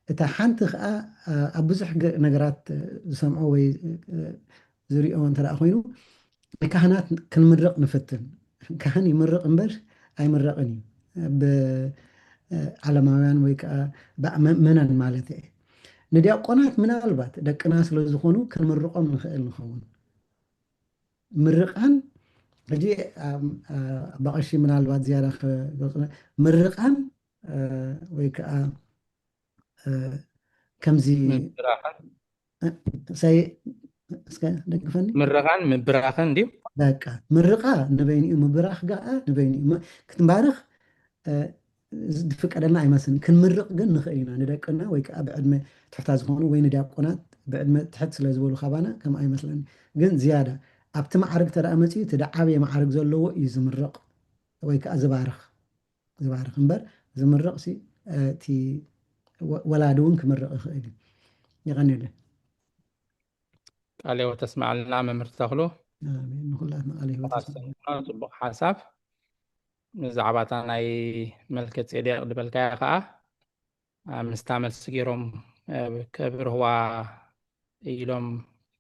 እታ ሓንቲ ኸዓ ኣብ ብዙሕ ነገራት ዝሰምዖ ወይ ዝሪኦ እንተ ደኣ ኮይኑ፣ ንካህናት ክንምርቕ ንፍትን። ካህን ይምርቕ እምበር ኣይምረቕን እዩ፣ ብዓለማውያን ወይ ከዓ ብመእመናን ማለት እየ። ንዲያቆናት ምናልባት ደቅና ስለ ዝኾኑ ክንምርቖም ንኽእል ንኸውን። ምርቓን፣ ሕጂ ኣባቐሺ ምናልባት ዝያዳ ክገልፁ፣ ምርቓን ወይ ከዓ ከምዚ ምብራኽን ሳይ እስከ ደግፈኒ። ምርቓን ምብራኽን ድዩ? በቃ ምርቓ ንበይኑ እዩ፣ ምብራኽ ገኣ ንበይኑ እዩ። ክትባረኽ ዝፍቀደልና ኣይመስልን። ክንምርቕ ግን ንኽእል ኢና፣ ንደቅና ወይ ከዓ ብዕድመ ትሕታ ዝኾኑ ወይ ንዲያቆናት ብዕድመ ትሕት ስለ ዝበሉ ካባና ከም ኣይመስለኒ። ግን ዝያዳ ኣብቲ ማዕርግ ተደኣ መፅዩ እቲ ደዓበየ ማዕርግ ዘለዎ እዩ ዝምረቕ ወይ ከዓ ዝባርኽ። ዝባርኽ እምበር ዝምረቕ ሲ እቲ ወላዲ እውን ክምረቕ ይኽእል እዩ። የቐንየለይ። ቃለ ሕይወት ተስማዕልና መምህር ተኽሉ። ኣሜን። ንኹላትና ቃለ ሕይወት ተስማዕልና። ጽቡቕ ሓሳብ። ብዛዕባ እታ ናይ መልከ ጼዴቅ ዝበልካያ ከዓ ምስታ መልሲ ገይሮም ከብርህዋ ኢሎም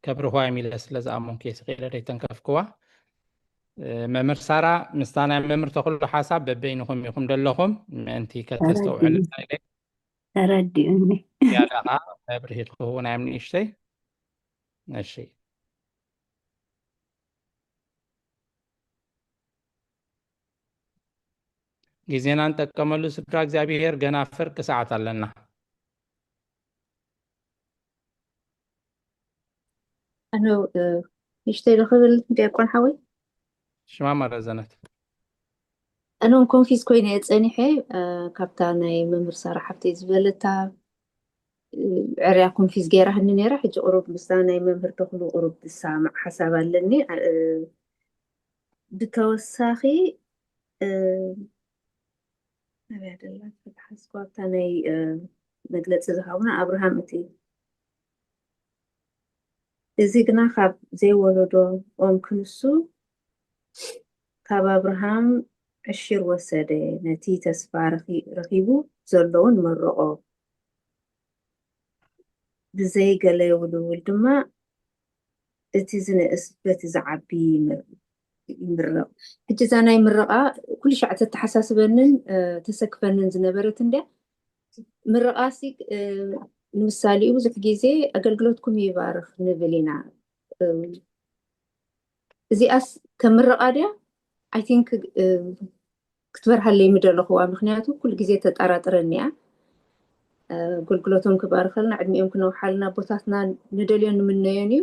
ከብርህዋ እዮም ኢለ ስለ ዝኣመንኩ እየ ስቕ ኢለ ዘይተንከፍክዋ። መምህር ሳራ፣ ምስታ ናይ መምህር ተኽሉ ሓሳብ በበይንኹም ኢኹም ዘለኹም ምእንቲ ከተስተውዕሉ ኢለ ተረዲኡኒ። ዝያዳ ከዓ መብርሂ ክህቡና እዮም ንእሽተይ። እሺ። ግዜና ንጠቀመሉ ስድራ እግዚኣብሔር፣ ገና ፍርቂ ሰዓት ኣለና። ኣነ ንእሽተይ ዶ ክብል ዲያቆን ሓወይ? ሽማማ ረዘነት። ኣነ ውን ኮንፊዝ ኮይነ እየ ጸኒሐ፣ ካብታ ናይ መምህር ሳራ ሓፍተይ ዝበለታ ዕርያ ኮንፊዝ ገይራህኒ ነይራ። ሕጂ ቁሩብ ምስታ ናይ መምህር ተኽሉ ቁሩብ ዝሰማማዕ ሓሳብ ኣለኒ። ብተወሳኺ ኣበይ ደላ ሓስኳብታ ናይ መግለፂ ዝሃቡና ኣብርሃም እቲ እዚ ግና ካብ ዘይወለዶ ኦም ክንሱ ካብ ኣብርሃም ዕሽር ወሰደ፣ ነቲ ተስፋ ረኺቡ ዘሎውን መረቖ። ብዘይ ገለ ውልውል ድማ እቲ ዝንእስ በቲ ዝዓቢ ይምረቕ። ሕጂ እዛ ናይ ምረቓ ኩሉ ሻዕ ተተሓሳስበንን ተሰክፈንን ዝነበረት እንድያ። ምረቓሲ ንምሳሌኡ ብዙሕ ግዜ ኣገልግሎትኩም ይባርኽ ንብል ኢና። እዚኣስ ከም ምረቓ ድያ? I think ክትበርሃለይ ምደለኹዋ፣ ምኽንያቱ ኩሉ ግዜ ተጠራጥረኒ እያ። ኣገልግሎቶም ክባርኸልና ዕድሚኦም ክነውሓልና ኣቦታትና ንደልዮን ንምነዮን እዩ።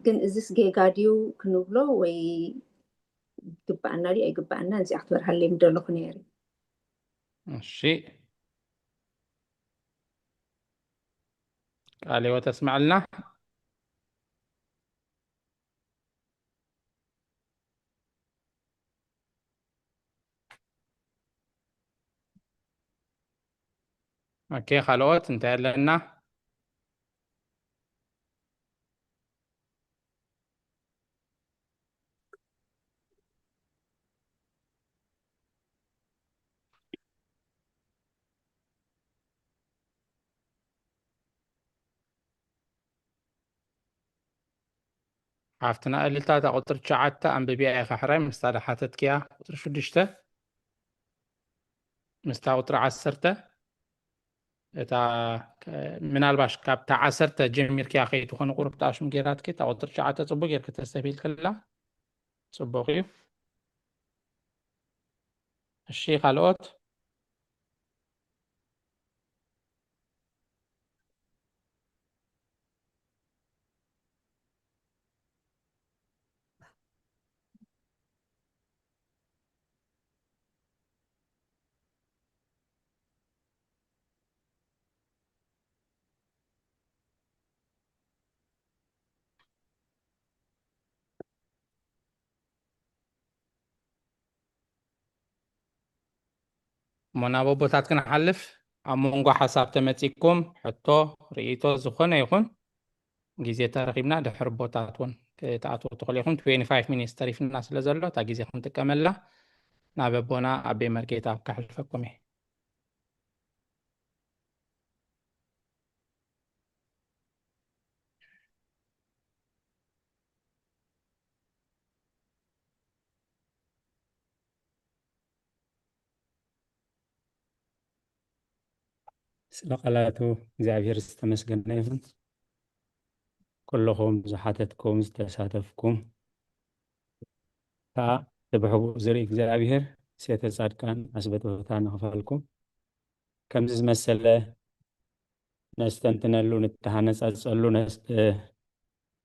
ግን እዚስ ጌጋ ድዩ ክንብሎ ወይ ግባኣና ድዩ ኣይግባኣና? እዚኣ ክትበርሃለይ ምደለኹ ነይረ። እሺ፣ ቃለ ሕይወት ተስማዕልና። ኦኬ፣ ካልኦት እንታይ ኣለና? ሓፍትና እልልታ፣ እታ ቁፅሪ ትሽዓተ ኣንብብያ ኢኻ ሕራይ፣ ምስታ ዝሓተትክያ ቁፅሪ ሽዱሽተ፣ ምስታ ቁፅሪ ዓሰርተ፣ እታ ከ-፣ ምናልባሽ ካብታ ዓሰርተ ጀሚርክያ ከይትኾነ ቁሩብ ተኣሽም ጌራትኪ፣ እታ ቁፅሪ ትሽዓተ ፅቡቅ ጌርኪ ተስተብሂልክላ። ፅቡቅ እዩ። እሺ፣ ካልኦት? እሞ ናብ ኣቦታት ክንሓልፍ፣ ኣብ መንጎ ሓሳብ ተመጺእኩም ሕቶ፣ ርእይቶ ዝኾነ ይኹን ግዜ ተረኺብና ድሕሪ ኣቦታት እውን ክትኣትዉ ትኽእሉ ኢኹም። ትዌንቲ ፋይቭ ሚኒትስ ተሪፍና ስለ ዘሎ እታ ግዜ ክንጥቀመላ ናብ ኣቦና ኣቤ መርጌታ ከሕልፈኩም እየ። ስለ ቃላቱ እግዚኣብሔር ዝተመስገነ ይኹን። ኩልኹም ዝሓተትኩም ዝተሳተፍኩም ከዓ ብሕቡእ ዝርኢ እግዚኣብሔር ሴተ ጻድቃን ኣስበጥበታ ንኽፈልኩም። ከምዚ ዝመሰለ ነስተንትነሉ፣ ንተሃነጻጸሉ ነስ-፣ እ፣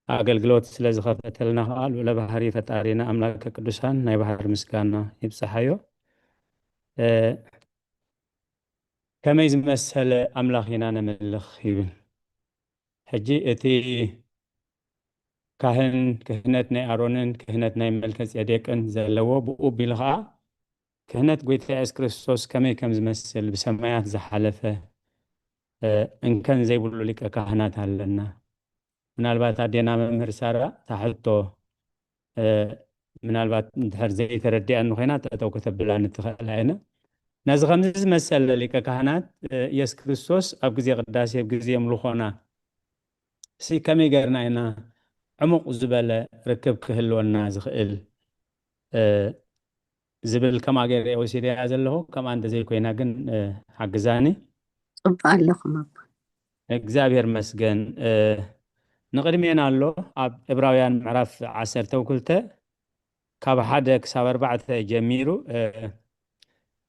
ኣገልግሎት ስለ ዝኸፈተልና ከዓ ልዑለ ባህሪ ፈጣሪና ኣምላከ ቅዱሳን ናይ ባህር ምስጋና ይብጽሓዮ። እ፣ ከመይ ዝመሰለ ኣምላኽ ኢና ነምልኽ ይብል። ሕጂ እቲ ካህን፣ ክህነት ናይ ኣሮንን ክህነት ናይ መልከ ጼዴቅን ዘለዎ፣ ብኡ ቢሉ ኸዓ ክህነት ጐይታ የሱስ ክርስቶስ ከመይ ከም ዝመስል ብሰማያት ዝሓለፈ፣ እ፣ እንከን ዘይብሉ ሊቀ ካህናት ኣለና። ምናልባት ኣዴና መምህር ሳራ እታ ሕቶ፣ እ፣ ምናልባት እንድሕር ዘይተረዲኣኒ ኮይና ጠጠው ከተብላኒ ትኽእላ እየን። ነዚ ከምዚ ዝመሰለ ሊቀ ካህናት፣ እ፣ የሱስ ክርስቶስ ኣብ ግዜ ቅዳሴ፣ ኣብ ግዜ ኣምልኾና ሲ ከመይ ገርና ኢና ዕሙቕ ዝበለ ርክብ ክህልወና ዝኽእል፣ እ፣ ዝብል ከምኣ ገይረ እየ ወሲደያ ዘለኹ። ከምኣ እንተዘይኮይና ግን፣ እ፣ ሓግዛኒ። ጽቡቕ ኣለኹም ኣቦ። እግዚኣብሔር መስገን። እ፣ ንቕድሜና ኣሎ ኣብ ዕብራውያን ምዕራፍ ዓሰርተ ክልተ ካብ ሓደ ክሳብ ኣርባዕተ ጀሚሩ፣ እ፣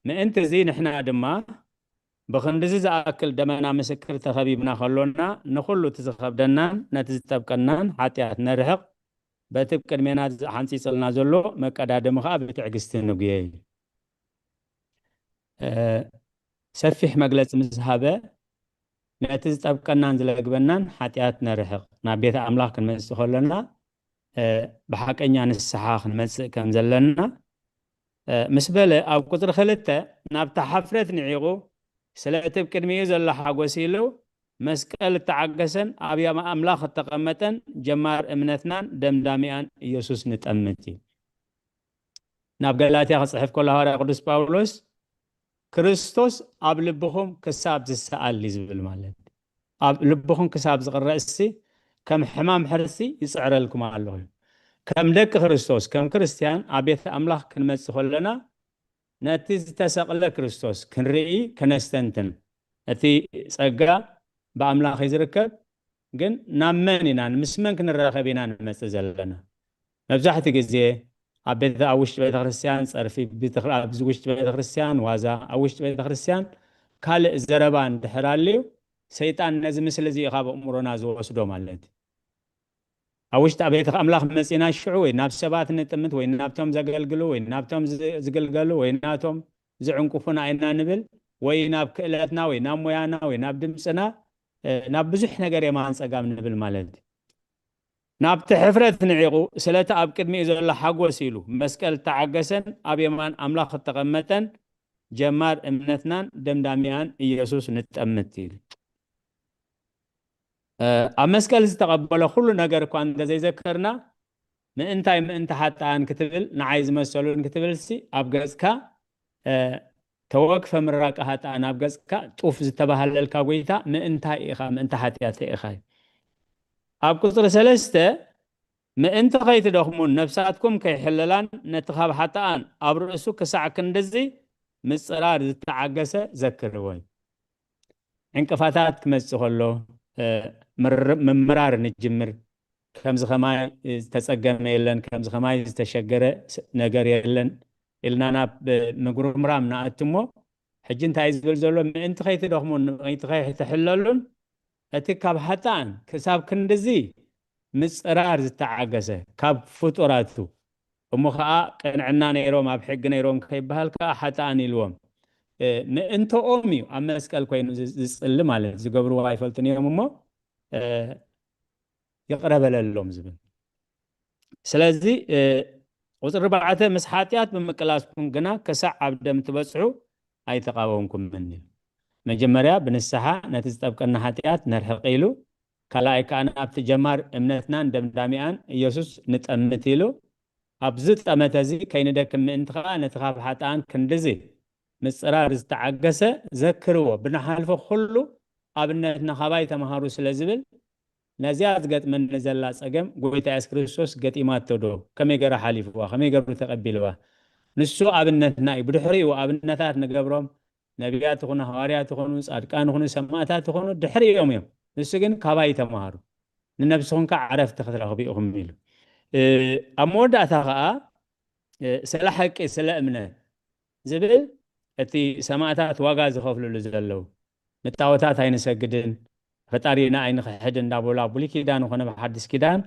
ምእንቲ እዚ ንሕና ድማ ብኽንድዚ ዝኣክል ደመና ምስክር ተኸቢብና ከሎና፣ ንኹሉ እቲ ዝኸብደናን ነቲ ዝጠብቀናን ሓጢኣት ነርሕቕ፣ በቲ ቅድሜና ሓንጺጽልና ዘሎ መቀዳደሚ ኸኣ ብትዕግስቲ ንጉየይ። እ፣ ሰፊሕ መግለጺ ምስ ሃበ፣ ነቲ ዝጠብቀናን ዝለግበናን ሓጢኣት ነርሕቕ፣ ናብ ቤተ ኣምላኽ ክንመጽእ ከሎና፣ እ፣ ብሓቀኛ ንስሓ ክንመጽእ ከም ዘለና፣ እ፣ ምስ በለ፣ ኣብ ቁጽሪ ክልተ፣ ናብታ ሓፍረት ንዒቑ፣ ስለ እቲ ኣብ ቅድሚኡ ዘሎ ሓጎስ ኢሉ፣ መስቀል እተዓገሰን ኣብ የማን ኣምላኽ እተቐመጠን ጀማር እምነትናን ደምዳሚኣን ኢየሱስ ንጠምት እዩ። ናብ ገላትያ ክጽሕፍ ከሎ ሃዋርያ ቅዱስ ጳውሎስ፣ "ክርስቶስ ኣብ ልብኹም ክሳብ ዝሰኣል" እዩ ዝብል ማለት። ኣብ ልብኹም ክሳብ ዝቕረ እሲ ከም ሕማም ሕርሲ ይጽዕረልኩም ኣለኹ። ከም ደቂ ክርስቶስ፣ ከም ክርስትያን ኣብ ቤት ኣምላኽ ክንመጽእ ከለና፣ ነቲ ዝተሰቕለ ክርስቶስ ክንርኢ፣ ከነስተንትን። እቲ ጸጋ ብኣምላኽ እዩ ዝርከብ፣ ግን ናብ መን ኢና፣ ምስ መን ክንራኸብ ኢና ንመጽእ ዘለና? መብዛሕትኡ ግዜ ኣብ ቤተ-፣ ኣብ ውሽጢ ቤተ ክርስቲያን ጸርፊ፣ ቤተ-፣ ኣብ ውሽጢ ቤተ ክርስቲያን ዋዛ፣ ኣብ ውሽጢ ቤተ ክርስቲያን ካልእ ዘረባ እንድሕር ኣልዩ፣ ሰይጣን ነዚ ምስሊ እዚ እዩ ካብ ኣእምሮና ዝወስዶ ማለት እዩ። ኣብ ውሽጢ ቤተ ኣምላኽ መጺና ሽዑ ወይ ናብ ሰባት ንጥምት ወይ ናብቶም ዘገልግሉ ወይ ናብቶም ዝ-፣ ዝግልገሉ ወይ ናቶም ዝዕንቁፉና ኢና ንብል፣ ወይ ናብ ክእለትና ወይ ናብ ሞያና ወይ ናብ ድምጽና፣ እ፣ ናብ ብዙሕ ነገር የማን ጸጋም ንብል ማለት እዩ። ናብቲ ሕፍረት ንዒቑ፣ ስለቲ ኣብ ቅድሚኡ ዘሎ ሓጎስ ኢሉ፣ መስቀል እተዓገሰን ኣብ የማን ኣምላኽ እተቐመጠን ጀማር እምነትናን ደምዳሚኣን ኢየሱስ ንጠምት ኢሉ። ኣብ መስቀል ዝተቐበሎ ኩሉ ነገር እኳ እንተዘይዘከርና፣ ምእንታይ ምእንቲ ሓጥኣን ክትብል፣ ንዓይ ዝመሰሉን ክትብልሲ፣ ኣብ ገጽካ ተወክፈ ምራቀ ሓጥኣን ኣብ ገጽካ ጡፍ ዝተባህለልካ ጎይታ ምእንታይ ኢኻ፣ ምእንቲ ሓጢኣተይ ኢኻ እዩ። ኣብ ቁጽሪ ሰለስተ፣ ምእንቲ ከይትደኽሙን ነፍሳትኩም ከይሕለላን ነቲ ካብ ሓጥኣን ኣብ ርእሱ ክሳዕ ክንድዚ ምጽራር ዝተዓገሰ ዘክርዎ እዩ። ዕንቅፋታት ክመጽእ ከሎ ምምራር ንጅምር። ከምዚ ከማይ ዝተጸገመ የለን፣ ከምዚ ከማይ ዝተሸገረ ነገር የለን ኢልና ናብ ምግርምራም ንኣቱ እሞ፣ ሕጂ እንታይ ዝብል ዘሎ? ምእንቲ ከይትደኽሙን ምእንቲ ከይትሕለሉን እቲ ካብ ሓጥኣን ክሳብ ክንድዚ ምጽራር ዝተዓገሰ ካብ ፍጡራቱ፣ እሞ ኸዓ ቅንዕና ነይሮም፣ ኣብ ሕጊ ነይሮም ከይበሃል ከዓ ሓጥኣን ኢልዎም፣ ምእንተኦም እዩ ኣብ መስቀል ኮይኑ ዝጽሊ ማለት፣ ዝገብርዎ ኣይፈልጡን እዮም እሞ ይቕረ በለሎም ዝብል። ስለዚ ቁፅሪ ኣርባዕተ፣ ምስ ሓጢኣት ብምቅላስኩም ግና ክሳዕ ኣብ ደም ትበፅሑ ኣይተቃወምኩምን እዩ። መጀመርያ ብንስሓ ነቲ ዝጠብቀና ሓጢኣት ነርሕቕ ኢሉ፣ ካልኣይ ከኣ ናብቲ ጀማር እምነትናን ደምዳሚኣን ኢየሱስ ንጠምት ኢሉ፣ ኣብዚ ጠመተ እዚ ከይንደክም ምእንቲ ከኣ ነቲ ካብ ሓጥኣን ክንድዚ ምጽራር ዝተዓገሰ ዘክርዎ፣ ብንሓልፎ ኩሉ ኣብነትና ካባይ ተምሃሩ ስለ ዝብል፣ ነዚኣ ዝገጥመኒ ዘላ ጸገም ጎይታ የሱስ ክርስቶስ ገጢማቶ ዶ? ከመይ ገይሩ ሓሊፍዋ? ከመይ ገይሩ ተቐቢልዋ? ንሱ ኣብነትና እዩ። ብድሕሪኡ ኣብነታት ንገብሮም ነቢያት ይኹኑ፣ ሃዋርያት ይኹኑ፣ ጻድቃን ይኹኑ፣ ሰማእታት ይኹኑ፣ ድሕሪኦም እዮም። ንሱ ግን ካባይ ተምሃሩ፣ ንነብስኹም ከዓ ዕረፍቲ ክትረኽቡ ኢኹም ኢሉ። ኣብ መወዳእታ ከዓ ስለ ሓቂ፣ ስለ እምነት ዝብል እቲ ሰማእታት ዋጋ ዝኸፍልሉ ዘለዉ፣ ንጣዖታት ኣይንሰግድን፣ ፈጣሪና ኣይንኽሕድ እንዳበሉ ኣብ ብሉይ ኪዳን ኮነ ብሓድሽ ኪዳን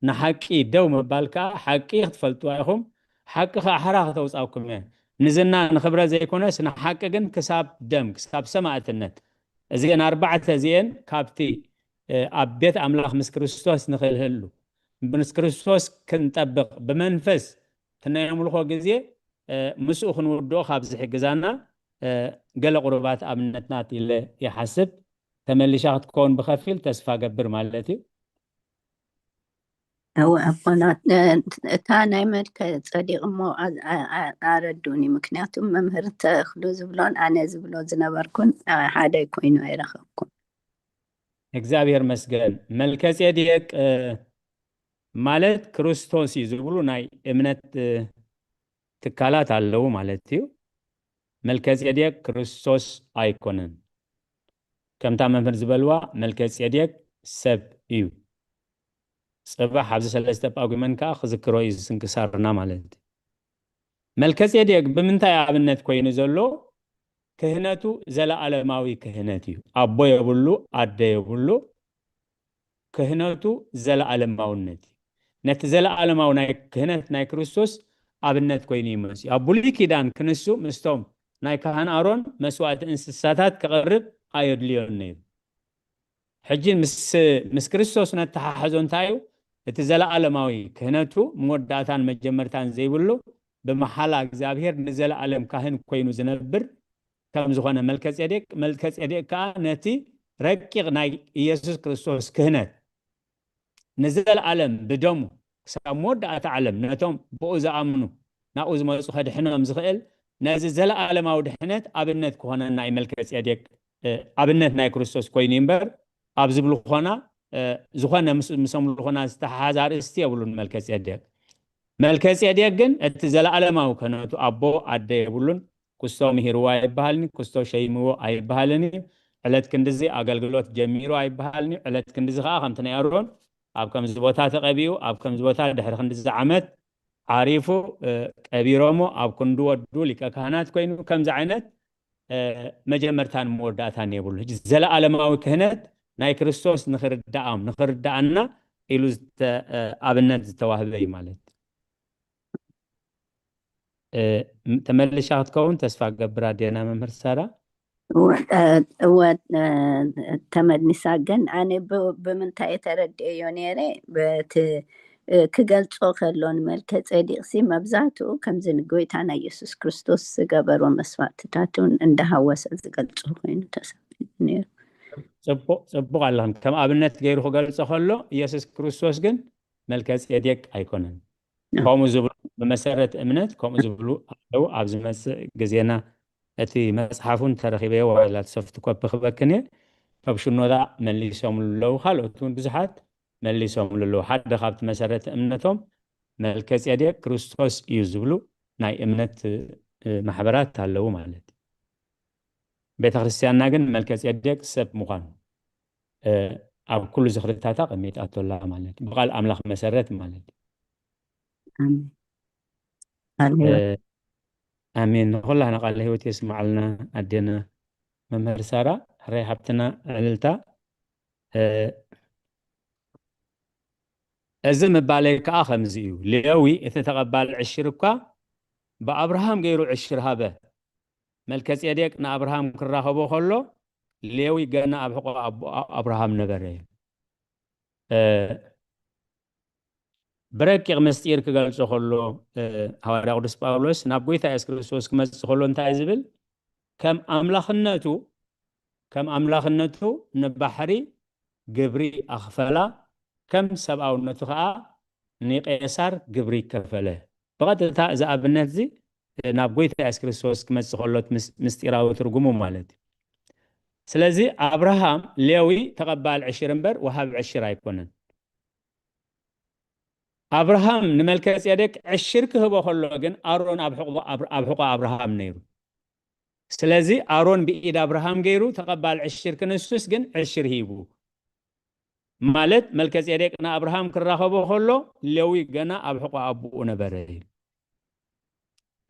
ንሓቂ ደው ምባል ከዓ ሓቂ ክትፈልጥዋ ኢኹም፣ ሓቂ ከዓ ሓራ ከተውፃኩም እየ። ንዝና ንኽብረት ዘይኮነስ ንሓቂ ግን ክሳብ ደም፣ ክሳብ ሰማእትነት። እዚአን ኣርባዕተ እዚአን ካብቲ ኣብ ቤት ኣምላኽ ምስ ክርስቶስ ንኽልህሉ፣ ምስ ክርስቶስ ክንጠብቕ፣ ብመንፈስ እቲ ናይ ኣምልኾ ግዜ ምስኡ ክንውድኦ ካብ ዝሕግዛና ገለ ቁሩባት ኣብነትናት ኢለ ይሓስብ። ተመሊሻ ክትከውን ብኸፊል ተስፋ ገብር ማለት እዩ። እወ ኣቦና፣ እታ ናይ መልከ ጸዲቕ እሞ ኣረዱኒ። ምክንያቱም መምህር ተኽሉ ዝብሎን ኣነ ዝብሎ ዝነበርኩን ሓደ ኮይኑ ኣይረኸብኩን። እግዚኣብሔር መስገን። መልከ ጼዴቅ ማለት ክርስቶስ እዩ ዝብሉ ናይ እምነት ትካላት ኣለዉ ማለት እዩ። መልከ ጼዴቅ ክርስቶስ ኣይኮነን። ከምታ መምህር ዝበልዋ መልከ ጼዴቅ ሰብ እዩ። ጽባሕ ኣብዚ ሰለስተ ጳጉመን ከኣ ክዝክሮ እዩ ስንክሳርና ማለት እዩ። መልከ ጼዴቅ ብምንታይ ኣብነት ኮይኑ ዘሎ? ክህነቱ ዘለዓለማዊ ክህነት እዩ። ኣቦ የብሉ፣ ኣደ የብሉ። ክህነቱ ዘለዓለማውነት እዩ። ነቲ ዘለዓለማዊ ናይ ክህነት ናይ ክርስቶስ ኣብነት ኮይኑ ይመጽእ። ኣብ ብሉይ ኪዳን ክንሱ ምስቶም ናይ ካህን ኣሮን መስዋእቲ እንስሳታት ክቐርብ ኣየድልዮን ነይሩ። ሕጂ ምስ ምስ ክርስቶስ ነተሓሕዞ እንታይ እዩ? እቲ ዘለዓለማዊ ክህነቱ መወዳእታን መጀመርታን ዘይብሉ፣ ብመሓላ እግዚኣብሔር ንዘለዓለም ካህን ኮይኑ ዝነብር ከም ዝኾነ መልከጼዴቅ፣ መልከጼዴቅ ከኣ ነቲ ረቂቕ ናይ ኢየሱስ ክርስቶስ ክህነት ንዘለዓለም ብደሙ ክሳብ መወዳእታ ዓለም ነቶም ብኡ ዝኣምኑ ናብኡ ዝመጹ ከድሕኖም ዝኽእል ነዚ ዘለዓለማዊ ድሕነት ኣብነት ክኾነና እዩ። መልከጼዴቅ ኣብነት ናይ ክርስቶስ ኮይኑ እምበር ኣብ ዝብሉ ኾና ዝኾነ ምስኦም ዝኾና ዝተሓሓዝ ኣርእስቲ የብሉን። መልከጼዴቅ መልከጼዴቅ ግን እቲ ዘለዓለማዊ ክህነቱ ኣቦ ኣደ የብሉን። ክስቶ ምሂርዎ ኣይበሃልን እዩ። ክስቶ ሸይምዎ ኣይበሃልን እዩ። ዕለት ክንድዚ ኣገልግሎት ጀሚሩ ኣይበሃልን እዩ። ዕለት ክንድዚ ከዓ ከምቲ ናይ ኣሮን ኣብ ከምዚ ቦታ ተቐቢኡ፣ ኣብ ከምዚ ቦታ ድሕሪ ክንድዚ ዓመት ዓሪፉ፣ ቀቢሮሞ ኣብ ክንዲ ወዱ ሊቀ ካህናት ኮይኑ ከምዚ ዓይነት መጀመርታን መወዳእታን የብሉ። ሕጂ ዘለዓለማዊ ክህነት ናይ ክርስቶስ ንኽርዳኣም ንኽርዳኣና ኢሉ ኣብነት ዝተዋህበ እዩ ማለት። ተመልሻ ክትከውን ተስፋ ገብር ኣዴና መምህር ሳራ። እወ ተመልሳ። ግን ኣነ ብምንታይ ተረድኤዮ ነይረ በቲ ክገልጾ ከሎ ንመልከ ጼዴቅሲ መብዛሕትኡ ከምዚ ንጎይታና ኢየሱስ ክርስቶስ ዝገበሮ መስዋዕትታት እውን እንዳሃወሰ ዝገልጾ ኮይኑ ተሰሚዑ ነይሩ። ጽቡቕ ኣለኽን። ከም ኣብነት ገይሩ ክገልጾ ከሎ ኢየሱስ ክርስቶስ ግን መልከ ጼዴቅ ኣይኮነን። ከምኡ ዝብሉ ብመሰረት እምነት ከምኡ ዝብሉ ኣለዉ። ኣብ ዝመጽእ ግዜና እቲ መጽሓፍ እውን ተረኺበዮ ዋላ እቲ ሶፍት ኮፒ ክበክን እየ። ካብ ሽኖዳ መሊሶም ኣለዉ። ካልኦት እውን ብዙሓት መሊሶም ኣለዉ። ሓደ ካብቲ መሰረተ እምነቶም መልከ ጼዴቅ ክርስቶስ እዩ ዝብሉ ናይ እምነት ማሕበራት ኣለዉ ማለት እዩ። ቤተ ክርስቲያንና ግን መልከ ጼዴቅ ሰብ ምዃኑ ኣብ ኩሉ ዝኽርታታ ቀሚጣቶ ኣላ ማለት እዩ። ብቃል ኣምላኽ መሰረት ማለት እዩ። ኣሜን። ንኩላህና ቃለ ህይወት የስምዓልና ኣዴና መምህር ሳራ። ሕራይ ሓብትና ዕልልታ። እዚ ምባለይ ከዓ ከምዚ እዩ። ሌዊ እቲ ተቐባል ዕሽር እኳ ብኣብርሃም ገይሩ ዕሽር ሃበ። መልከ ጼዴቅ ንኣብርሃም ክራኸቦ ከሎ ሌዊ ገና ኣብ ሕቆ ኣብርሃም ነበረ። ብረቂቕ ምስጢር ክገልጾ ከሎ ሃዋርያ ቅዱስ ጳውሎስ ናብ ጎይታ የሱስ ክርስቶስ ክመጽእ ከሎ እንታይ ዝብል? ከም ኣምላኽነቱ ከም ኣምላኽነቱ ንባሕሪ ግብሪ ኣኽፈላ፣ ከም ሰብኣውነቱ ኸዓ ንቄሳር ግብሪ ከፈለ። ብቐጥታ እዚ ኣብነት እዚ ናብ ጎይታ የሱስ ክርስቶስ ክመጽእ ከሎ ምስጢራዊ ትርጉሙ ማለት እዩ። ስለዚ ኣብርሃም ሌዊ ተቐባል ዕሽር እምበር ወሃብ ዕሽር ኣይኮነን። ኣብርሃም ንመልከ ጼዴቅ ዕሽር ክህቦ ከሎ ግን ኣሮን ኣብ ሕቑ ኣብርሃም ነይሩ። ስለዚ ኣሮን ብኢድ ኣብርሃም ገይሩ ተቐባል ዕሽር ክንሱስ ግን ዕሽር ሂቡ። ማለት መልከ ጼዴቅ ንኣብርሃም ክራኸቦ ከሎ ሌዊ ገና ኣብ ሕቆ ኣቦኡ ነበረ።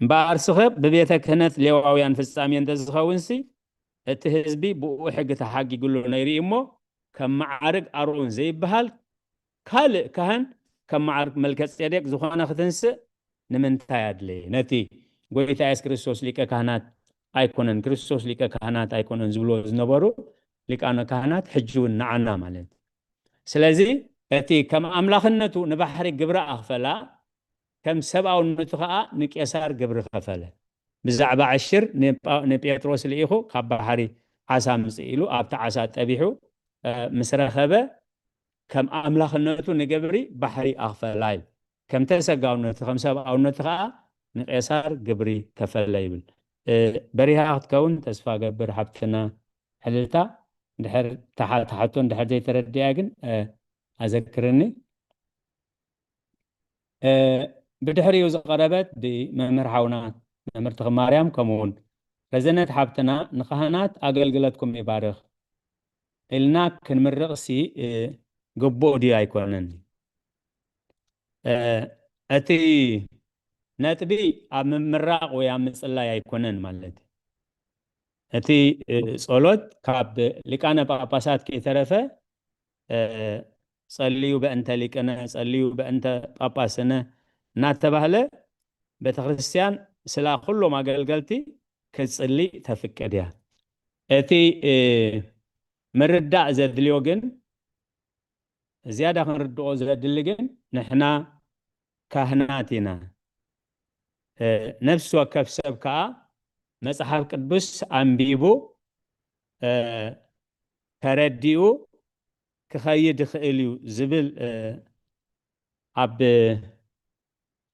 እምበኣር ስኸ ብቤተ ክህነት ሌዋውያን ፍጻሜ እንተዝኸውንሲ እቲ ህዝቢ ብኡ ሕጊ ተሓጊግሉ ነይሩ እሞ ከም መዓርግ ኣሮን ዘይበሃል ካልእ ካህን ከም መዓርግ መልከ ጼዴቅ ዝኾነ ክትንስእ ንምንታይ ኣድለየ? ነቲ ጎይታ የሱስ ክርስቶስ ሊቀ ካህናት ኣይኮነን፣ ክርስቶስ ሊቀ ካህናት ኣይኮነን ዝብልዎ ዝነበሩ ሊቃነ ካህናት ሕጂ እውን ንዓና ማለት። ስለዚ እቲ ከም ኣምላኽነቱ ንባሕሪ ግብሪ ኣኽፈላ፣ ከም ሰብኣውነቱ ኸዓ ንቄሳር ግብሪ ኸፈለ። ብዛዕባ ዕሽር ንጳ- ንጴጥሮስ ልኢኹ ካብ ባሕሪ ዓሳ ምጽእ ኢሉ ኣብቲ ዓሳ ጠቢሑ ምስ ረኸበ ከም ኣምላኽነቱ ንግብሪ ባሕሪ ኣኽፈላ እዩ። ከም ተሰጋውነቱ ከም ሰብኣውነቱ ኸዓ ንቄሳር ግብሪ ከፈለ ይብል። በሪሃ ክትከውን ተስፋ ገብር ሓብትና ሕልልታ። ድሕር ተሓ- ተሓቶ እንድሕር ዘይተረድያ ግን ኣዘክርኒ። ብድሕሪኡ ዝቐረበት ብመምህር ሓውና መምህር ተኽማርያም ከምኡውን ረዘነት ሓብትና ንካህናት ኣገልግለትኩም ይባርኽ ኢልና ክንምርቕሲ ግቡእ ድዩ ኣይኮነን? እቲ ነጥቢ ኣብ ምምራቕ ወይ ኣብ ምጽላይ ኣይኮነን ማለት እዩ። እቲ ጸሎት ካብ ሊቃነ ጳጳሳት ከይተረፈ ጸልዩ በእንተ ሊቅነ ጸልዩ በእንተ ጳጳስነ እናተባህለ ቤተክርስትያን ስላ ኩሎም ኣገልገልቲ ክትጽሊ ተፍቅድ እያ። እቲ ምርዳእ ዘድልዮ ግን ዝያዳ ክንርድኦ ዘድሊ ግን ንሕና ካህናት ኢና። ነፍሲ ወከፍ ሰብ ከዓ መጽሓፍ ቅዱስ ኣንቢቡ ተረዲኡ ክኸይድ ይኽእል እዩ ዝብል ኣብ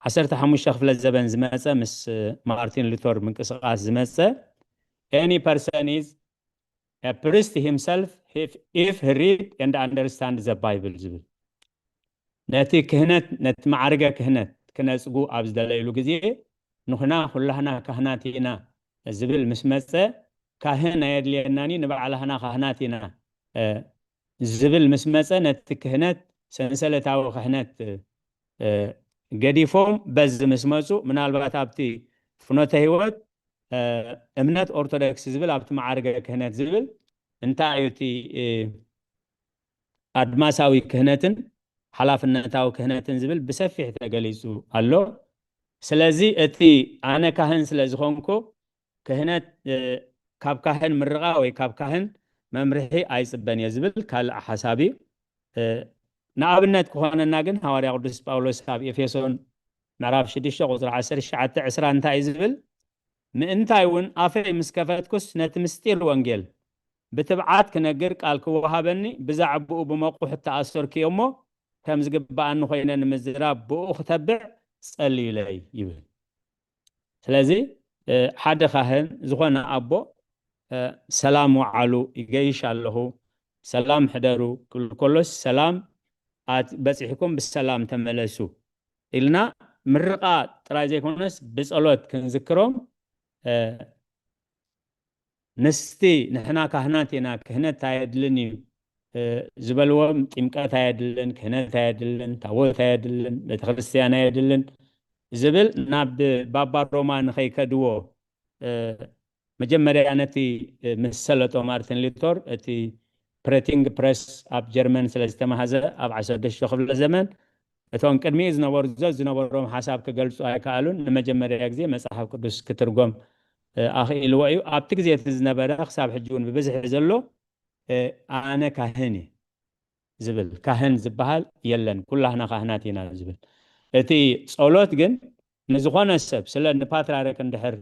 ዓሰርተ ሓሙሽተ ክፍለ ዘበን ዝመፀ ምስ ማርቲን ሉተር ምንቅስቃስ ዝመፀ any person is a priest himself if he read and understand the Bible ዝብል ነቲ ክህነት ነቲ ማዕርገ ክህነት ክነፅጉ ኣብ ዝደለይሉ ግዜ ንሕና ኩላህና ካህናት ኢና ዝብል ምስ መፀ ካህን ኣየድልየናን እዩ ንባዕላህና ካህናት ኢና ዝብል ምስ መፀ ነቲ ክህነት ሰንሰለታዊ ክህነት ገዲፎም በዚ ምስ መፁ ምናልባት ኣብቲ ፍኖተ ህይወት እምነት ኦርቶዶክስ ዝብል ኣብቲ ማዕርገ ክህነት ዝብል እንታይ እዩ እቲ ኣድማሳዊ ክህነትን ሓላፍነታዊ ክህነትን ዝብል ብሰፊሕ ተገሊፁ ኣሎ። ስለዚ እቲ ኣነ ካህን ስለ ዝኾንኩ ክህነት ካብ ካህን ምርቓ ወይ ካብ ካህን መምርሒ ኣይፅበን እየ ዝብል ካልእ ሓሳብ እዩ። ንኣብነት ክኾነና ግን ሃዋርያ ቅዱስ ጳውሎስ ኣብ ኤፌሶን ምዕራፍ ሽዱሽተ ቁፅሪ ዓሰርተ ትሽዓተ ዕስራ እንታይ እዩ ዝብል? ምእንታይ እውን ኣፈይ ምስ ከፈትኩስ ነቲ ምስጢር ወንጌል ብትብዓት ክነግር ቃል ክወሃበኒ ብዛዕባኡ ብመቑሕ እተኣሰርኩ እየ እሞ ከም ዝግብኣኒ ኮይነ ንምዝራብ ብኡ ክተብዕ ጸልዩለይ ይብል። ስለዚ ሓደ ካህን ዝኾነ ኣቦ ሰላም ወዓሉ፣ ይገይሽ ኣለኹ፣ ሰላም ሕደሩ ክብል ከሎስ ሰላም በፂሕኩም ብሰላም ተመለሱ ኢልና ምርቓ ጥራይ ዘይኮነስ ብፀሎት ክንዝክሮም ምስቲ ንሕና ካህናት ኢና፣ ክህነት ኣየድልን እዩ ዝበልዎም፣ ጥምቀት ኣየድልን፣ ክህነት ኣየድልን፣ ታቦት ኣየድልን፣ ቤተክርስትያን ኣየድልን ዝብል ናብ ባባ ሮማ ንኸይከድዎ መጀመርያ ነቲ ምስ ሰለጦ ማርቲን ሉተር እቲ ፕሪንቲንግ ፕረስ ኣብ ጀርመን ስለ ዝተማሃዘ ኣብ ዓሰርተ ሽዱሽተ ክፍለ ዘመን እቶም ቅድሚኡ ዝነበሩ ዘዝነበሮም ሓሳብ ክገልፁ ኣይከኣሉን። ንመጀመርያ ግዜ መፅሓፍ ቅዱስ ክትርጎም ኣኽኢልዎ እዩ። ኣብቲ ግዜ እቲ ዝነበረ ክሳብ ሕጂ እውን ብብዝሒ ዘሎ ኣነ ካህን እየ ዝብል፣ ካህን ዝበሃል የለን፣ ኩላህና ካህናት ኢና ዝብል። እቲ ጸሎት ግን ንዝኾነ ሰብ ስለ ንፓትርያርክ እንድሕር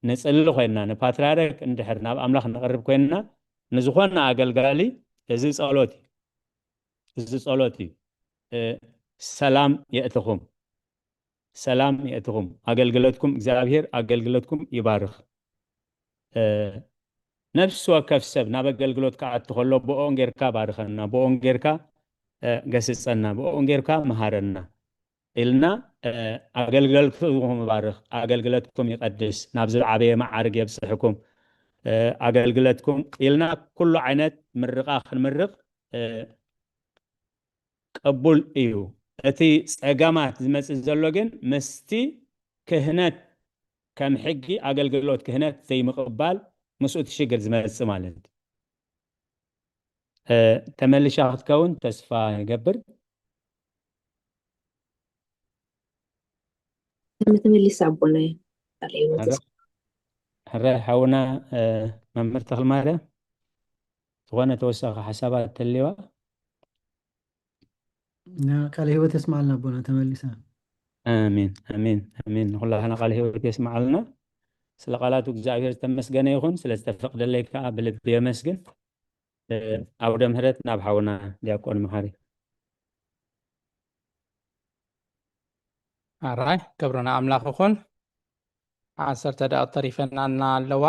ንጽሊ ኮይንና፣ ንፓትርያርክ እንድሕር ናብ ኣምላኽ ንቐርብ ኮይንና፣ ንዝኾነ ኣገልጋሊ እዚ ጸሎት እዩ። እዚ ጸሎት እዩ። ሰላም የእትኹም፣ ሰላም የእትኹም፣ ኣገልግሎትኩም እግዚኣብሔር ኣገልግሎትኩም ይባርኽ። ነፍሲ ወከፍ ሰብ ናብ ኣገልግሎት ክኣቱ ከሎ ብኦን ጌርካ ባርኸና፣ ብኦን ጌርካ ገስጸና፣ ብኦን ጌርካ መሃረና ኢልና ኣገልግሎትኩም ይባርኽ፣ ኣገልግሎትኩም ይቐድስ፣ ናብ ዝዓበየ መዓርግ የብጽሕኩም፣ ኣገልግሎትኩም ኢልና ኩሉ ዓይነት ምርቓ ክንምርቕ ቅቡል እዩ። እቲ ጸገማት ዝመጽእ ዘሎ ግን ምስቲ ክህነት ከም ሕጊ ኣገልግሎት ክህነት ዘይምቕባል ምስኡ እቲ ሽግር ዝመጽእ ማለት እዩ። ተመልሻ ክትከውን ተስፋ ይገብር። ተመልሳ ኣቦና። ሕራይ ሓውና መምህር ተኽልማርያም ዝኾነ ተወሳኺ ሓሳባት ተልዋ? ቃለ ህይወት የስማዓልና ኣቦና። ተመሊሳ። ኣሜን ኣሜን ኣሜን። ንኩላህና ቃለ ህይወት የስማዓልና። ስለ ቃላቱ እግዚኣብሔር ዝተመስገነ ይኹን። ስለ ዝተፈቅደለይ ከዓ ብልቢ የመስግን። ኣውደ ምህረት ናብ ሓውና ዲያቆን መሓሪ። ኣራይ ክብርና ኣምላኽ ይኹን። ዓሰርተ ደቂቕ ተሪፈናና ኣለዋ።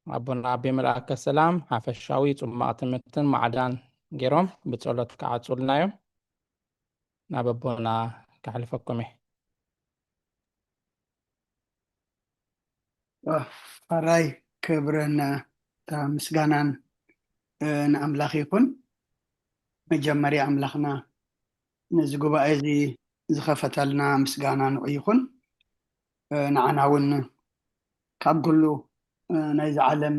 ኣቦና ኣቤ መልኣከ ሰላም ሓፈሻዊ ጽማቕ ትምህርትን ማዕዳን ገይሮም ብጸሎት ክዓጹልና እዮም። ናብ ኣቦና ከሕልፈኩም እየ። ኣራይ ክብርን ምስጋናን ንኣምላኽ ይኹን። መጀመርያ ኣምላኽና ነዚ ጉባኤ እዚ ዝኸፈተልና ምስጋና ንዑ ይኹን። ንዓና እውን ካብ ኩሉ ናይዚ ዓለም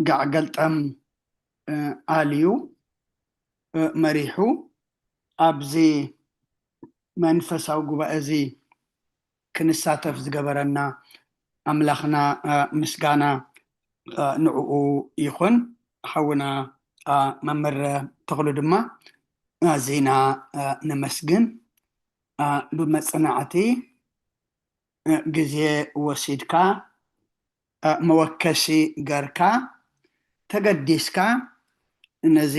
ጋዕ ገልጠም ኣልዩ መሪሑ ኣብዚ መንፈሳዊ ጉባኤ እዚ ክንሳተፍ ዝገበረና ኣምላኽና ምስጋና ንዕኡ ይኹን። ሓውና መምህር ተኽሉ ድማ ኣዚና ነመስግን። ብመጽናዕቲ ግዜ ወሲድካ መወከሲ ገርካ ተገዲስካ ነዚ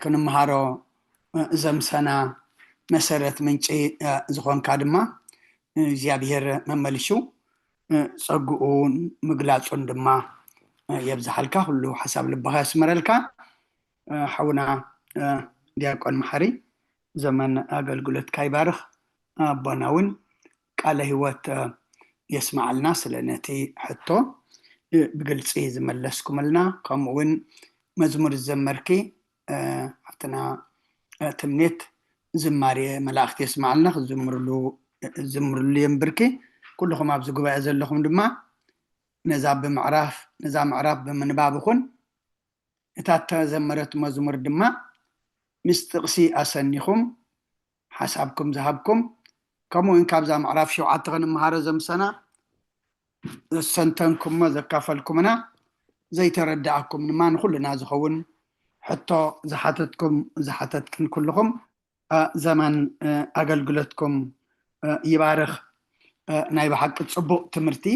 ክንምሃሮ ዘምሰና መሰረት ምንጪ ዝኾንካ ድማ እግዚኣብሔር መመልሹ ጸግኡን ምግላጹን ድማ የብዝሓልካ። ኩሉ ሓሳብ ልብኻ የስመረልካ። ሓውና ዲያቆን መሓሪ ዘመን ኣገልግሎትካ ይባርኽ። ኣቦና እውን ቃለ ህይወት የስማዓልና ስለ ነቲ ሕቶ ብግልፂ ዝመለስኩምልና፣ ከምኡ እውን መዝሙር ዝዘመርኪ ሓፍትና ትምኔት ዝማሬ መላእክት የስማዓልና። ክዝምርሉ ዝምርሉ የንብርኪ። ኩልኹም ኣብዚ ጉባኤ ዘለኹም ድማ ነዛ ብምዕራፍ ነዛ ምዕራፍ ብምንባብ ይኹን እታ እተዘመረት መዝሙር ድማ ምስ ጥቕሲ ኣሰኒኹም ሓሳብኩም ዝሃብኩም፣ ከምኡ እውን ካብዛ ምዕራፍ ሸውዓተ ክንምሃረ ዘምሰና ዘሰንተንኩሞ ዘካፈልኩምና ዘይተረዳኣኩም ድማ ንኹልና ዝኸውን ሕቶ ዝሓተትኩም ዝሓተትክን ኩልኹም፣ እ፣ ዘመን፣ እ፣ ኣገልግሎትኩም፣ እ፣ ይባርኽ። እ፣ ናይ ብሓቂ ጽቡቕ ትምህርቲ፣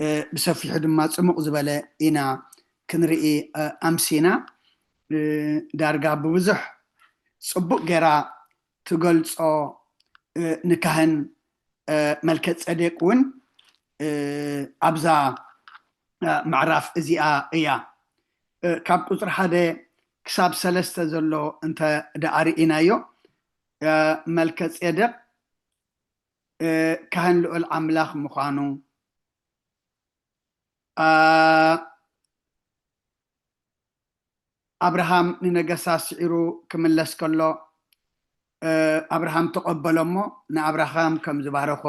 እ፣ ብሰፊሑ ድማ ጽሙቕ ዝበለ ኢና ክንርኢ፣ እ፣ ኣምሲና። እ፣ ዳርጋ ብብዙሕ ጽቡቕ ጌራ ትገልጾ፣ እ፣ ንካህን፣ እ፣ መልከ ጼዴቅ እውን፣ እ፣ ኣብዛ፣ እ፣ ምዕራፍ እዚኣ እያ። እ፣ ካብ ቁጽሪ ሓደ ክሳብ ሰለስተ ዘሎ እንተ ደኣ ርኢናዮ፣ እ፣ መልከ ጼዴቅ፣ እ፣ ካህን ልዑል ኣምላኽ ምዃኑ፣ እ፣ ኣብርሃም ንነገስታት ስዒሩ ክምለስ ከሎ፣ እ፣ ኣብርሃም ተቐበሎ እሞ ንኣብርሃም ከም ዝባረኾ፣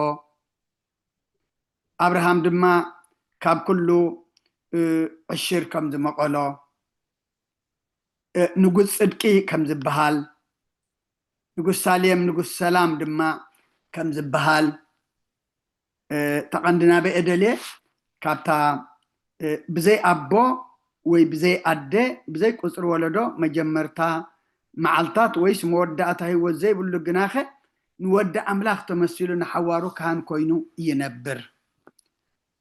ኣብርሃም ድማ ካብ ኩሉ፣ እ፣ ዕሽር ከም ዝመቐሎ፣ እ፣ ንጉስ ጽድቂ ከም ዝበሃል፣ ንጉስ ሳሌም ንጉስ ሰላም ድማ ከም ዝበሃል፣ እ፣ ተቐንዲ ናበይ እደልየ፣ ካብታ፣ እ፣ ብዘይ ኣቦ ወይ ብዘይ ኣደ፣ ብዘይ ቁጽሪ ወለዶ መጀመርታ መዓልታት ወይስ መወዳእታ ህይወት ዘይብሉ ግናኸ ንወዲ ኣምላኽ ተመሲሉ ንሓዋሩ ካህን ኮይኑ ይነብር።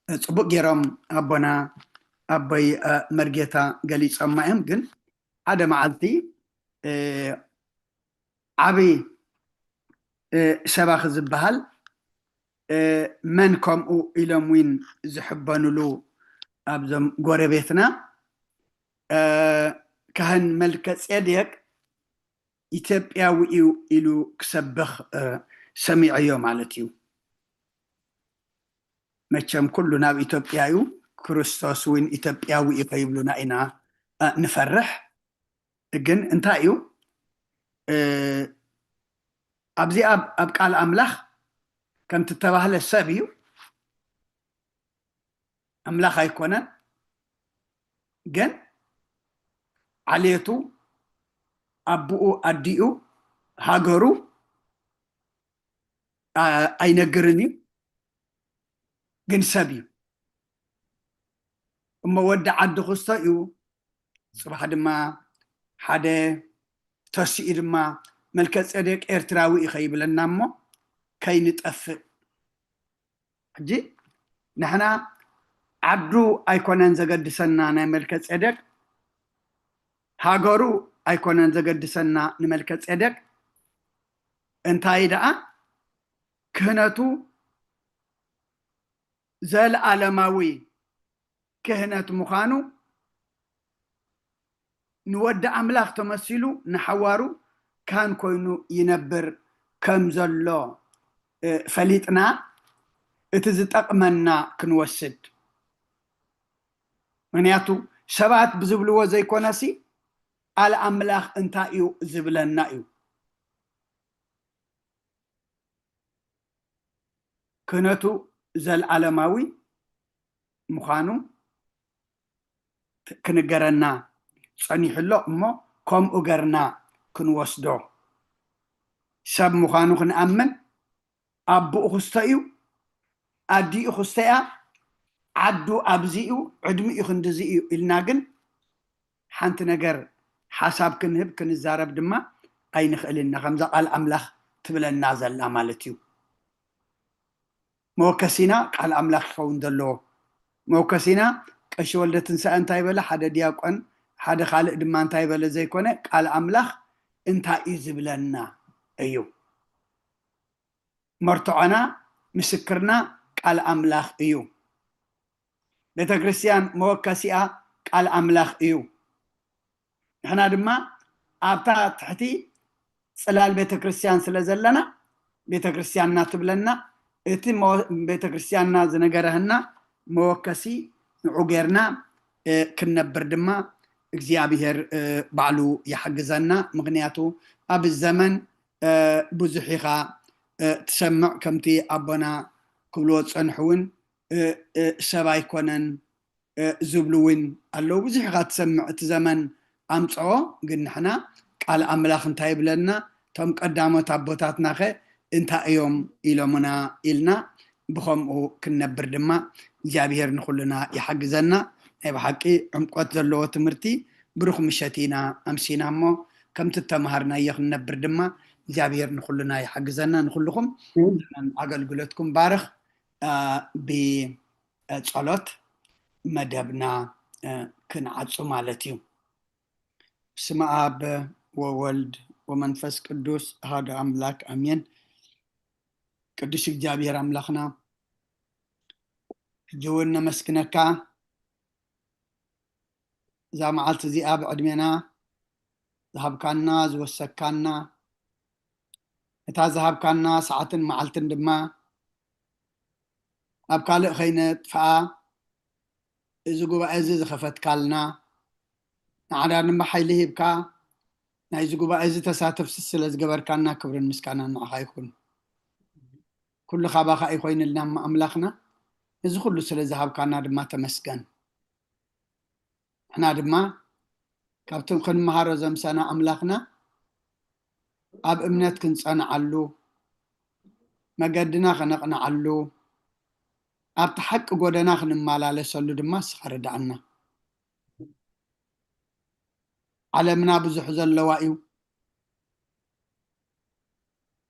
እ፣ ጽቡቕ ገይሮም ኣቦና ኣቦይ፣ እ፣ መርጌታ ገሊጾማ እዮም። ግን ሓደ መዓልቲ፣ እ፣ ዓቢ፣ እ፣ ሰባኺ ዝበሃል፣ እ፣ መን ከምኡ ኢሎም እውን ዝሕበኑሉ ኣብዞም ጎረቤትና፣ እ፣ ካህን መልከ ጼዴቅ ኢትዮጵያዊ እዩ ኢሉ ክሰብኽ፣ እ፣ ሰሚዐዮ ማለት እዩ። መቸም ኩሉ ናብ ኢትዮጵያ እዩ፣ ክርስቶስ እውን ኢትዮጵያዊ እዩ ከይብሉና ኢና፣ እ፣ ንፈርሕ። ግን እንታይ እዩ? እ፣ ኣብዚ ኣብ፣ ኣብ ቃል ኣምላኽ ከምቲ ተባህለ ሰብ እዩ፣ ኣምላኽ ኣይኮነን። ግን ዓሌቱ፣ ኣቦኡ፣ ኣዲኡ፣ ሃገሩ፣ ኣ-፣ ኣይነግርን እዩ። ግን ሰብ እዩ። እሞ ወዲ ዓዲ ክስቶ እዩ። ጽባሕ ድማ ሓደ ተሲኡ ድማ መልከ ጼዴቅ ኤርትራዊ እዩ ከይብለና እሞ ከይንጠፍእ። ሕጂ ንሕና ዓዱ ኣይኮነን ዘገድሰና ናይ መልከ ጼዴቅ፣ ሃገሩ ኣይኮነን ዘገድሰና ንመልከ ጼዴቅ። እንታይ ደኣ ክህነቱ ዘለዓለማዊ ክህነት ምዃኑ፣ ንወዲ ኣምላኽ ተመሲሉ ንሓዋሩ ካህን ኮይኑ ይነብር ከም ዘሎ፣ እ፣ ፈሊጥና እቲ ዝጠቕመና ክንወስድ። ምኽንያቱ ሰባት ብዝብልዎ ዘይኮነሲ ቃል ኣምላኽ እንታይ እዩ ዝብለና እዩ። ክህነቱ ዘለዓለማዊ ምዃኑ ክንገረና ጸኒሑ ኣሎ እሞ፣ ከምኡ ገርና ክንወስዶ፣ ሰብ ምዃኑ ክንኣምን፣ ኣቦኡ ክስቶ እዩ፣ ኣዲኡ ክስቶ እያ፣ ዓዱ ኣብዚ እዩ፣ ዕድሚኡ ክንድዚ እዩ ኢልና ግን ሓንቲ ነገር ሓሳብ ክንህብ ክንዛረብ ድማ ኣይንኽእልን ኢና፣ ከምዛ ቃል ኣምላኽ ትብለና ዘላ ማለት እዩ። መወከሲና ቃል ኣምላኽ ክኸውን ዘለዎ። መወከሲና ቀሺ ወልደ ትንሳኤ እንታይ በለ፣ ሓደ ዲያቆን፣ ሓደ ካልእ ድማ እንታይ በለ ዘይኮነ፣ ቃል ኣምላኽ እንታይ እዩ ዝብለና እዩ። መርትዖና፣ ምስክርና ቃል ኣምላኽ እዩ። ቤተ ክርስቲያን መወከሲኣ ቃል ኣምላኽ እዩ። ንሕና ድማ ኣብታ ትሕቲ ጽላል ቤተ ክርስቲያን ስለ ዘለና፣ ቤተ ክርስቲያንና ትብለና፣ እቲ መወ-፣ ቤተ ክርስቲያንና ዝነገረህና መወከሲ ንዑ ጌርና፣ እ፣ ክንነብር ድማ እግዚኣብሔር፣ እ፣ ባዕሉ ይሓግዘና። ምኽንያቱ ኣብ ዘመን፣ እ፣ ብዙሕ ኢኻ፣ እ፣ ትሰምዕ፣ ከምቲ ኣቦና ክብልዎ ዝጸንሑ እውን፣ እ፣ እ፣ ሰብ ኣይኮነን፣ እ፣ ዝብሉ እውን ኣለዉ። ብዙሕ ኢኻ ትሰምዕ፣ እቲ ዘመን ኣምጽኦ። ግን ንሕና ቃል ኣምላኽ እንታይ ይብለና፣ እቶም ቀዳሞት ኣቦታትናኸ እንታይ እዮም ኢሎምና ኢልና ብኸምኡ ክንነብር ድማ እግዚኣብሔር ንኹልና ይሓግዘና። ናይ ብሓቂ ዕምቆት ዘለዎ ትምህርቲ፣ ብሩኽ ምሸት ኢና ኣምሲና እሞ፣ ከምቲ እተምሃርናዮ ክንነብር ድማ እግዚኣብሔር ንኹልና ይሓግዘና። ንኹልኹም ኣገልግሎትኩም ባርኽ። ብጸሎት መደብና ክንዓጹ ማለት እዩ። ብስመ ኣብ ወወልድ ወመንፈስ ቅዱስ ኣሃዱ ኣምላክ ኣሜን። ቅዱስ እግዚኣብሔር ኣምላኽና፣ ሕጂ እውን ነመስግነካ፣ እዛ መዓልቲ እዚኣ ብዕድሜና ዝሃብካና፣ ዝወሰካና፣ እታ ዝሃብካና ሰዓትን መዓልትን ድማ ኣብ ካልእ ከይነጥፍኣ፣ እዚ ጉባኤ እዚ ዝኸፈትካልና፣ ንዓና ድማ ሓይሊ ሂብካ ናይዚ ጉባኤ እዚ ተሳተፍቲ ስለ ዝገበርካና ክብርን ምስጋናን ንዓኻ ይኹን። ኩሉ ካባኻ እዩ ኮይንልና እሞ ኣምላኽና፣ እዚ ኩሉ ስለ ዝሃብካና ድማ ተመስገን። ንሕና ድማ ካብቶም ክንመሃሮ ዘምሰና ኣምላኽና ኣብ እምነት ክንጸንዓሉ፣ መገድና ከነቕንዓሉ፣ ኣብቲ ሓቂ ጎደና ክንመላለሰሉ ድማ እስኻ ርድኣና። ዓለምና ብዙሕ ዘለዋ እዩ፣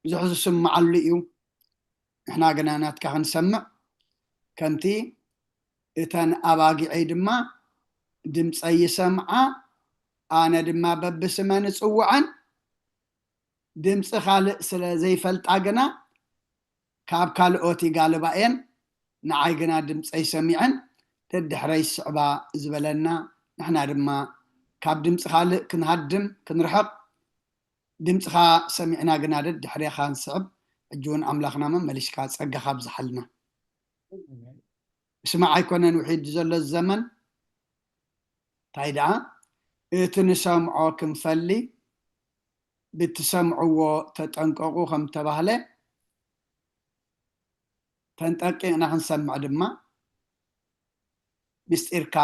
ብዙሕ ዝስምዓሉ እዩ። ንሕና ግና ናትካ ክንሰምዕ፣ ከምቲ እተን ኣባጊዐይ ድማ ድምፀይ ይሰምዓ፣ ኣነ ድማ በብስመን እፅውዐን። ድምፂ ካልእ ስለ ዘይፈልጣ ግና ካብ ካልኦት ይጋልባ እየን፣ ንዓይ ግና ድምፀይ ሰሚዐን ደድሕረይ ይስዕባ ዝበለና፣ ንሕና ድማ ካብ ድምፂ ካልእ ክንሃድም ክንርሕቕ፣ ድምፅኻ ሰሚዕና ግና ደድሕሬኻ ንስዕብ። ሕጂ እውን ኣምላኽና መመሊስካ ጸጋኻ ኣብዝሓልና። ምስማዕ ኣይኮነን ውሒድ ዘሎ ዘመን፣ እንታይ ደኣ እቲ ንሰምዖ ክንፈሊ ብትሰምዕዎ ተጠንቀቑ ከም ተባህለ፣ ተንጠቂቕና ክንሰምዕ ድማ ምስጢርካ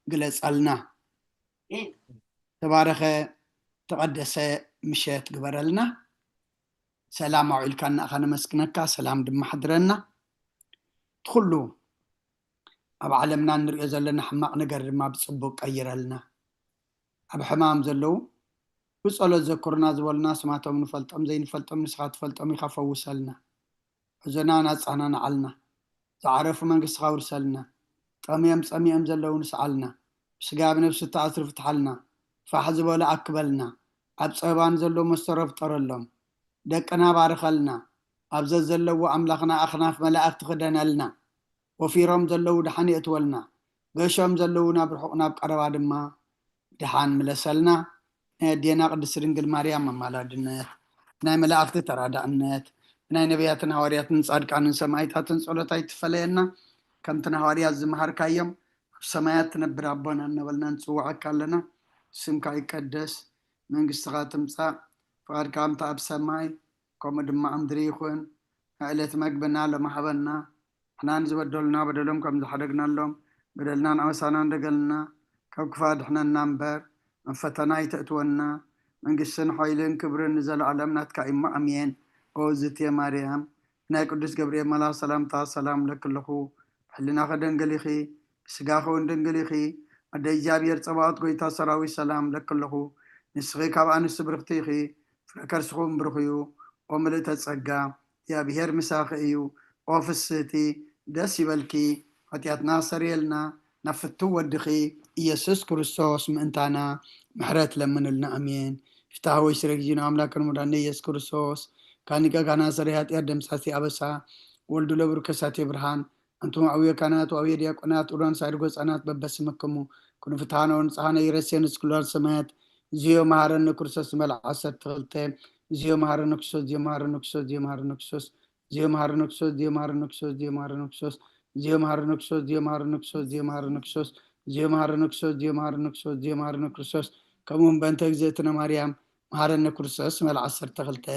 ግለጸልና። ተባረኸ ተቐደሰ ምሸት ግበረልና። ሰላም ኣውዒልካና ኢኻ ነመስግነካ፣ ሰላም ድማ ሓድረና። እቲ ኩሉ ኣብ ዓለምና እንሪኦ ዘለና ሕማቕ ነገር ድማ ብጽቡቕ ቀይረልና። ኣብ ሕማም ዘለዉ ብጸሎት ዘክሩና ዝበሉና ስማቶም ንፈልጦም ዘይንፈልጦም ንስኻ ትፈልጦም ኢኻ፣ ፈውሰልና። ሕዞና ናጻና ንዓልና። ዝዓረፉ መንግስትኻ ኣውርሰልና። ጠምዮም ጸሚኦም ዘለዉ ንስዓልና። ብስጋ ብነብሲ ተኣስሩ ፍትሓልና። ፋሕ ዝበሉ ኣክበልና። ኣብ ጸበባ ንዘለዉ መስተሮ ፍጠረሎም። ደቅና ባርኸልና። ኣብ ዘዘለዎ ኣምላኽና ኣኽናፍ መላእኽቲ ክደነልና። ወፊሮም ዘለዉ ደሓን የእትወልና። ገሾም ዘለዉ ናብ ርሑቕ ናብ ቀረባ ድማ ደሓን ምለሰልና። ናይ ኣዴና ቅድስቲ ድንግል ማርያም ኣማላድነት፣ ናይ መላእኽቲ ተራዳእነት፣ ናይ ነቢያትን ሃዋርያትን ጻድቃንን ሰማዕታትን ጸሎት ኣይትፈለየና። ከምቲ ንሃዋርያት ዝመሃርካዮም፣ ኣብ ሰማያት ትነብር ኣቦና እናበልና ንጽውዓካ ኣለና። ስምካ ይቀደስ፣ መንግስትኻ ትምጻእ፣ ፍቓድካ ከምቲ ኣብ ሰማይ ከምኡ ድማ ኣብ ምድሪ ይኹን። ናይ ዕለት መግብና ሎሚ ሃበና። ንሕና ንዝበደሉና በደሎም ከም ዝሓደግናሎም፣ በደልናን ኣበሳናን ደገልና፣ ካብ ክፋ ድሕነና እምበር፣ ኣብ ፈተና ኣይተእትወና። መንግስትን ሓይልን ክብርን ንዘለኣለም ናትካ እዩ እሞ፣ ኣሜን። ኦ ዝትየ ማርያም፣ ናይ ቅዱስ ገብርኤል መልኣኽ ሰላምታ ሰላም እብለኪ ኣለኹ። ብሕልናኺ ድንግል ኢኺ፣ ብስጋኺ እውን ድንግል ኢኺ። ኣደ እግዚኣብሔር ጸባኦት፣ ጎይታ ሰራዊት፣ ሰላም እብለኪ ኣለኹ። ንስኺ ካብ ኣንስቲ ብርኽቲ ኢኺ፣ ፍረ ከርስኺ እውን ብሩኽ እዩ። ኦ ምልእተ ጸጋ፣ እግዚኣብሔር ምሳኺ እዩ። ኦ ፍስህቲ፣ ደስ ይበልኪ፣ ሓጢኣትና ኣስተሰርየልና፣ ናብ ፍቱው ወድኺ ኢየሱስ ክርስቶስ ምእንታና ምሕረት ለምንልና። ኣሜን። ፍትሐ ወይ ስረ ጊዜና ኣምላክን መድኃኒነ ኢየሱስ ክርስቶስ፣ ካን ሊቀ ካህናት ሰሪ ኃጢአት ደምሳሴ አበሳ፣ ወልዱ ለብሩክ ከሳቴ ብርሃን፣ አንቱም አብየ ካህናት ወአብየ ዲያቆናት፣ ኡራን ሳይድ ጎፃናት በበስምክሙ፣ ኩኑ ፍትሐነ ወንጽሐነ ይረሴን እስክሏል ሰማያት፣ ዚዮ መሐረነ ክርስቶስ መልዓ ዓሰርተ ክልተ፣ ዚዮ መሐረነ ክርስቶስ፣ ዚዮ መሐረነ ክርስቶስ፣ ዚዮ መሐረነ ክርስቶስ፣ ዚዮ መሐረነ ክርስቶስ፣ ዚዮ መሐረነ ክርስቶስ፣ ዚዮ መሐረነ ክርስቶስ፣ ዚዮ መሐረነ ክርስቶስ፣ ዚዮ መሐረነ ክርስቶስ፣ ዚዮ መሐረነ ክርስቶስ፣ ዚዮ መሐረነ ክርስቶስ፣ ዚዮ መሐረነ ክርስቶስ፣ ከምኡውን በእንተ እግዝእትነ ማርያም መሐረነ ክርስቶስ መልዓ ዓሰርተ ክልተ፣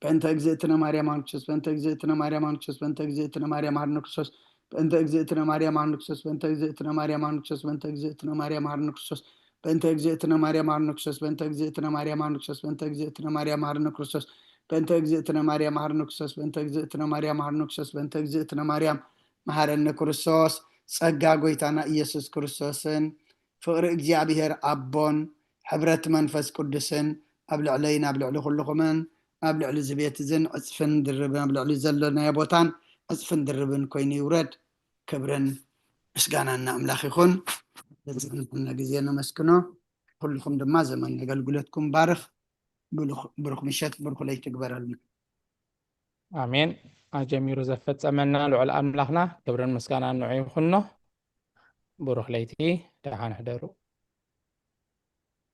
በእንተ እግዝእትነ ማርያም መሐረነ ክርስቶስ፣ በእንተ እግዝእትነ ማርያም መሐረነ ክርስቶስ፣ በእንተ እግዝእትነ ማርያም መሐረነ ክርስቶስ፣ በእንተ እግዝእትነ ማርያም መሐረነ ክርስቶስ፣ በእንተ እግዝእትነ ማርያም መሐረነ ክርስቶስ፣ በእንተ እግዝእትነ ማርያም መሐረነ ክርስቶስ፣ በእንተ እግዝእትነ ማርያም መሐረነ ክርስቶስ፣ በእንተ እግዝእትነ ማርያም መሐረነ ክርስቶስ፣ በእንተ እግዝእትነ ማርያም መሐረነ ክርስቶስ፣ በእንተ እግዝእትነ ማርያም መሐረነ ክርስቶስ፣ በእንተ እግዝእትነ ማርያም መሐረነ ክርስቶስ፣ በእንተ እግዝእትነ ማርያም መሐረነ ክርስቶስ፣ ጸጋ ጎይታና ኢየሱስ ክርስቶስን ፍቕሪ እግዚኣብሔር ኣቦን ሕብረት መንፈስ ቅዱስን ኣብ ልዕለይን ኣብ ልዕሊ ኩልኹምን ኣብ ልዕሊ እዚ ቤት እዝን ዕፅፍን ድርብን ኣብ ልዕሊ ዘለናዮ ቦታን ዕፅፍን ድርብን ኮይኑ ይውረድ። ክብርን ምስጋናን ንኣምላኽ ይኹን። ዘዝመንትና ግዜ ነመስግኖ። ኩልኹም ድማ ዘመን ኣገልግሎትኩም ባርኽ። ብሩኽ ምሸት ብሩኽ ለይቲ ይግበረልና። ኣሜን። ኣጀሚሩ ዘፈጸመና ልዑል ኣምላኽና ክብርን ምስጋናን ንዑ ይኹኖ። ብሩኽ ለይቲ፣ ደሓን ሕደሩ።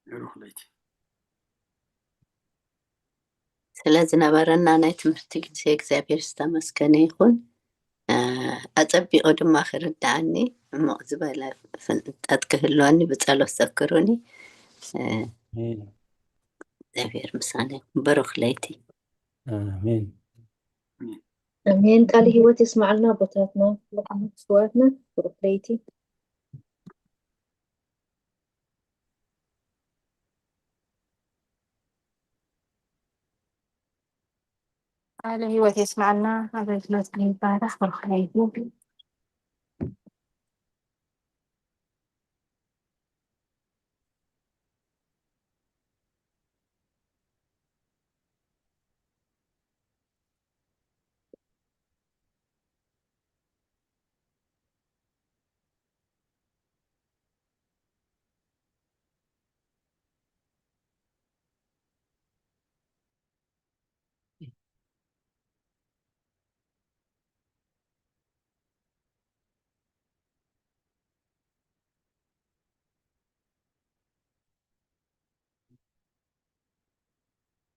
ብሩኽ ለይቲ። ስለ ዝነበረና ናይ ትምህርቲ ግዜ እግዚኣብሔር ዝተመስገነ ይኹን። ኣጸቢቑ ድማ ክርድኣኒ፣ እሙቕ ዝበለ ፍንጠት ክህልወኒ ብጸሎት ዘክሩኒ። እግዚኣብሔር ምሳና ይኹን። ብሩኽ ለይቲ። ኣሜን። ኣሜን። ቃል ህይወት የስማዕልና ኣቦታትና፣ ስዋትና። ብሩኽ ለይቲ። ቃለ ህይወት የስማዕልና። ኣገልግሎት ይባረኽ። ብሩኽ ለይቲ።